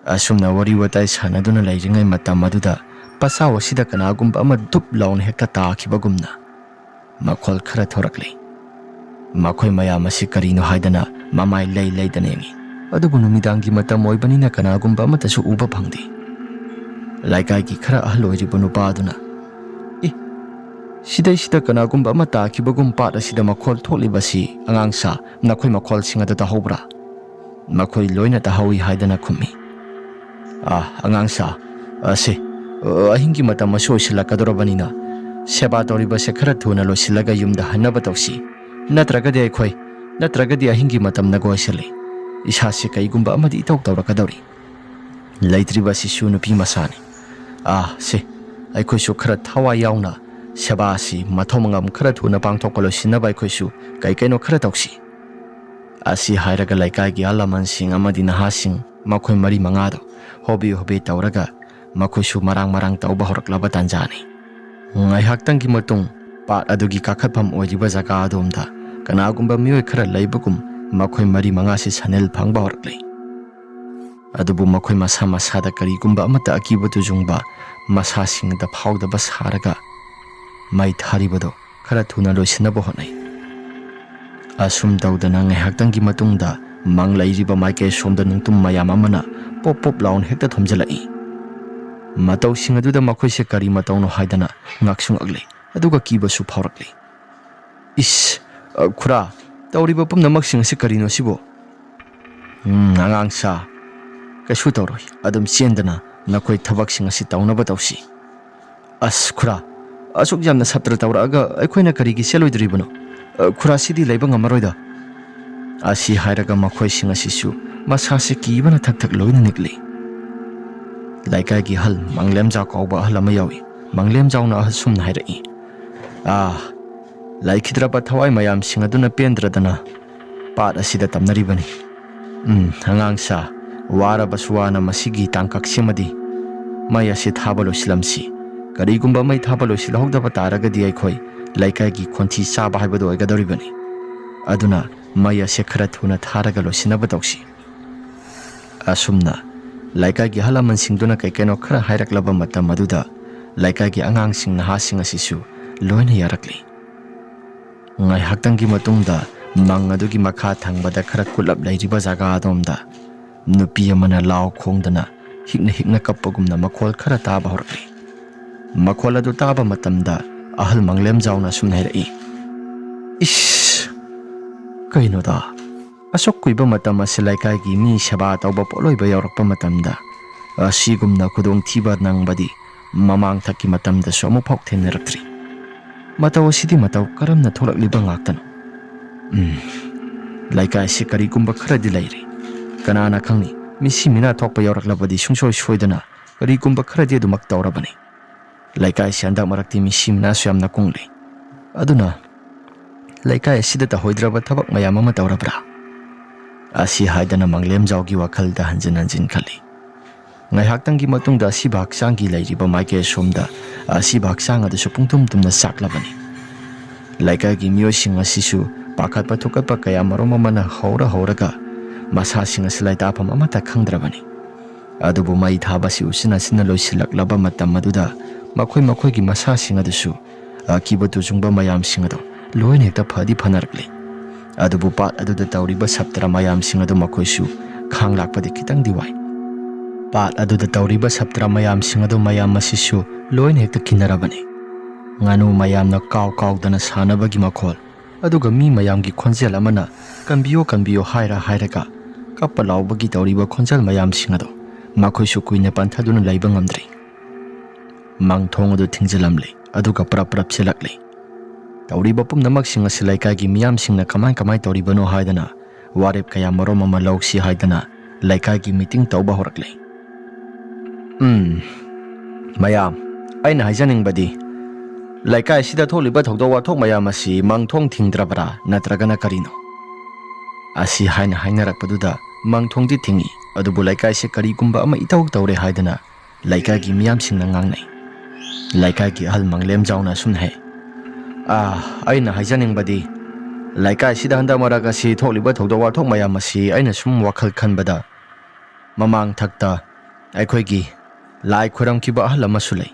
ꯑꯁꯨꯝꯅ ꯋꯥꯔꯤ ꯋꯥꯇꯥꯏ ꯁꯥꯟꯅꯗꯨꯅ ꯂꯩꯔꯤꯉꯩ ꯃꯇꯝ ꯑꯗꯨꯗ ꯄꯆꯥꯎ ꯑꯁꯤꯗ ꯀꯅꯥꯒꯨꯝꯕ ꯑꯃ ꯗꯨꯞ ꯂꯥꯎꯅ ꯍꯦꯛꯇ ꯇꯥꯈꯤꯕꯒꯨꯝꯅ ꯃꯈꯣꯜ ꯈꯔ ꯊꯣꯔꯛꯂꯤ꯫ ꯃꯈꯣꯏ ꯃꯌꯥꯝ ꯑꯁꯤ ꯀꯔꯤꯅꯣ ꯍꯥꯏꯗꯅ ꯃꯃꯥꯏ ꯂꯩ ꯂꯩꯗꯅ ꯌꯦꯡꯏ꯫ ꯑꯗꯨꯕꯨ ꯅꯨꯃꯤꯗꯥꯡꯒꯤ ꯃꯇꯝ ꯑꯣꯏꯕꯅꯤꯅ ꯀꯅꯥꯒꯨꯝꯕ ꯑꯃꯠꯇꯁꯨ ꯎꯕ ꯐꯪꯗꯦ꯫ ꯂꯩꯀꯥꯏꯒꯤ ꯈꯔ ꯑꯍꯜ ꯑꯣꯏꯔꯤꯕ ꯅꯨꯄꯥ ꯑꯗꯨꯅ, "ꯑꯦ, ꯁꯤꯗꯩꯁꯤꯗ ꯀꯅꯥꯒꯨꯝꯕ ꯑꯃ ꯇꯥꯈꯤꯕꯒꯨꯝ ꯄꯥꯠ ꯑꯁꯤꯗ ꯃꯈꯣꯜ ꯊꯣꯛꯂꯤꯕꯁꯤ ꯑꯉꯥꯡꯁꯥ, ꯅꯈꯣꯏ ꯃꯈꯣꯜꯁꯤꯡ ꯑꯗꯨ ꯇꯥꯍꯧꯕ꯭ꯔꯥ?" ꯃꯈꯣꯏ ꯂꯣꯏꯅ ꯇꯥꯍꯧꯏ ꯍꯥꯏꯗꯅ ꯈꯨꯝꯃꯤ꯫ "ꯑꯥ, ꯑꯉꯥꯡꯁꯥ, ꯑꯁꯦ, ꯑ, ꯑꯍꯤꯡꯒꯤ ꯃꯇꯝ ꯑꯁꯨ ꯑꯣꯏꯁꯤꯜꯂꯛꯀꯗꯧꯔꯕꯅꯤꯅ ꯁꯦꯕꯥ ꯇꯧꯔꯤꯕꯁꯦ ꯈꯔ ꯊꯨꯅ ꯂꯣꯏꯁꯤꯜꯂꯒ ꯌꯨꯝꯗ ꯍꯟꯅꯕ ꯇꯧꯁꯤ꯫ ꯅꯠꯇ꯭ꯔꯒꯗꯤ ꯑꯩꯈꯣꯏ, ꯅꯠꯇ꯭ꯔꯒꯗꯤ ꯑꯍꯤꯡꯒꯤ ꯃꯇꯝꯅꯒ ꯑꯣꯏꯁꯤꯜꯂꯤ꯫ ꯏꯁꯥꯁꯦ ꯀꯩꯒꯨꯝꯕ ꯑꯃꯗꯤ ꯏꯇꯧ ꯇꯧꯔꯛꯀꯗꯧꯔꯤ꯫" ꯂꯩꯇ꯭ꯔꯤꯕ ꯑꯁꯤꯁꯨ ꯅꯨꯄꯤ ꯃꯆꯥꯅꯤ꯫ "ꯑꯥ, ꯁꯦ, ꯑꯩꯈꯣꯏꯁꯨ ꯈꯔ ꯊꯋꯥꯏ ꯌꯥꯎꯅ ꯁꯦꯕꯥ ꯑꯁꯤ ꯃꯊꯧ ꯃꯉꯝ ꯈꯔ ꯊꯨꯅ ꯄꯥꯡꯊꯣꯛꯄ ꯂꯣꯏꯁꯤꯟꯅꯕ ꯑꯩꯈꯣꯏꯁꯨ ꯀꯩ ꯀꯩꯅꯣ ꯈꯔ ꯇꯧꯁꯤ꯫" ꯑꯁꯤ ꯍꯥꯏꯔꯒ ꯂꯩꯀꯥꯏꯒꯤ ꯑꯍꯜ ꯂꯃꯟꯁꯤꯡ ꯑꯃꯗꯤ ꯅꯍꯥꯁꯤꯡ ꯃꯈꯣꯏ ꯃꯔꯤ ꯃꯉꯥꯗꯣ ꯍꯣꯕꯦ ꯍꯣꯕꯦ ꯇꯧꯔꯒ ꯃꯈꯣꯏꯁꯨ ꯃꯔꯥꯡ ꯃꯔꯥꯡ ꯇꯧꯕ ꯍꯧꯔꯛꯂꯕ ꯇꯥꯟꯖꯥꯅꯤ꯫ ꯉꯥꯏꯍꯥꯛꯇꯪꯒꯤ ꯃꯇꯨꯡ ꯄꯥꯠ ꯑꯗꯨꯒꯤ ꯀꯥꯈꯠꯐꯝ ꯑꯣꯏꯔꯤꯕ ꯖꯒꯥ ꯑꯗꯣꯝꯗ ꯀꯅꯥꯒꯨꯝꯕ ꯃꯤꯑꯣꯏ ꯈꯔ ꯂꯩꯕꯒꯨꯝ ꯃꯈꯣꯏ ꯃꯔꯤ ꯃꯉꯥꯁꯤ ꯁꯅꯦꯜ ꯐꯪꯕ ꯍꯧꯔꯛꯂꯤ꯫ ꯑꯗꯨꯕꯨ ꯃꯈꯣꯏ ꯃꯁꯥ ꯃꯁꯥꯗ ꯀꯔꯤꯒꯨꯝꯕ ꯑꯃꯠꯇ ꯑꯀꯤꯕ ꯇꯨꯖꯨꯡꯕ ꯃꯁꯥꯁꯤꯡꯗ ꯐꯥꯎꯗꯕ ꯁꯥꯔꯒ ꯃꯩ ꯊꯥꯔꯤꯕꯗꯨ ꯈꯔ ꯊꯨꯅ ꯂꯣꯏꯁꯤꯟꯅꯕ ꯍꯣꯠꯅꯩ꯫ ꯑꯁꯨꯝ ꯇꯧꯗꯅ ꯉꯥꯏꯍꯥꯛꯇꯪꯒꯤ ꯃꯇꯨꯡꯗ ꯃꯪ ꯂꯩꯔꯤꯕ ꯃꯥꯏꯀꯩ ꯁꯣꯝꯗ ꯅꯨꯡꯇꯨꯝ ꯃꯌꯥꯝ ꯑꯃꯅ ꯄꯣꯞ ꯄꯣꯞ ꯂꯥꯎꯅ ꯍꯦꯛꯇ ꯊꯣꯝꯖꯤꯜꯂꯛꯏ꯫ ꯃꯇꯧꯁꯤꯡ ꯑꯗꯨꯗ ꯃꯈꯣꯏꯁꯦ ꯀꯔꯤ ꯃꯇꯧꯅꯣ ꯍꯥꯏꯗꯅ ꯉꯛꯁꯨ ꯉꯛꯂꯤ, ꯑꯗꯨꯒ ꯀꯤꯕꯁꯨ ꯐꯥꯎꯔꯛꯂꯤ꯫ "ꯏꯁ, ꯑ, ꯈꯨꯔꯥ, ꯇꯧꯔꯤꯕ ꯄꯨꯝꯅꯃꯛꯁꯤꯡ ꯑꯁꯤ ꯀꯔꯤꯅꯣ ꯁꯤꯕꯨ?" "ꯎꯝ, ꯑꯉꯥꯡꯁꯥ, ꯀꯩꯁꯨ ꯇꯧꯔꯣꯏ꯫ ꯑꯗꯨꯝ ꯆꯦꯟꯗꯅ ꯅꯈꯣꯏ ꯊꯕꯛꯁꯤꯡ ꯑꯁꯤ ꯇꯧꯅꯕ ꯇꯧꯁꯤ꯫" "ꯑꯁ, ꯈꯨꯔꯥ, ꯑꯁꯨꯛ ꯌꯥꯝꯅ ꯁꯥꯇ꯭ꯔ ꯇꯧꯔꯛꯑꯒ ꯑꯩꯈꯣꯏꯅ ꯀꯔꯤꯒꯤ ꯆꯦꯜꯂꯣꯏꯗꯣꯔꯤꯕꯅꯣ? ꯑ, ꯈꯨꯔꯥ, ꯁꯤꯗꯤ ꯂꯩꯕ ꯉꯝꯃꯔꯣꯏꯗ꯫" ꯑꯁꯤ ꯍꯥꯏꯔꯒ ꯃꯈꯣꯏꯁꯤꯡ ꯑꯁꯤꯁꯨ ꯃꯁꯥꯁꯦ ꯀꯤꯕꯅ ꯊꯛ ꯊꯛ ꯂꯣꯏꯅ ꯅꯤꯛꯂꯤ꯫ ꯂꯩꯀꯥꯏꯒꯤ ꯑꯍꯜ ꯃꯪꯂꯦꯝꯖꯥꯎ ꯀꯧꯕ ꯑꯍꯜ ꯑꯃ ꯌꯥꯎꯏ꯫ ꯃꯪꯂꯦꯝꯖꯥꯎꯅ ꯑꯁꯨꯝꯅ ꯍꯥꯏꯔꯛꯏ, "ꯑꯥ, ꯂꯩꯈꯤꯗ꯭ꯔꯕ ꯊꯋꯥꯏ ꯃꯌꯥꯝꯁꯤꯡ ꯑꯗꯨꯅ ꯄꯦꯟꯗ꯭ꯔꯗꯅ ꯄꯥꯠ ꯑꯁꯤꯗ ꯇꯝꯅꯔꯤꯕꯅꯤ꯫ ꯎꯝ, ꯑꯉꯥꯡꯁꯥ, ꯋꯥꯔꯕꯁꯨ ꯋꯥꯅ ꯃꯁꯤꯒꯤ ꯇꯥꯡꯀꯛꯁꯤꯃꯗꯤ ꯃꯩ ꯑꯁꯤ ꯊꯥꯕ ꯂꯣꯏꯁꯤꯜꯂꯝꯁꯤ꯫ ꯀꯔꯤꯒꯨꯝꯕ ꯃꯩ ꯊꯥꯕ ꯂꯣꯏꯁꯤꯜꯍꯧꯗꯕ ꯇꯥꯔꯒꯗꯤ ꯑꯩꯈꯣꯏ ꯂꯩꯀꯥꯏꯒꯤ ꯈꯣꯟꯊꯤ ꯆꯥꯕ ꯍꯥꯏꯕꯗꯨ ꯑꯣꯏꯒꯗꯧꯔꯤꯕꯅꯤ꯫ ꯑꯗꯨꯅ ꯃꯩ ꯑꯁꯤ ꯈꯔ ꯊꯨꯅ ꯊꯥꯔꯒ ꯂꯣꯏꯁꯤꯟꯅꯕ ꯇꯧꯁꯤ꯫" ꯑꯁꯨꯝꯅ ꯂꯩꯀꯥꯏꯒꯤ ꯑꯍꯜ ꯂꯃꯟꯁꯤꯡꯗꯨꯅ ꯀꯩ ꯀꯩꯅꯣ ꯈꯔ ꯍꯥꯏꯔꯛꯂꯕ ꯃꯇꯝ ꯑꯗꯨꯗ ꯂꯩꯀꯥꯏꯒꯤ ꯑꯉꯥꯡꯁꯤꯡ ꯅꯍꯥꯁꯤꯡ ꯑꯁꯤꯁꯨ ꯂꯣꯏꯅ ꯌꯥꯔꯛꯂꯤ꯫ ꯉꯥꯏꯍꯥꯛꯇꯪꯒꯤ ꯃꯇꯨꯡꯗ ꯃꯪ ꯑꯗꯨꯒꯤ ꯃꯈꯥ ꯊꯪꯕꯗ ꯈꯔ ꯀꯨꯠꯂꯞ ꯂꯩꯔꯤꯕ ꯖꯒꯥ ꯑꯗꯣꯝꯗ ꯅꯨꯄꯤ ꯑꯃꯅ ꯂꯥꯎ ꯈꯣꯡꯗꯅ ꯍꯤꯛꯅ ꯍꯤꯛꯅ ꯀꯞꯄꯒꯨꯝꯅ ꯃꯈꯣꯜ ꯈꯔ ꯇꯥꯕ ꯍꯧꯔꯛꯂꯤ꯫ ꯃꯈꯣꯜ ꯑꯗꯨ ꯇꯥꯕ ꯃꯇꯝꯗ ꯑꯍꯜ ꯃꯪꯂꯦꯝꯖꯥꯎꯅ ꯑꯁꯨꯝꯅ ꯍꯥꯏꯔꯛꯏ, "ꯏꯁ! ꯀꯩꯅꯣꯗ? ꯑꯁꯨꯛ ꯀꯨꯏꯕ ꯃꯇꯝ ꯑꯁꯤ ꯂꯩꯀꯥꯏꯒꯤ ꯃꯤ ꯁꯦꯕꯥ ꯇꯧꯕ ꯄꯣꯠꯂꯣꯏꯕ ꯌꯧꯔꯛꯄ ꯃꯇꯝꯗ ꯑꯁꯤꯒꯨꯝꯅ ꯈꯨꯗꯣꯡꯊꯤꯕ ꯅꯪꯕꯗꯤ ꯃꯃꯥꯡꯊꯛꯀꯤ ꯃꯇꯝꯗꯁꯨ ꯑꯃꯨꯛꯐꯥꯎ ꯊꯦꯡꯅꯔꯛꯇ꯭ꯔꯤ꯫ ꯃꯇꯧ ꯑꯁꯤꯗꯤ ꯃꯇꯧ ꯀꯔꯝꯅ ꯊꯣꯛꯂꯛꯂꯤꯕ ꯉꯥꯛꯇꯅꯣ? ꯎꯝ, ꯂꯩꯀꯥꯏꯁꯤ ꯀꯔꯤꯒꯨꯝꯕ ꯈꯔꯗꯤ ꯂꯩꯔꯤ꯫ ꯀꯅꯥꯅ ꯈꯪꯅꯤ, ꯃꯤꯁꯤ ꯃꯤꯅꯥ ꯊꯣꯛꯄ ꯌꯧꯔꯛꯂꯕꯗꯤ ꯁꯨꯡꯁꯣꯏ ꯁꯣꯏꯗꯅ ꯀꯔꯤꯒꯨꯝꯕ ꯈꯔꯗꯤ ꯑꯗꯨꯃꯛ ꯇꯧꯔꯕꯅꯤ꯫ ꯂꯩꯀꯥꯏꯁꯤ ꯍꯟꯗꯛ ꯃꯔꯛꯇꯤ ꯃꯤꯁꯤ ꯃꯤꯅꯥꯁꯨ ꯌꯥꯝꯅ ꯀꯨꯡꯂꯤ꯫ ꯑꯗꯨꯅ ꯂꯩꯀꯥꯏ ꯑꯁꯤꯗ ꯇꯧꯍꯣꯏꯗ꯭ꯔꯕ ꯊꯕꯛ ꯃꯌꯥꯝ ꯑꯃ ꯇꯧꯔꯕ꯭ꯔꯥ?" ꯑꯁꯤ ꯍꯥꯏꯗꯅ ꯃꯪꯂꯦꯝꯖꯥꯎꯒꯤ ꯋꯥꯈꯜꯗ ꯍꯟꯖꯤꯟ ꯍꯟꯖꯤꯟ ꯈꯜꯂꯤ꯫ ꯉꯥꯏꯍꯥꯛꯇꯪꯒꯤ ꯃꯇꯨꯡꯗ ꯑꯁꯤꯕ ꯍꯛꯆꯥꯡꯒꯤ ꯂꯩꯔꯤꯕ ꯃꯥꯏꯀꯩ ꯑꯁꯣꯝꯗ ꯑꯁꯤꯕ ꯍꯛꯆꯥꯡ ꯑꯗꯨꯁꯨ ꯄꯨꯡꯇꯨꯝ ꯇꯨꯝꯅ ꯆꯥꯛꯂꯕꯅꯤ꯫ ꯂꯩꯀꯥꯏꯒꯤ ꯃꯤꯑꯣꯏꯁꯤꯡ ꯑꯁꯤꯁꯨ ꯄꯥꯈꯠꯄ ꯊꯨꯀꯠꯄ ꯀꯌꯥ ꯃꯔꯨꯝ ꯑꯃꯅ ꯍꯧꯔ ꯍꯧꯔꯒ ꯃꯁꯥꯁꯤꯡ ꯑꯁꯤ ꯂꯩꯇꯥꯐꯝ ꯑꯃꯠꯇ ꯈꯪꯗ꯭ꯔꯕꯅꯤ꯫ ꯑꯗꯨꯕꯨ ꯃꯩ ꯊꯥꯕꯁꯤ ꯎꯆꯤꯟ ꯅꯥꯆꯤꯟꯅ ꯂꯣꯏꯁꯤꯜꯂꯛꯂꯕ ꯃꯇꯝ ꯑꯗꯨꯗ ꯃꯈꯣꯏ ꯃꯈꯣꯏꯒꯤ ꯃꯁꯥꯁꯤꯡ ꯑꯗꯨꯁꯨ ꯑꯀꯤꯕ ꯇꯨꯖꯨꯡꯕ ꯃꯌꯥꯝꯁꯤꯡ ꯑꯗꯨ ꯂꯣꯏꯅ ꯍꯦꯛꯇ ꯐꯗꯤ ꯐꯅꯔꯛꯂꯤ꯫ ꯑꯗꯨꯕꯨ ꯄꯥꯠ ꯑꯗꯨꯗ ꯇꯧꯔꯤꯕ ꯁꯥꯇ꯭ꯔ ꯃꯌꯥꯝꯁꯤꯡ ꯑꯗꯨ ꯃꯈꯣꯏꯁꯨ ꯈꯥꯡ ꯂꯥꯛꯄꯗꯤ ꯈꯤꯇꯪꯗꯤ ꯋꯥꯏ꯫ ꯄꯥꯠ ꯑꯗꯨꯗ ꯇꯧꯔꯤꯕ ꯁꯥꯇ꯭ꯔ ꯃꯌꯥꯝꯁꯤꯡ ꯑꯗꯨ ꯃꯌꯥꯝ ꯑꯁꯤꯁꯨ ꯂꯣꯏꯅ ꯍꯦꯛꯇ ꯀꯤꯅꯔꯕꯅꯤ꯫ ꯉꯥꯅꯨ ꯃꯌꯥꯝꯅ ꯀꯥꯎ ꯀꯥꯎꯗꯅ ꯁꯥꯟꯅꯕꯒꯤ ꯃꯈꯣꯜ, ꯑꯗꯨꯒ ꯃꯤ ꯃꯌꯥꯝꯒꯤ ꯈꯣꯟꯖꯦꯜ ꯑꯃꯅ "ꯀꯟꯕꯤꯌꯣ, ꯀꯟꯕꯤꯌꯣ" ꯍꯥꯏꯔ ꯍꯥꯏꯔꯒ ꯀꯞꯄ ꯂꯥꯎꯕꯒꯤ ꯇꯧꯔꯤꯕ ꯈꯣꯟꯖꯦꯜ ꯃꯌꯥꯝꯁꯤꯡ ꯑꯗꯨ ꯃꯈꯣꯏꯁꯨ ꯀꯨꯏꯅ ꯄꯟꯊꯗꯨꯅ ꯂꯩꯕ ꯉꯝꯗ꯭ꯔꯤ꯫ ꯃꯥꯡꯊꯣꯡ ꯑꯗꯨ ꯊꯤꯡꯖꯤꯜꯂꯝꯂꯤ, ꯑꯗꯨꯒ ꯄ꯭ꯔꯞ ꯄ꯭ꯔꯞ ꯁꯤꯜꯂꯛꯂꯤ꯫ ꯇꯧꯔꯤꯕ ꯄꯨꯝꯅꯃꯛꯁꯤꯡ ꯑꯁꯤ ꯂꯩꯀꯥꯏꯒꯤ ꯃꯤꯌꯥꯝꯁꯤꯡꯅ ꯀꯃꯥꯏ ꯀꯃꯥꯏ ꯇꯧꯔꯤꯕꯅꯣ ꯍꯥꯏꯗꯅ ꯋꯥꯔꯦꯞ ꯀꯌꯥ ꯃꯔꯨꯝ ꯑꯃ ꯂꯧꯁꯤ ꯍꯥꯏꯗꯅ ꯂꯩꯀꯥꯏꯒꯤ ꯃꯤꯇꯤꯡ ꯇꯧꯕ ꯍꯧꯔꯛꯂꯤ꯫ "ꯎꯝ, ꯃꯌꯥꯝ, ꯑꯩꯅ ꯍꯥꯏꯖꯅꯤꯡꯕꯗꯤ, ꯂꯩꯀꯥꯏꯁꯤꯗ ꯊꯣꯛꯂꯤꯕ ꯊꯧꯗꯣꯛ ꯋꯥꯊꯣꯛ ꯃꯌꯥꯝ ꯑꯁꯤ ꯃꯥꯡꯊꯣꯡ ꯊꯤꯡꯗ꯭ꯔꯕ꯭ꯔꯥ, ꯅꯠꯇ꯭ꯔꯒꯅ ꯀꯔꯤꯅꯣ?" ꯑꯁꯤ ꯍꯥꯏꯅ ꯍꯥꯏꯅꯔꯛꯄꯗꯨꯗ ꯃꯥꯡꯊꯣꯡꯗꯤ ꯊꯤꯡꯏ, ꯑꯗꯨꯕꯨ ꯂꯩꯀꯥꯏꯁꯦ ꯀꯔꯤꯒꯨꯝꯕ ꯑꯃ ꯏꯇꯧ ꯇꯧꯔꯦ ꯍꯥꯏꯗꯅ ꯂꯩꯀꯥꯏꯒꯤ ꯃꯤꯌꯥꯝꯁꯤꯡꯅ ꯉꯥꯡꯅꯩ꯫ ꯂꯩꯀꯥꯏꯒꯤ ꯑꯍꯜ ꯃꯪꯂꯦꯝꯖꯥꯎꯅ ꯑꯁꯨꯝꯅ ꯍꯥꯏ, "ꯑꯥ, ꯑꯩꯅ ꯍꯥꯏꯖꯅꯤꯡꯕꯗꯤ, ꯂꯩꯀꯥꯏꯁꯤꯗ ꯍꯟꯗꯛ ꯃꯔꯛ ꯑꯁꯤ ꯊꯣꯛꯂꯤꯕ ꯊꯧꯗꯣꯛ ꯋꯥꯊꯣꯛ ꯃꯌꯥꯝ ꯑꯁꯤ ꯑꯩꯅ ꯁꯨꯝ ꯋꯥꯈꯜ ꯈꯟꯕꯗ, ꯃꯃꯥꯡ ꯊꯛꯇ ꯑꯩꯈꯣꯏꯒꯤ ꯂꯥꯏ ꯈꯣꯏꯔꯝꯈꯤꯕ ꯑꯍꯜ ꯑꯃꯁꯨ ꯂꯩ꯫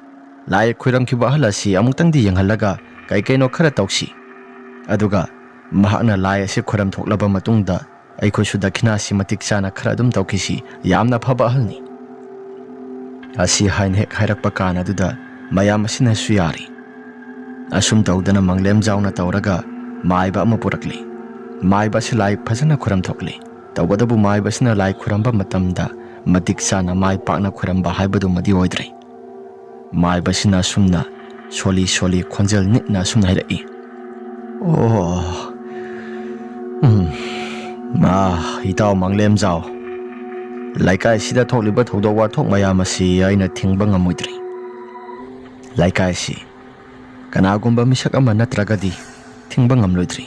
ꯂꯥꯏ ꯈꯣꯏꯔꯝꯈꯤꯕ ꯑꯍꯜ ꯑꯁꯤ ꯑꯃꯨꯛꯇꯪꯗꯤ ꯌꯦꯡꯍꯜꯂꯒ ꯀꯩ ꯀꯩꯅꯣ ꯈꯔ ꯇꯧꯁꯤ, ꯑꯗꯨꯒ ꯃꯍꯥꯛꯅ ꯂꯥꯏ ꯑꯁꯤ ꯈꯣꯏꯔꯝ ꯊꯣꯛꯂꯕ ꯃꯇꯨꯡꯗ ꯑꯩꯈꯣꯏꯁꯨ ꯗꯈꯤꯅꯥꯁꯤ ꯃꯇꯤꯛ ꯆꯥꯅ ꯈꯔ ꯑꯗꯨꯝ ꯇꯧꯈꯤꯁꯤ, ꯌꯥꯝꯅ ꯐꯕ ꯑꯍꯜꯅꯤ꯫ ꯑꯁꯤ ꯍꯥꯏꯅ ꯍꯦꯛ ꯍꯥꯏꯔꯛꯄ ꯀꯥꯟ ꯑꯗꯨꯗ ꯃꯌꯥꯝ ꯑꯁꯤꯅꯁꯨ ꯌꯥꯔꯤ꯫ ꯑꯁꯨꯝ ꯇꯧꯗꯅ ꯃꯪꯂꯦꯝꯖꯥꯎꯅ ꯇꯧꯔꯒ ꯃꯥꯏꯕ ꯑꯃ ꯄꯨꯔꯛꯂꯤ꯫ ꯃꯥꯏꯕ ꯑꯁꯤ ꯂꯥꯏ ꯐꯖꯅ ꯈꯨꯔꯝ ꯊꯣꯛꯂꯤ꯫ ꯇꯧꯕꯇꯕꯨ ꯃꯥꯏꯕ ꯑꯁꯤꯅ ꯂꯥꯏ ꯈꯨꯔꯝꯕ ꯃꯇꯝꯗ ꯃꯇꯤꯛ ꯆꯥꯅ ꯃꯥꯏ ꯄꯥꯛꯅ ꯈꯨꯔꯝꯕ ꯍꯥꯏꯕꯗꯨꯃꯗꯤ ꯑꯣꯏꯗ꯭ꯔꯦ꯫ ꯃꯥꯏꯕ ꯑꯁꯤꯅ ꯑꯁꯨꯝꯅ ꯁꯣꯜꯂꯤ ꯁꯣꯜꯂꯤ ꯈꯣꯟꯖꯦꯜ ꯅꯤꯛꯅ ꯑꯁꯨꯝꯅ ꯍꯥꯏꯔꯛꯏ, "ꯑꯣ, ꯎꯝ, ꯑꯥ, ꯏꯇꯥꯎ ꯃꯪꯂꯦꯝꯖꯥꯎ, ꯂꯩꯀꯥꯏꯁꯤꯗ ꯊꯣꯛꯂꯤꯕ ꯊꯧꯗꯣꯛ ꯋꯥꯊꯣꯛ ꯃꯌꯥꯝ ꯑꯁꯤ ꯑꯩꯅ ꯊꯤꯡꯕ ꯉꯝꯃꯣꯏꯗ꯭ꯔꯤ꯫ ꯂꯩꯀꯥꯏꯁꯤ ꯀꯅꯥꯒꯨꯝꯕ ꯃꯤꯁꯛ ꯑꯃ ꯅꯠꯇ꯭ꯔꯒꯗꯤ ꯊꯤꯡꯕ ꯉꯝꯂꯣꯏꯗ꯭ꯔꯤ꯫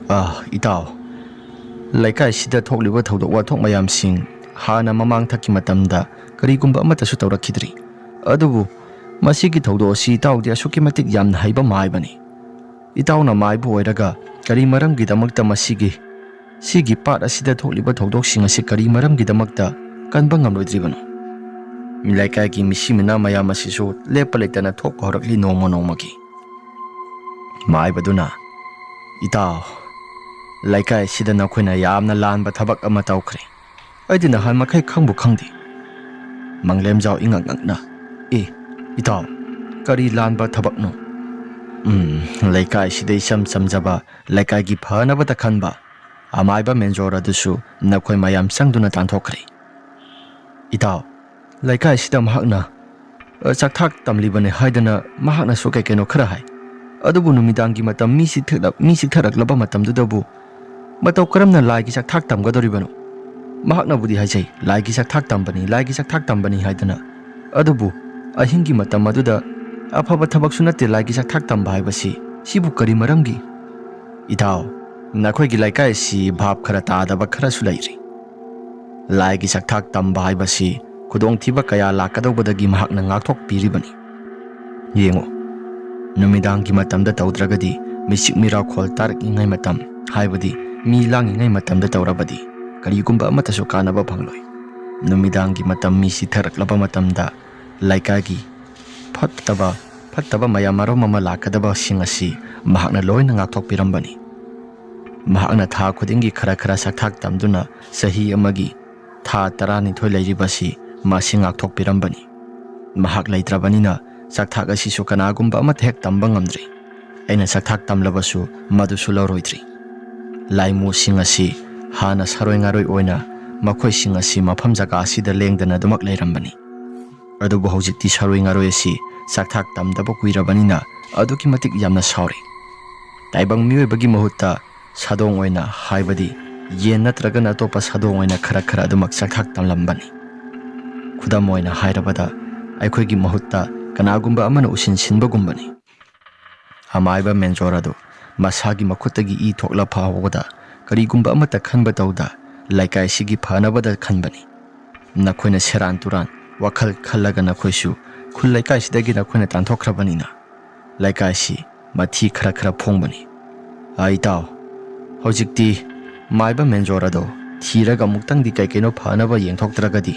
ꯑꯥ, ꯏꯇꯥꯎ, ꯂꯩꯀꯥꯏꯁꯤꯗ ꯊꯣꯛꯂꯤꯕ ꯊꯧꯗꯣꯛ ꯋꯥꯊꯣꯛ ꯃꯌꯥꯝꯁꯤꯡ ꯍꯥꯟꯅ ꯃꯃꯥꯡ ꯊꯛꯀꯤ ꯃꯇꯝꯗ ꯀꯔꯤꯒꯨꯝꯕ ꯑꯃꯠꯇꯁꯨ ꯇꯧꯔꯛꯈꯤꯗ꯭ꯔꯤ꯫ ꯑꯗꯨꯕꯨ ꯃꯁꯤꯒꯤ ꯊꯧꯗꯣꯛ ꯑꯁꯤ ꯏꯇꯥꯎꯗꯤ ꯑꯁꯨꯛꯀꯤ ꯃꯇꯤꯛ ꯌꯥꯝꯅ ꯍꯩꯕ ꯃꯥꯏꯕꯅꯤ꯫ ꯏꯇꯥꯎꯅ ꯃꯥꯏꯕ ꯑꯣꯏꯔꯒ ꯀꯔꯤ ꯃꯔꯝꯒꯤꯗꯃꯛꯇ ꯃꯁꯤꯒꯤ, ꯁꯤꯒꯤ ꯄꯥꯠ ꯑꯁꯤꯗ ꯊꯣꯛꯂꯤꯕ ꯊꯧꯗꯣꯛꯁꯤꯡ ꯑꯁꯤ ꯀꯔꯤ ꯃꯔꯝꯒꯤꯗꯃꯛꯇ ꯀꯟꯕ ꯉꯝꯂꯣꯏꯗ꯭ꯔꯤꯕꯅꯣ? ꯂꯩꯀꯥꯏꯒꯤ ꯃꯤꯁꯤ ꯃꯤꯅꯥ ꯃꯌꯥꯝ ꯑꯁꯤꯁꯨ ꯂꯦꯞꯄ ꯂꯩꯇꯅ ꯊꯣꯛꯄ ꯍꯧꯔꯛꯂꯤ ꯅꯣꯡꯃ ꯅꯣꯡꯃꯒꯤ꯫" ꯃꯥꯏꯕꯗꯨꯅ, "ꯏꯇꯥꯎ, ꯂꯩꯀꯥꯏ ꯑꯁꯤꯗ ꯅꯈꯣꯏꯅ ꯌꯥꯝꯅ ꯂꯥꯟꯕ ꯊꯕꯛ ꯑꯃ ꯇꯧꯈ꯭ꯔꯦ꯫ ꯑꯩꯗꯤ ꯅꯍꯥꯟ ꯃꯈꯩ ꯈꯪꯕꯨ ꯈꯪꯗꯦ꯫" ꯃꯪꯂꯦꯝꯖꯥꯎ ꯏꯉꯛ ꯉꯛꯅ, "ꯑꯦ, ꯏꯇꯥꯎ, ꯀꯔꯤ ꯂꯥꯟꯕ ꯊꯕꯛꯅꯣ?" "ꯎꯝ, ꯂꯩꯀꯥꯏꯁꯤꯗ ꯏꯆꯝ ꯆꯝꯖꯕ ꯂꯩꯀꯥꯏꯒꯤ ꯐꯅꯕꯇ ꯈꯟꯕ ꯑꯃꯥꯏꯕ ꯃꯦꯟꯖꯣꯔ ꯑꯗꯨꯁꯨ ꯅꯈꯣꯏ ꯃꯌꯥꯝ ꯆꯪꯗꯨꯅ ꯇꯥꯟꯊꯣꯛꯈ꯭ꯔꯦ꯫ ꯏꯇꯥꯎ, ꯂꯩꯀꯥꯏꯁꯤꯗ ꯃꯍꯥꯛꯅ, ꯑ, ꯆꯥꯛꯊꯥꯛ ꯇꯝꯂꯤꯕꯅꯦ ꯍꯥꯏꯗꯅ ꯃꯍꯥꯛꯅꯁꯨ ꯀꯩ ꯀꯩꯅꯣ ꯈꯔ ꯍꯥꯏ꯫ ꯑꯗꯨꯕꯨ ꯅꯨꯃꯤꯗꯥꯡꯒꯤ ꯃꯇꯝ ꯃꯤ ꯆꯤꯛꯊꯔꯛ-, ꯃꯤ ꯆꯤꯛꯊꯔꯛꯂꯕ ꯃꯇꯝꯗꯨꯗꯕꯨ ꯃꯇꯧ ꯀꯔꯝꯅ ꯂꯥꯏꯒꯤ ꯆꯥꯛꯊꯥꯛ ꯇꯝꯒꯗꯧꯔꯤꯕꯅꯣ?" ꯃꯍꯥꯛꯅꯕꯨꯗꯤ ꯍꯥꯏꯖꯩ, "ꯂꯥꯏꯒꯤ ꯆꯥꯛꯊꯥꯛ ꯇꯝꯕꯅꯤ, ꯂꯥꯏꯒꯤ ꯆꯥꯛꯊꯥꯛ ꯇꯝꯕꯅꯤ" ꯍꯥꯏꯗꯅ꯫ ꯑꯗꯨꯕꯨ ꯑꯍꯤꯡꯒꯤ ꯃꯇꯝ ꯑꯗꯨꯗ ꯑꯐꯕ ꯊꯕꯛꯁꯨ ꯅꯠꯇꯦ ꯂꯥꯏꯒꯤ ꯆꯥꯛꯊꯥꯛ ꯇꯝꯕ ꯍꯥꯏꯕꯁꯤ꯫ ꯁꯤꯕꯨ ꯀꯔꯤ ꯃꯔꯝꯒꯤ? ꯏꯇꯥꯎ, ꯅꯈꯣꯏꯒꯤ ꯂꯩꯀꯥꯏ ꯑꯁꯤ ꯚꯥꯞ ꯈꯔ ꯇꯥꯗꯕ ꯈꯔꯁꯨ ꯂꯩꯔꯤ꯫ ꯂꯥꯏꯒꯤ ꯆꯥꯛꯊꯥꯛ ꯇꯝꯕ ꯍꯥꯏꯕꯁꯤ ꯈꯨꯗꯣꯡꯊꯤꯕ ꯀꯌꯥ ꯂꯥꯛꯀꯗꯧꯕꯗꯒꯤ ꯃꯍꯥꯛꯅ ꯉꯥꯛꯊꯣꯛꯄꯤꯔꯤꯕꯅꯤ꯫ ꯌꯦꯡꯉꯨ, ꯅꯨꯃꯤꯗꯥꯡꯒꯤ ꯃꯇꯝꯗ ꯇꯧꯗ꯭ꯔꯒꯗꯤ ꯃꯤꯆꯤꯛ ꯃꯤꯔꯥꯎꯈꯣꯜ ꯇꯥꯔꯛꯂꯤꯉꯩ ꯃꯇꯝ, ꯍꯥꯏꯕꯗꯤ ꯃꯤ ꯂꯥꯡꯂꯤꯉꯩ ꯃꯇꯝꯗ ꯇꯧꯔꯕꯗꯤ ꯀꯔꯤꯒꯨꯝꯕ ꯑꯃꯠꯇꯁꯨ ꯀꯥꯟꯅꯕ ꯐꯪꯂꯣꯏ꯫ ꯅꯨꯃꯤꯗꯥꯡꯒꯤ ꯃꯇꯝ ꯃꯤ ꯆꯤꯊꯔꯛꯂꯕ ꯃꯇꯝꯗ ꯂꯩꯀꯥꯏꯒꯤ ꯐꯠꯇꯕ, ꯐꯠꯇꯕ ꯃꯌꯥꯝ ꯃꯔꯨꯝ ꯑꯃ ꯂꯥꯛꯀꯗꯕꯁꯤꯡ ꯑꯁꯤ ꯃꯍꯥꯛꯅ ꯂꯣꯏꯅ ꯉꯥꯛꯊꯣꯛꯄꯤꯔꯝꯕꯅꯤ꯫ ꯃꯍꯥꯛꯅ ꯊꯥ ꯈꯨꯗꯤꯡꯒꯤ ꯈꯔ ꯈꯔ ꯆꯥꯛꯊꯥꯛ ꯇꯝꯗꯨꯅ ꯆꯍꯤ ꯑꯃꯒꯤ ꯊꯥ ꯇꯔꯥꯅꯤꯊꯣꯏ ꯂꯩꯔꯤꯕꯁꯤ ꯃꯁꯤ ꯉꯥꯛꯊꯣꯛꯄꯤꯔꯝꯕꯅꯤ꯫ ꯃꯍꯥꯛ ꯂꯩꯇ꯭ꯔꯕꯅꯤꯅ ꯆꯥꯛꯊꯥꯛ ꯑꯁꯤꯁꯨ ꯀꯅꯥꯒꯨꯝꯕ ꯑꯃꯠꯇ ꯍꯦꯛ ꯇꯝꯕ ꯉꯝꯗ꯭ꯔꯤ꯫ ꯑꯩꯅ ꯆꯥꯛꯊꯥꯛ ꯇꯝꯂꯕꯁꯨ ꯃꯗꯨꯁꯨ ꯂꯧꯔꯣꯏꯗ꯭ꯔꯤ꯫ ꯂꯥꯏꯃꯨꯁꯤꯡ ꯑꯁꯤ ꯍꯥꯟꯅ ꯁꯥꯔꯣꯏ ꯉꯥꯔꯣꯏ ꯑꯣꯏꯅ ꯃꯈꯣꯏꯁꯤꯡ ꯑꯁꯤ ꯃꯐꯝ ꯖꯒꯥ ꯑꯁꯤꯗ ꯂꯦꯡꯗꯅ ꯑꯗꯨꯃꯛ ꯂꯩꯔꯝꯕꯅꯤ꯫ ꯑꯗꯨꯕꯨ ꯍꯧꯖꯤꯛꯇꯤ ꯁꯥꯔꯣꯏ ꯉꯥꯔꯣꯏ ꯑꯁꯤ ꯆꯥꯛꯊꯥꯛ ꯇꯝꯗꯕ ꯀꯨꯏꯔꯕꯅꯤꯅ ꯑꯗꯨꯛꯀꯤ ꯃꯇꯤꯛ ꯌꯥꯝꯅ ꯁꯥꯎꯔꯤ꯫ ꯇꯥꯏꯕꯪ ꯃꯤꯑꯣꯏꯕꯒꯤ ꯃꯍꯨꯠꯇ ꯁꯥꯗꯣꯡ ꯑꯣꯏꯅ, ꯍꯥꯏꯕꯗꯤ ꯌꯦꯟ ꯅꯠꯇ꯭ꯔꯒꯅ ꯑꯇꯣꯞꯄ ꯁꯥꯗꯣꯡ ꯑꯣꯏꯅ ꯈꯔ ꯈꯔ ꯑꯗꯨꯃꯛ ꯆꯥꯛꯊꯥꯛ ꯇꯝꯂꯝꯕꯅꯤ꯫ ꯈꯨꯗꯝ ꯑꯣꯏꯅ ꯍꯥꯏꯔꯕꯗ, ꯑꯩꯈꯣꯏꯒꯤ ꯃꯍꯨꯠꯇ ꯀꯅꯥꯒꯨꯝꯕ ꯑꯃꯅ ꯎꯁꯤꯟ ꯁꯤꯟꯕꯒꯨꯝꯕꯅꯤ꯫ ꯑꯃꯥꯏꯕ ꯃꯦꯟꯖꯣꯔ ꯑꯗꯨ ꯃꯁꯥꯒꯤ ꯃꯈꯨꯠꯇꯒꯤ ꯏ ꯊꯣꯛꯂ ꯐꯥꯎꯕꯗ ꯀꯔꯤꯒꯨꯝꯕ ꯑꯃꯠꯇ ꯈꯟꯕ ꯇꯧꯗ ꯂꯩꯀꯥꯏꯁꯤꯒꯤ ꯐꯅꯕꯗ ꯈꯟꯕꯅꯤ꯫ ꯅꯈꯣꯏꯅ ꯁꯦꯔꯥꯟ ꯇꯨꯔꯥꯟ ꯋꯥꯈꯜ ꯈꯜꯂꯒ ꯅꯈꯣꯏꯁꯨ ꯈꯨꯜ ꯂꯩꯀꯥꯏꯁꯤꯗꯒꯤ ꯅꯈꯣꯏꯅ ꯇꯥꯟꯊꯣꯛꯈ꯭ꯔꯕꯅꯤꯅ ꯂꯩꯀꯥꯏꯁꯤ ꯃꯊꯤ ꯈꯔ ꯈꯔ ꯐꯣꯡꯕꯅꯤ꯫ ꯑ, ꯏꯇꯥꯎ, ꯍꯧꯖꯤꯛꯇꯤ ꯃꯥꯏꯕ ꯃꯦꯟꯖꯣꯔ ꯑꯗꯣ ꯊꯤꯔꯒ ꯑꯃꯨꯛꯇꯪꯗꯤ ꯀꯩ ꯀꯩꯅꯣ ꯐꯅꯕ ꯌꯦꯡꯊꯣꯛꯇ꯭ꯔꯒꯗꯤ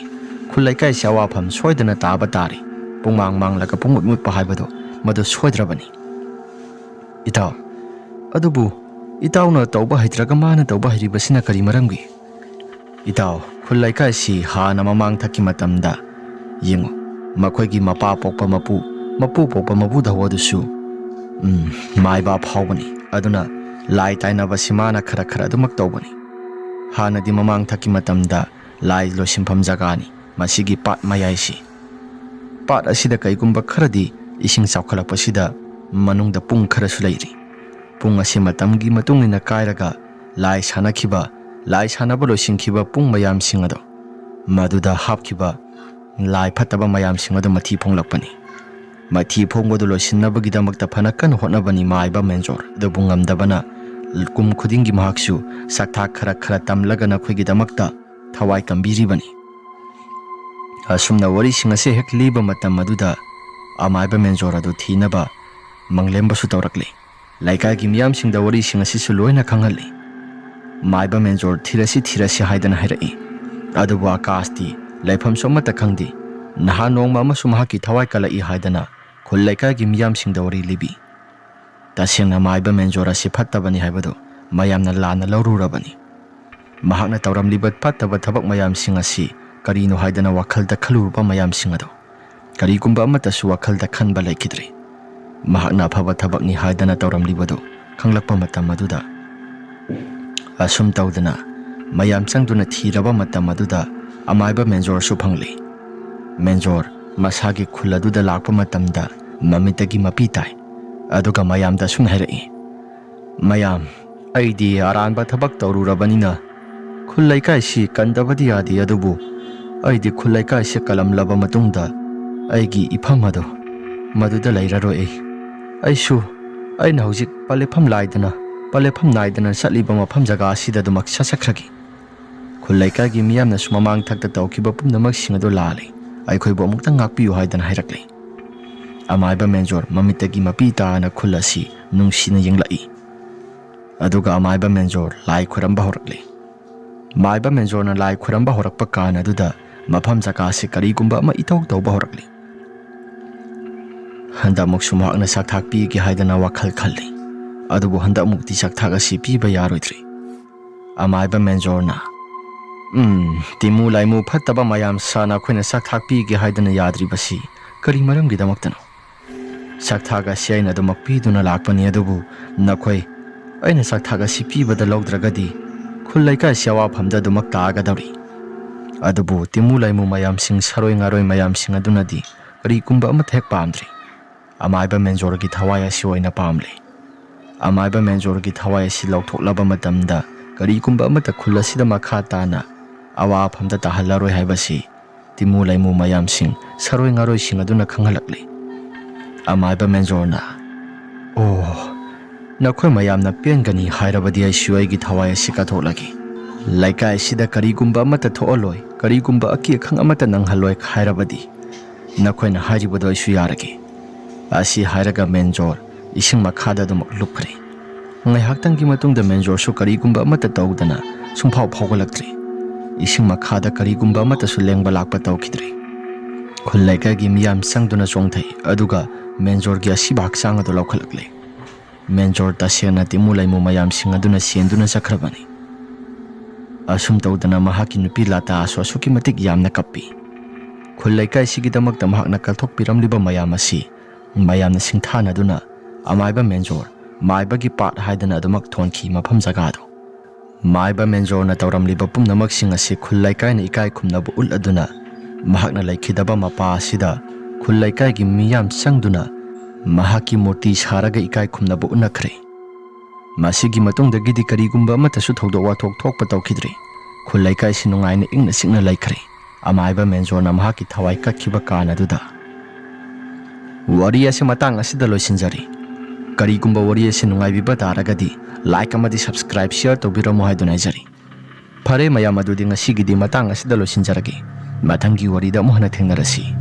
ꯈꯨꯜ ꯂꯩꯀꯥꯏꯁꯤ ꯑꯋꯥꯐꯝ ꯁꯣꯏꯗꯅ ꯇꯥꯕ ꯇꯥꯔꯤ꯫ ꯄꯨꯡꯃꯥꯡ ꯃꯥꯡꯂꯒ ꯄꯨꯡꯃꯨꯠ ꯃꯨꯠꯄ ꯍꯥꯏꯕꯗꯣ ꯃꯗꯨ ꯁꯣꯏꯗ꯭ꯔꯕꯅꯤ꯫ ꯏꯇꯥꯎ, ꯑꯗꯨꯕꯨ ꯏꯇꯥꯎꯅ ꯇꯧꯕ ꯍꯩꯇ꯭ꯔꯒ ꯃꯥꯅ ꯇꯧꯕ ꯍꯩꯔꯤꯕꯁꯤꯅ ꯀꯔꯤ ꯃꯔꯝꯒꯤ? ꯏꯇꯥꯎ, ꯈꯨꯜ ꯂꯩꯀꯥꯏꯁꯤ ꯍꯥꯟꯅ ꯃꯃꯥꯡ ꯊꯛꯀꯤ ꯃꯇꯝꯗ ꯌꯦꯡꯉꯨ, ꯃꯈꯣꯏꯒꯤ ꯃꯄꯥ ꯄꯣꯛꯄ ꯃꯄꯨ, ꯃꯄꯨ ꯄꯣꯛꯄ ꯃꯄꯨ ꯙꯧ ꯑꯗꯨꯁꯨ, ꯎꯝ, ꯃꯥꯏꯕ ꯐꯥꯎꯕꯅꯤ꯫ ꯑꯗꯨꯅ ꯂꯥꯏ ꯇꯥꯏꯅꯕꯁꯤ ꯃꯥꯅ ꯈꯔ ꯈꯔ ꯑꯗꯨꯃꯛ ꯇꯧꯕꯅꯤ꯫ ꯍꯥꯟꯅꯗꯤ ꯃꯃꯥꯡ ꯊꯛꯀꯤ ꯃꯇꯝꯗ ꯂꯥꯏ ꯂꯣꯏꯁꯤꯟꯐꯝ ꯖꯒꯥꯅꯤ ꯃꯁꯤꯒꯤ ꯄꯥꯠ ꯃꯌꯥꯏꯁꯤ꯫ ꯄꯥꯠ ꯑꯁꯤꯗ ꯀꯩꯒꯨꯝꯕ ꯈꯔꯗꯤ ꯏꯁꯤꯡ ꯆꯥꯎꯈꯠꯂꯛꯄꯁꯤꯗ ꯃꯅꯨꯡꯗ ꯄꯨꯡ ꯈꯔꯁꯨ ꯂꯩꯔꯤ꯫ ꯄꯨꯡ ꯑꯁꯤ ꯃꯇꯝꯒꯤ ꯃꯇꯨꯡ ꯏꯟꯅ ꯀꯥꯏꯔꯒ ꯂꯥꯏ ꯁꯥꯟꯅꯈꯤꯕ, ꯂꯥꯏ ꯁꯥꯟꯅꯕ ꯂꯣꯏꯁꯤꯟꯈꯤꯕ ꯄꯨꯡ ꯃꯌꯥꯝꯁꯤꯡ ꯑꯗꯣ ꯃꯗꯨꯗ ꯍꯥꯞꯈꯤꯕ ꯂꯥꯏ ꯐꯠꯇꯕ ꯃꯌꯥꯝꯁꯤꯡ ꯑꯗꯨ ꯃꯊꯤ ꯐꯣꯡꯂꯛꯄꯅꯤ꯫ ꯃꯊꯤ ꯐꯣꯡꯕꯗꯨ ꯂꯣꯏꯁꯤꯟꯅꯕꯒꯤꯗꯃꯛꯇ ꯐꯅ ꯀꯟꯅ ꯍꯣꯠꯅꯕꯅꯤ ꯃꯥꯏꯕ ꯃꯦꯟꯖꯣꯔ, ꯑꯗꯨꯕꯨ ꯉꯝꯗꯕꯅ ꯀꯨꯝ ꯈꯨꯗꯤꯡꯒꯤ ꯃꯍꯥꯛꯁꯨ ꯆꯥꯛꯊꯥꯛ ꯈꯔ ꯈꯔ ꯇꯝꯂꯒ ꯅꯈꯣꯏꯒꯤꯗꯃꯛꯇ ꯊꯋꯥꯏ ꯀꯟꯕꯤꯔꯤꯕꯅꯤ꯫ ꯑꯁꯨꯝꯅ ꯋꯥꯔꯤꯁꯤꯡ ꯑꯁꯤ ꯍꯦꯛ ꯂꯤꯕ ꯃꯇꯝ ꯑꯗꯨꯗ ꯑꯃꯥꯏꯕ ꯃꯦꯟꯖꯣꯔ ꯑꯗꯨ ꯊꯤꯅꯕ ꯃꯪꯂꯦꯝꯕꯁꯨ ꯇꯧꯔꯛꯂꯤ꯫ ꯂꯩꯀꯥꯏꯒꯤ ꯃꯤꯌꯥꯝꯁꯤꯡꯗ ꯋꯥꯔꯤꯁꯤꯡ ꯑꯁꯤꯁꯨ ꯂꯣꯏꯅ ꯈꯪꯍꯜꯂꯤ꯫ ꯃꯥꯏꯕ ꯃꯦꯟꯖꯣꯔ ꯊꯤꯔꯁꯤ ꯊꯤꯔꯁꯤ ꯍꯥꯏꯗꯅ ꯍꯥꯏꯔꯛꯏ꯫ ꯑꯗꯨꯕꯨ ꯑꯀꯥꯁꯇꯤ ꯂꯩꯐꯝꯁꯨ ꯑꯃꯠꯇ ꯈꯪꯗꯦ꯫ ꯅꯍꯥꯟ ꯅꯣꯡꯃ ꯑꯃꯁꯨ ꯃꯍꯥꯛꯀꯤ ꯊꯋꯥꯏ ꯀꯜꯂꯛꯏ ꯍꯥꯏꯗꯅ ꯈꯨꯜ ꯂꯩꯀꯥꯏꯒꯤ ꯃꯤꯌꯥꯝꯁꯤꯡꯗ ꯋꯥꯔꯤ ꯂꯤꯕꯤ꯫ ꯇꯁꯦꯡꯅ ꯃꯥꯏꯕ ꯃꯦꯟꯖꯣꯔ ꯑꯁꯤ ꯐꯠꯇꯕꯅꯤ ꯍꯥꯏꯕꯗꯨ ꯃꯌꯥꯝꯅ ꯂꯥꯟꯅ ꯂꯧꯔꯨꯔꯕꯅꯤ꯫ ꯃꯍꯥꯛꯅ ꯇꯧꯔꯝꯂꯤꯕ ꯐꯠꯇꯕ ꯊꯕꯛ ꯃꯌꯥꯝꯁꯤꯡ ꯑꯁꯤ ꯀꯔꯤꯅꯣ ꯍꯥꯏꯗꯅ ꯋꯥꯈꯜꯗ ꯈꯜꯂꯨꯔꯕ ꯃꯌꯥꯝꯁꯤꯡ ꯑꯗꯨ ꯀꯔꯤꯒꯨꯝꯕ ꯑꯃꯠꯇꯁꯨ ꯋꯥꯈꯜꯗ ꯈꯟꯕ ꯂꯩꯈꯤꯗ꯭ꯔꯦ꯫ ꯃꯍꯥꯛꯅ ꯑꯐꯕ ꯊꯕꯛꯅꯤ ꯍꯥꯏꯗꯅ ꯇꯧꯔꯝꯂꯤꯕꯗꯨ ꯈꯪꯂꯛꯄ ꯃꯇꯝ ꯑꯗꯨꯗ, ꯑꯁꯨꯝ ꯇꯧꯗꯅ ꯃꯌꯥꯝ ꯆꯪꯗꯨꯅ ꯊꯤꯔꯕ ꯃꯇꯝ ꯑꯗꯨꯗ ꯑꯃꯥꯏꯕ ꯃꯦꯟꯖꯣꯔꯁꯨ ꯐꯪꯂꯦ꯫ ꯃꯦꯟꯖꯣꯔ ꯃꯁꯥꯒꯤ ꯈꯨꯜ ꯑꯗꯨꯗ ꯂꯥꯛꯄ ꯃꯇꯝꯗ ꯃꯃꯤꯠꯇꯒꯤ ꯃꯄꯤ ꯇꯥꯏ꯫ ꯑꯗꯨꯒ ꯃꯌꯥꯝꯗ ꯑꯁꯨꯝꯅ ꯍꯥꯏꯔꯛꯏ, "ꯃꯌꯥꯝ, ꯑꯩꯗꯤ ꯑꯔꯥꯟꯕ ꯊꯕꯛ ꯇꯧꯔꯨꯔꯕꯅꯤꯅ ꯈꯨꯜ ꯂꯩꯀꯥꯏꯁꯤ ꯀꯟꯗꯕꯗꯤ ꯌꯥꯗꯦ, ꯑꯗꯨꯕꯨ ꯑꯩꯗꯤ ꯈꯨꯜ ꯂꯩꯀꯥꯏꯁꯤ ꯀꯜꯂꯝꯂꯕ ꯃꯇꯨꯡꯗ ꯑꯩꯒꯤ ꯏꯐꯝ ꯑꯗꯨ ꯃꯗꯨꯗ ꯂꯩꯔꯔꯣꯏ꯫ ꯑꯩꯁꯨ ꯑꯩꯅ ꯍꯧꯖꯤꯛ ꯄꯂꯦꯐꯝ ꯂꯥꯏꯗꯅ, ꯄꯂꯦꯐꯝ ꯅꯥꯏꯗꯅ ꯆꯠꯂꯤꯕ ꯃꯐꯝ ꯖꯒꯥ ꯑꯁꯤꯗ ꯑꯗꯨꯃꯛ ꯆꯠꯆꯈ꯭ꯔꯒꯦ꯫ ꯈꯨꯜ ꯂꯩꯀꯥꯏꯒꯤ ꯃꯤꯌꯥꯝꯅꯁꯨ ꯃꯃꯥꯡ ꯊꯛꯇ ꯇꯧꯈꯤꯕ ꯄꯨꯝꯅꯃꯛꯁꯤꯡ ꯑꯗꯨ ꯂꯥꯜꯂꯤ, ꯑꯩꯈꯣꯏꯕꯨ ꯑꯃꯨꯛꯇꯪ ꯉꯥꯛꯄꯤꯌꯨ" ꯍꯥꯏꯗꯅ ꯍꯥꯏꯔꯛꯂꯤ꯫ ꯑꯃꯥꯏꯕ ꯃꯦꯟꯖꯣꯔ ꯃꯃꯤꯠꯇꯒꯤ ꯃꯄꯤ ꯇꯥꯅ ꯈꯨꯜ ꯑꯁꯤ ꯅꯨꯡꯁꯤꯅ ꯌꯦꯡꯂꯛꯏ꯫ ꯑꯗꯨꯒ ꯑꯃꯥꯏꯕ ꯃꯦꯟꯖꯣꯔ ꯂꯥꯏ ꯈꯣꯏꯔꯝꯕ ꯍꯧꯔꯛꯂꯤ꯫ ꯃꯥꯏꯕ ꯃꯦꯟꯖꯣꯔꯅ ꯂꯥꯏ ꯈꯣꯏꯔꯝꯕ ꯍꯧꯔꯛꯄ ꯀꯥꯟ ꯑꯗꯨꯗ ꯃꯐꯝ ꯖꯒꯥ ꯑꯁꯤ ꯀꯔꯤꯒꯨꯝꯕ ꯑꯃ ꯏꯇꯧ ꯇꯧꯕ ꯍꯧꯔꯛꯂꯤ꯫ ꯍꯟꯗꯛꯃꯨꯛꯁꯨ ꯃꯍꯥꯛꯅ ꯆꯥꯛꯊꯥꯛ ꯄꯤꯒꯦ ꯍꯥꯏꯗꯅ ꯋꯥꯈꯜ ꯈꯜꯂꯤ꯫ ꯑꯗꯨꯕꯨ ꯍꯟꯗꯛꯃꯨꯛꯇꯤ ꯆꯥꯛꯊꯥꯛ ꯑꯁꯤ ꯄꯤꯕ ꯌꯥꯔꯣꯏꯗ꯭ꯔꯤ꯫ ꯑꯃꯥꯏꯕ ꯃꯦꯟꯖꯣꯔꯅ, "ꯎꯝ, ꯇꯤꯃꯨ ꯂꯥꯏꯃꯨ ꯐꯠꯇꯕ ꯃꯌꯥꯝ ꯁꯥ ꯅꯈꯣꯏꯅ ꯆꯥꯛꯊꯥꯛ ꯄꯤꯒꯦ ꯍꯥꯏꯗꯅ ꯌꯥꯗ꯭ꯔꯤꯕꯁꯤ ꯀꯔꯤ ꯃꯔꯝꯒꯤꯗꯃꯛꯇꯅꯣ? ꯆꯥꯛꯊꯥꯛ ꯑꯁꯤ ꯑꯩꯅ ꯑꯗꯨꯃꯛ ꯄꯤꯗꯨꯅ ꯂꯥꯛꯄꯅꯤ, ꯑꯗꯨꯕꯨ ꯅꯈꯣꯏ ꯑꯩꯅ ꯆꯥꯛꯊꯥꯛ ꯑꯁꯤ ꯄꯤꯕꯗ ꯂꯧꯗ꯭ꯔꯒꯗꯤ ꯈꯨꯜ ꯂꯩꯀꯥꯏꯁꯤ ꯑꯋꯥꯐꯝꯗ ꯑꯗꯨꯃꯛ ꯇꯥꯒꯗꯧꯔꯤ꯫ ꯑꯗꯨꯕꯨ ꯇꯤꯃꯨ ꯂꯥꯏꯃꯨ ꯃꯌꯥꯝꯁꯤꯡ, ꯁꯔꯣꯏ ꯉꯥꯔꯣꯏ ꯃꯌꯥꯝꯁꯤꯡ ꯑꯗꯨꯅꯗꯤ ꯀꯔꯤꯒꯨꯝꯕ ꯑꯃꯠꯇ ꯍꯦꯛ ꯄꯥꯝꯗ꯭ꯔꯤ꯫ ꯑꯃꯥꯏꯕ ꯃꯦꯟꯖꯣꯔꯒꯤ ꯊꯋꯥꯏ ꯑꯁꯤ ꯑꯣꯏꯅ ꯄꯥꯝꯂꯤ꯫ ꯑꯃꯥꯏꯕ ꯃꯦꯟꯖꯣꯔꯒꯤ ꯊꯋꯥꯏ ꯑꯁꯤ ꯂꯧꯊꯣꯛꯂꯕ ꯃꯇꯝꯗ ꯀꯔꯤꯒꯨꯝꯕ ꯑꯃꯠꯇ ꯈꯨꯜ ꯑꯁꯤꯗ ꯃꯈꯥ ꯇꯥꯅ ꯑꯋꯥꯐꯝꯗ ꯇꯥꯍꯜꯂꯔꯣꯏ ꯍꯥꯏꯕꯁꯤ ꯇꯤꯃꯨ ꯂꯩꯃꯨ ꯃꯌꯥꯝꯁꯤꯡ, ꯁꯔꯣꯏ ꯉꯥꯔꯣꯏꯁꯤꯡ ꯑꯗꯨꯅ ꯈꯪꯍꯜꯂꯛꯂꯤ꯫" ꯑꯃꯥꯏꯕ ꯃꯦꯟꯖꯣꯔꯅ, "ꯑꯣ, ꯅꯈꯣꯏ ꯃꯌꯥꯝꯅ ꯄꯦꯟꯒꯅꯤ ꯍꯥꯏꯔꯕꯗꯤ ꯑꯩꯁꯨ ꯑꯩꯒꯤ ꯊꯋꯥꯏ ꯑꯁꯤ ꯀꯠꯊꯣꯛꯂꯒꯦ꯫ ꯂꯩꯀꯥꯏ ꯑꯁꯤꯗ ꯀꯔꯤꯒꯨꯝꯕ ꯑꯃꯠꯇ ꯊꯣꯛꯍꯜꯂꯣꯏ, ꯀꯔꯤꯒꯨꯝꯕ ꯑꯀꯤ ꯑꯈꯪ ꯑꯃꯠꯇ ꯅꯪꯍꯜꯂꯣꯏ ꯍꯥꯏꯔꯕꯗꯤ ꯅꯈꯣꯏꯅ ꯍꯥꯏꯔꯤꯕꯗꯣ ꯑꯩꯁꯨ ꯌꯥꯔꯒꯦ꯫" ꯑꯁꯤ ꯍꯥꯏꯔꯒ ꯃꯦꯟꯖꯣꯔ ꯏꯁꯤꯡ ꯃꯈꯥꯗ ꯑꯗꯨꯃꯛ ꯂꯨꯞꯈ꯭ꯔꯦ꯫ ꯉꯥꯏꯍꯥꯛꯇꯪꯒꯤ ꯃꯇꯨꯡꯗ ꯃꯦꯟꯖꯣꯔꯁꯨ ꯀꯔꯤꯒꯨꯝꯕ ꯑꯃꯠꯇ ꯇꯧꯗꯅ ꯁꯨꯡꯐꯥꯎ ꯐꯥꯎꯒꯠꯂꯛꯇ꯭ꯔꯦ꯫ ꯏꯁꯤꯡ ꯃꯈꯥꯗ ꯀꯔꯤꯒꯨꯝꯕ ꯑꯃꯠꯇꯁꯨ ꯂꯦꯡꯕ ꯂꯥꯛꯄ ꯇꯧꯈꯤꯗ꯭ꯔꯦ꯫ ꯈꯨꯜ ꯂꯩꯀꯥꯏꯒꯤ ꯃꯤꯌꯥꯝ ꯆꯪꯗꯨꯅ ꯆꯣꯡꯊꯩ, ꯑꯗꯨꯒ ꯃꯦꯟꯖꯣꯔꯒꯤ ꯑꯁꯤꯕ ꯍꯛꯆꯥꯡ ꯑꯗꯨ ꯂꯧꯈꯠꯂꯛꯂꯦ꯫ ꯃꯦꯟꯖꯣꯔ ꯇꯁꯦꯡꯅ ꯇꯤꯃꯨ ꯂꯩꯃꯨ ꯃꯌꯥꯝꯁꯤꯡ ꯑꯗꯨꯅ ꯁꯦꯟꯗꯨꯅ ꯆꯠꯈ꯭ꯔꯕꯅꯤ꯫ ꯑꯁꯨꯝ ꯇꯧꯗꯅ ꯃꯍꯥꯛꯀꯤ ꯅꯨꯄꯤ ꯂꯥꯇꯥꯁꯨ ꯑꯁꯨꯛꯀꯤ ꯃꯇꯤꯛ ꯌꯥꯝꯅ ꯀꯞꯄꯤ꯫ ꯈꯨꯜ ꯂꯩꯀꯥꯏꯁꯤꯒꯤꯗꯃꯛꯇ ꯃꯍꯥꯛꯅ ꯀꯠꯊꯣꯛꯄꯤꯔꯝꯂꯤꯕ ꯃꯌꯥꯝ ꯑꯁꯤ ꯃꯌꯥꯝꯅ ꯁꯤꯡꯊꯥꯅꯗꯨꯅ ꯑꯃꯥꯏꯕ ꯃꯦꯟꯖꯣꯔ, ꯃꯥꯏꯕꯒꯤ ꯄꯥꯠ ꯍꯥꯏꯗꯅ ꯑꯗꯨꯃꯛ ꯊꯣꯟꯈꯤ ꯃꯐꯝ ꯖꯒꯥꯗꯨ꯫ ꯃꯥꯏꯕ ꯃꯦꯟꯖꯣꯔꯅ ꯇꯧꯔꯝꯂꯤꯕ ꯄꯨꯝꯅꯃꯛꯁꯤꯡ ꯑꯁꯤ ꯈꯨꯜ ꯂꯩꯀꯥꯏꯅ ꯏꯀꯥꯏ ꯈꯨꯝꯅꯕ ꯎꯠꯂꯗꯨꯅ ꯃꯍꯥꯛꯅ ꯂꯩꯈꯤꯗꯕ ꯃꯄꯥ ꯑꯁꯤꯗ ꯈꯨꯜ ꯂꯩꯀꯥꯏꯒꯤ ꯃꯤꯌꯥꯝ ꯆꯪꯗꯨꯅ ꯃꯍꯥꯛꯀꯤ ꯃꯨꯔꯇꯤ ꯁꯥꯔꯒ ꯏꯀꯥꯏ ꯈꯨꯝꯅꯕ ꯎꯠꯅꯈ꯭ꯔꯦ꯫ ꯃꯁꯤꯒꯤ ꯃꯇꯨꯡꯗꯒꯤꯗꯤ ꯀꯔꯤꯒꯨꯝꯕ ꯑꯃꯠꯇꯁꯨ ꯊꯧꯗꯣꯛ ꯋꯥꯊꯣꯛ ꯊꯣꯛꯄ ꯇꯧꯈꯤꯗ꯭ꯔꯦ꯫ ꯈꯨꯜ ꯂꯩꯀꯥꯏꯁꯤ ꯅꯨꯡꯉꯥꯏꯅ ꯏꯪꯅ ꯆꯤꯛꯅ ꯂꯩꯈ꯭ꯔꯦ꯫ ꯑꯃꯥꯏꯕ ꯃꯦꯟꯖꯣꯔꯅ ꯃꯍꯥꯛꯀꯤ ꯊꯋꯥꯏ ꯀꯠꯈꯤꯕ ꯀꯥꯟ ꯑꯗꯨꯗ꯫ ꯋꯥꯔꯤ ꯑꯁꯤ ꯃꯇꯥꯡ ꯑꯁꯤꯗ ꯂꯣꯏꯁꯤꯟꯖꯔꯤ꯫ ꯀꯔꯤꯒꯨꯝꯕ ꯋꯥꯔꯤ ꯑꯁꯤ ꯅꯨꯡꯉꯥꯏꯕꯤꯕ ꯇꯥꯔꯒꯗꯤ like ꯑꯃꯗꯤ subscribe, share ꯇꯧꯕꯤꯔꯝꯃꯨ ꯍꯥꯏꯗꯨꯅ ꯍꯥꯏꯖꯔꯤ꯫ ꯐꯔꯦ ꯃꯌꯥꯝ, ꯑꯗꯨꯗꯤ ꯉꯁꯤꯒꯤꯗꯤ ꯃꯇꯥꯡ ꯑꯁꯤꯗ ꯂꯣꯏꯁꯤꯟꯖꯔꯒꯦ꯫ ꯃꯊꯪꯒꯤ ꯋꯥꯔꯤꯗ ꯑꯃꯨꯛ ꯍꯟꯅ ꯊꯦꯡꯅꯔꯁꯤ꯫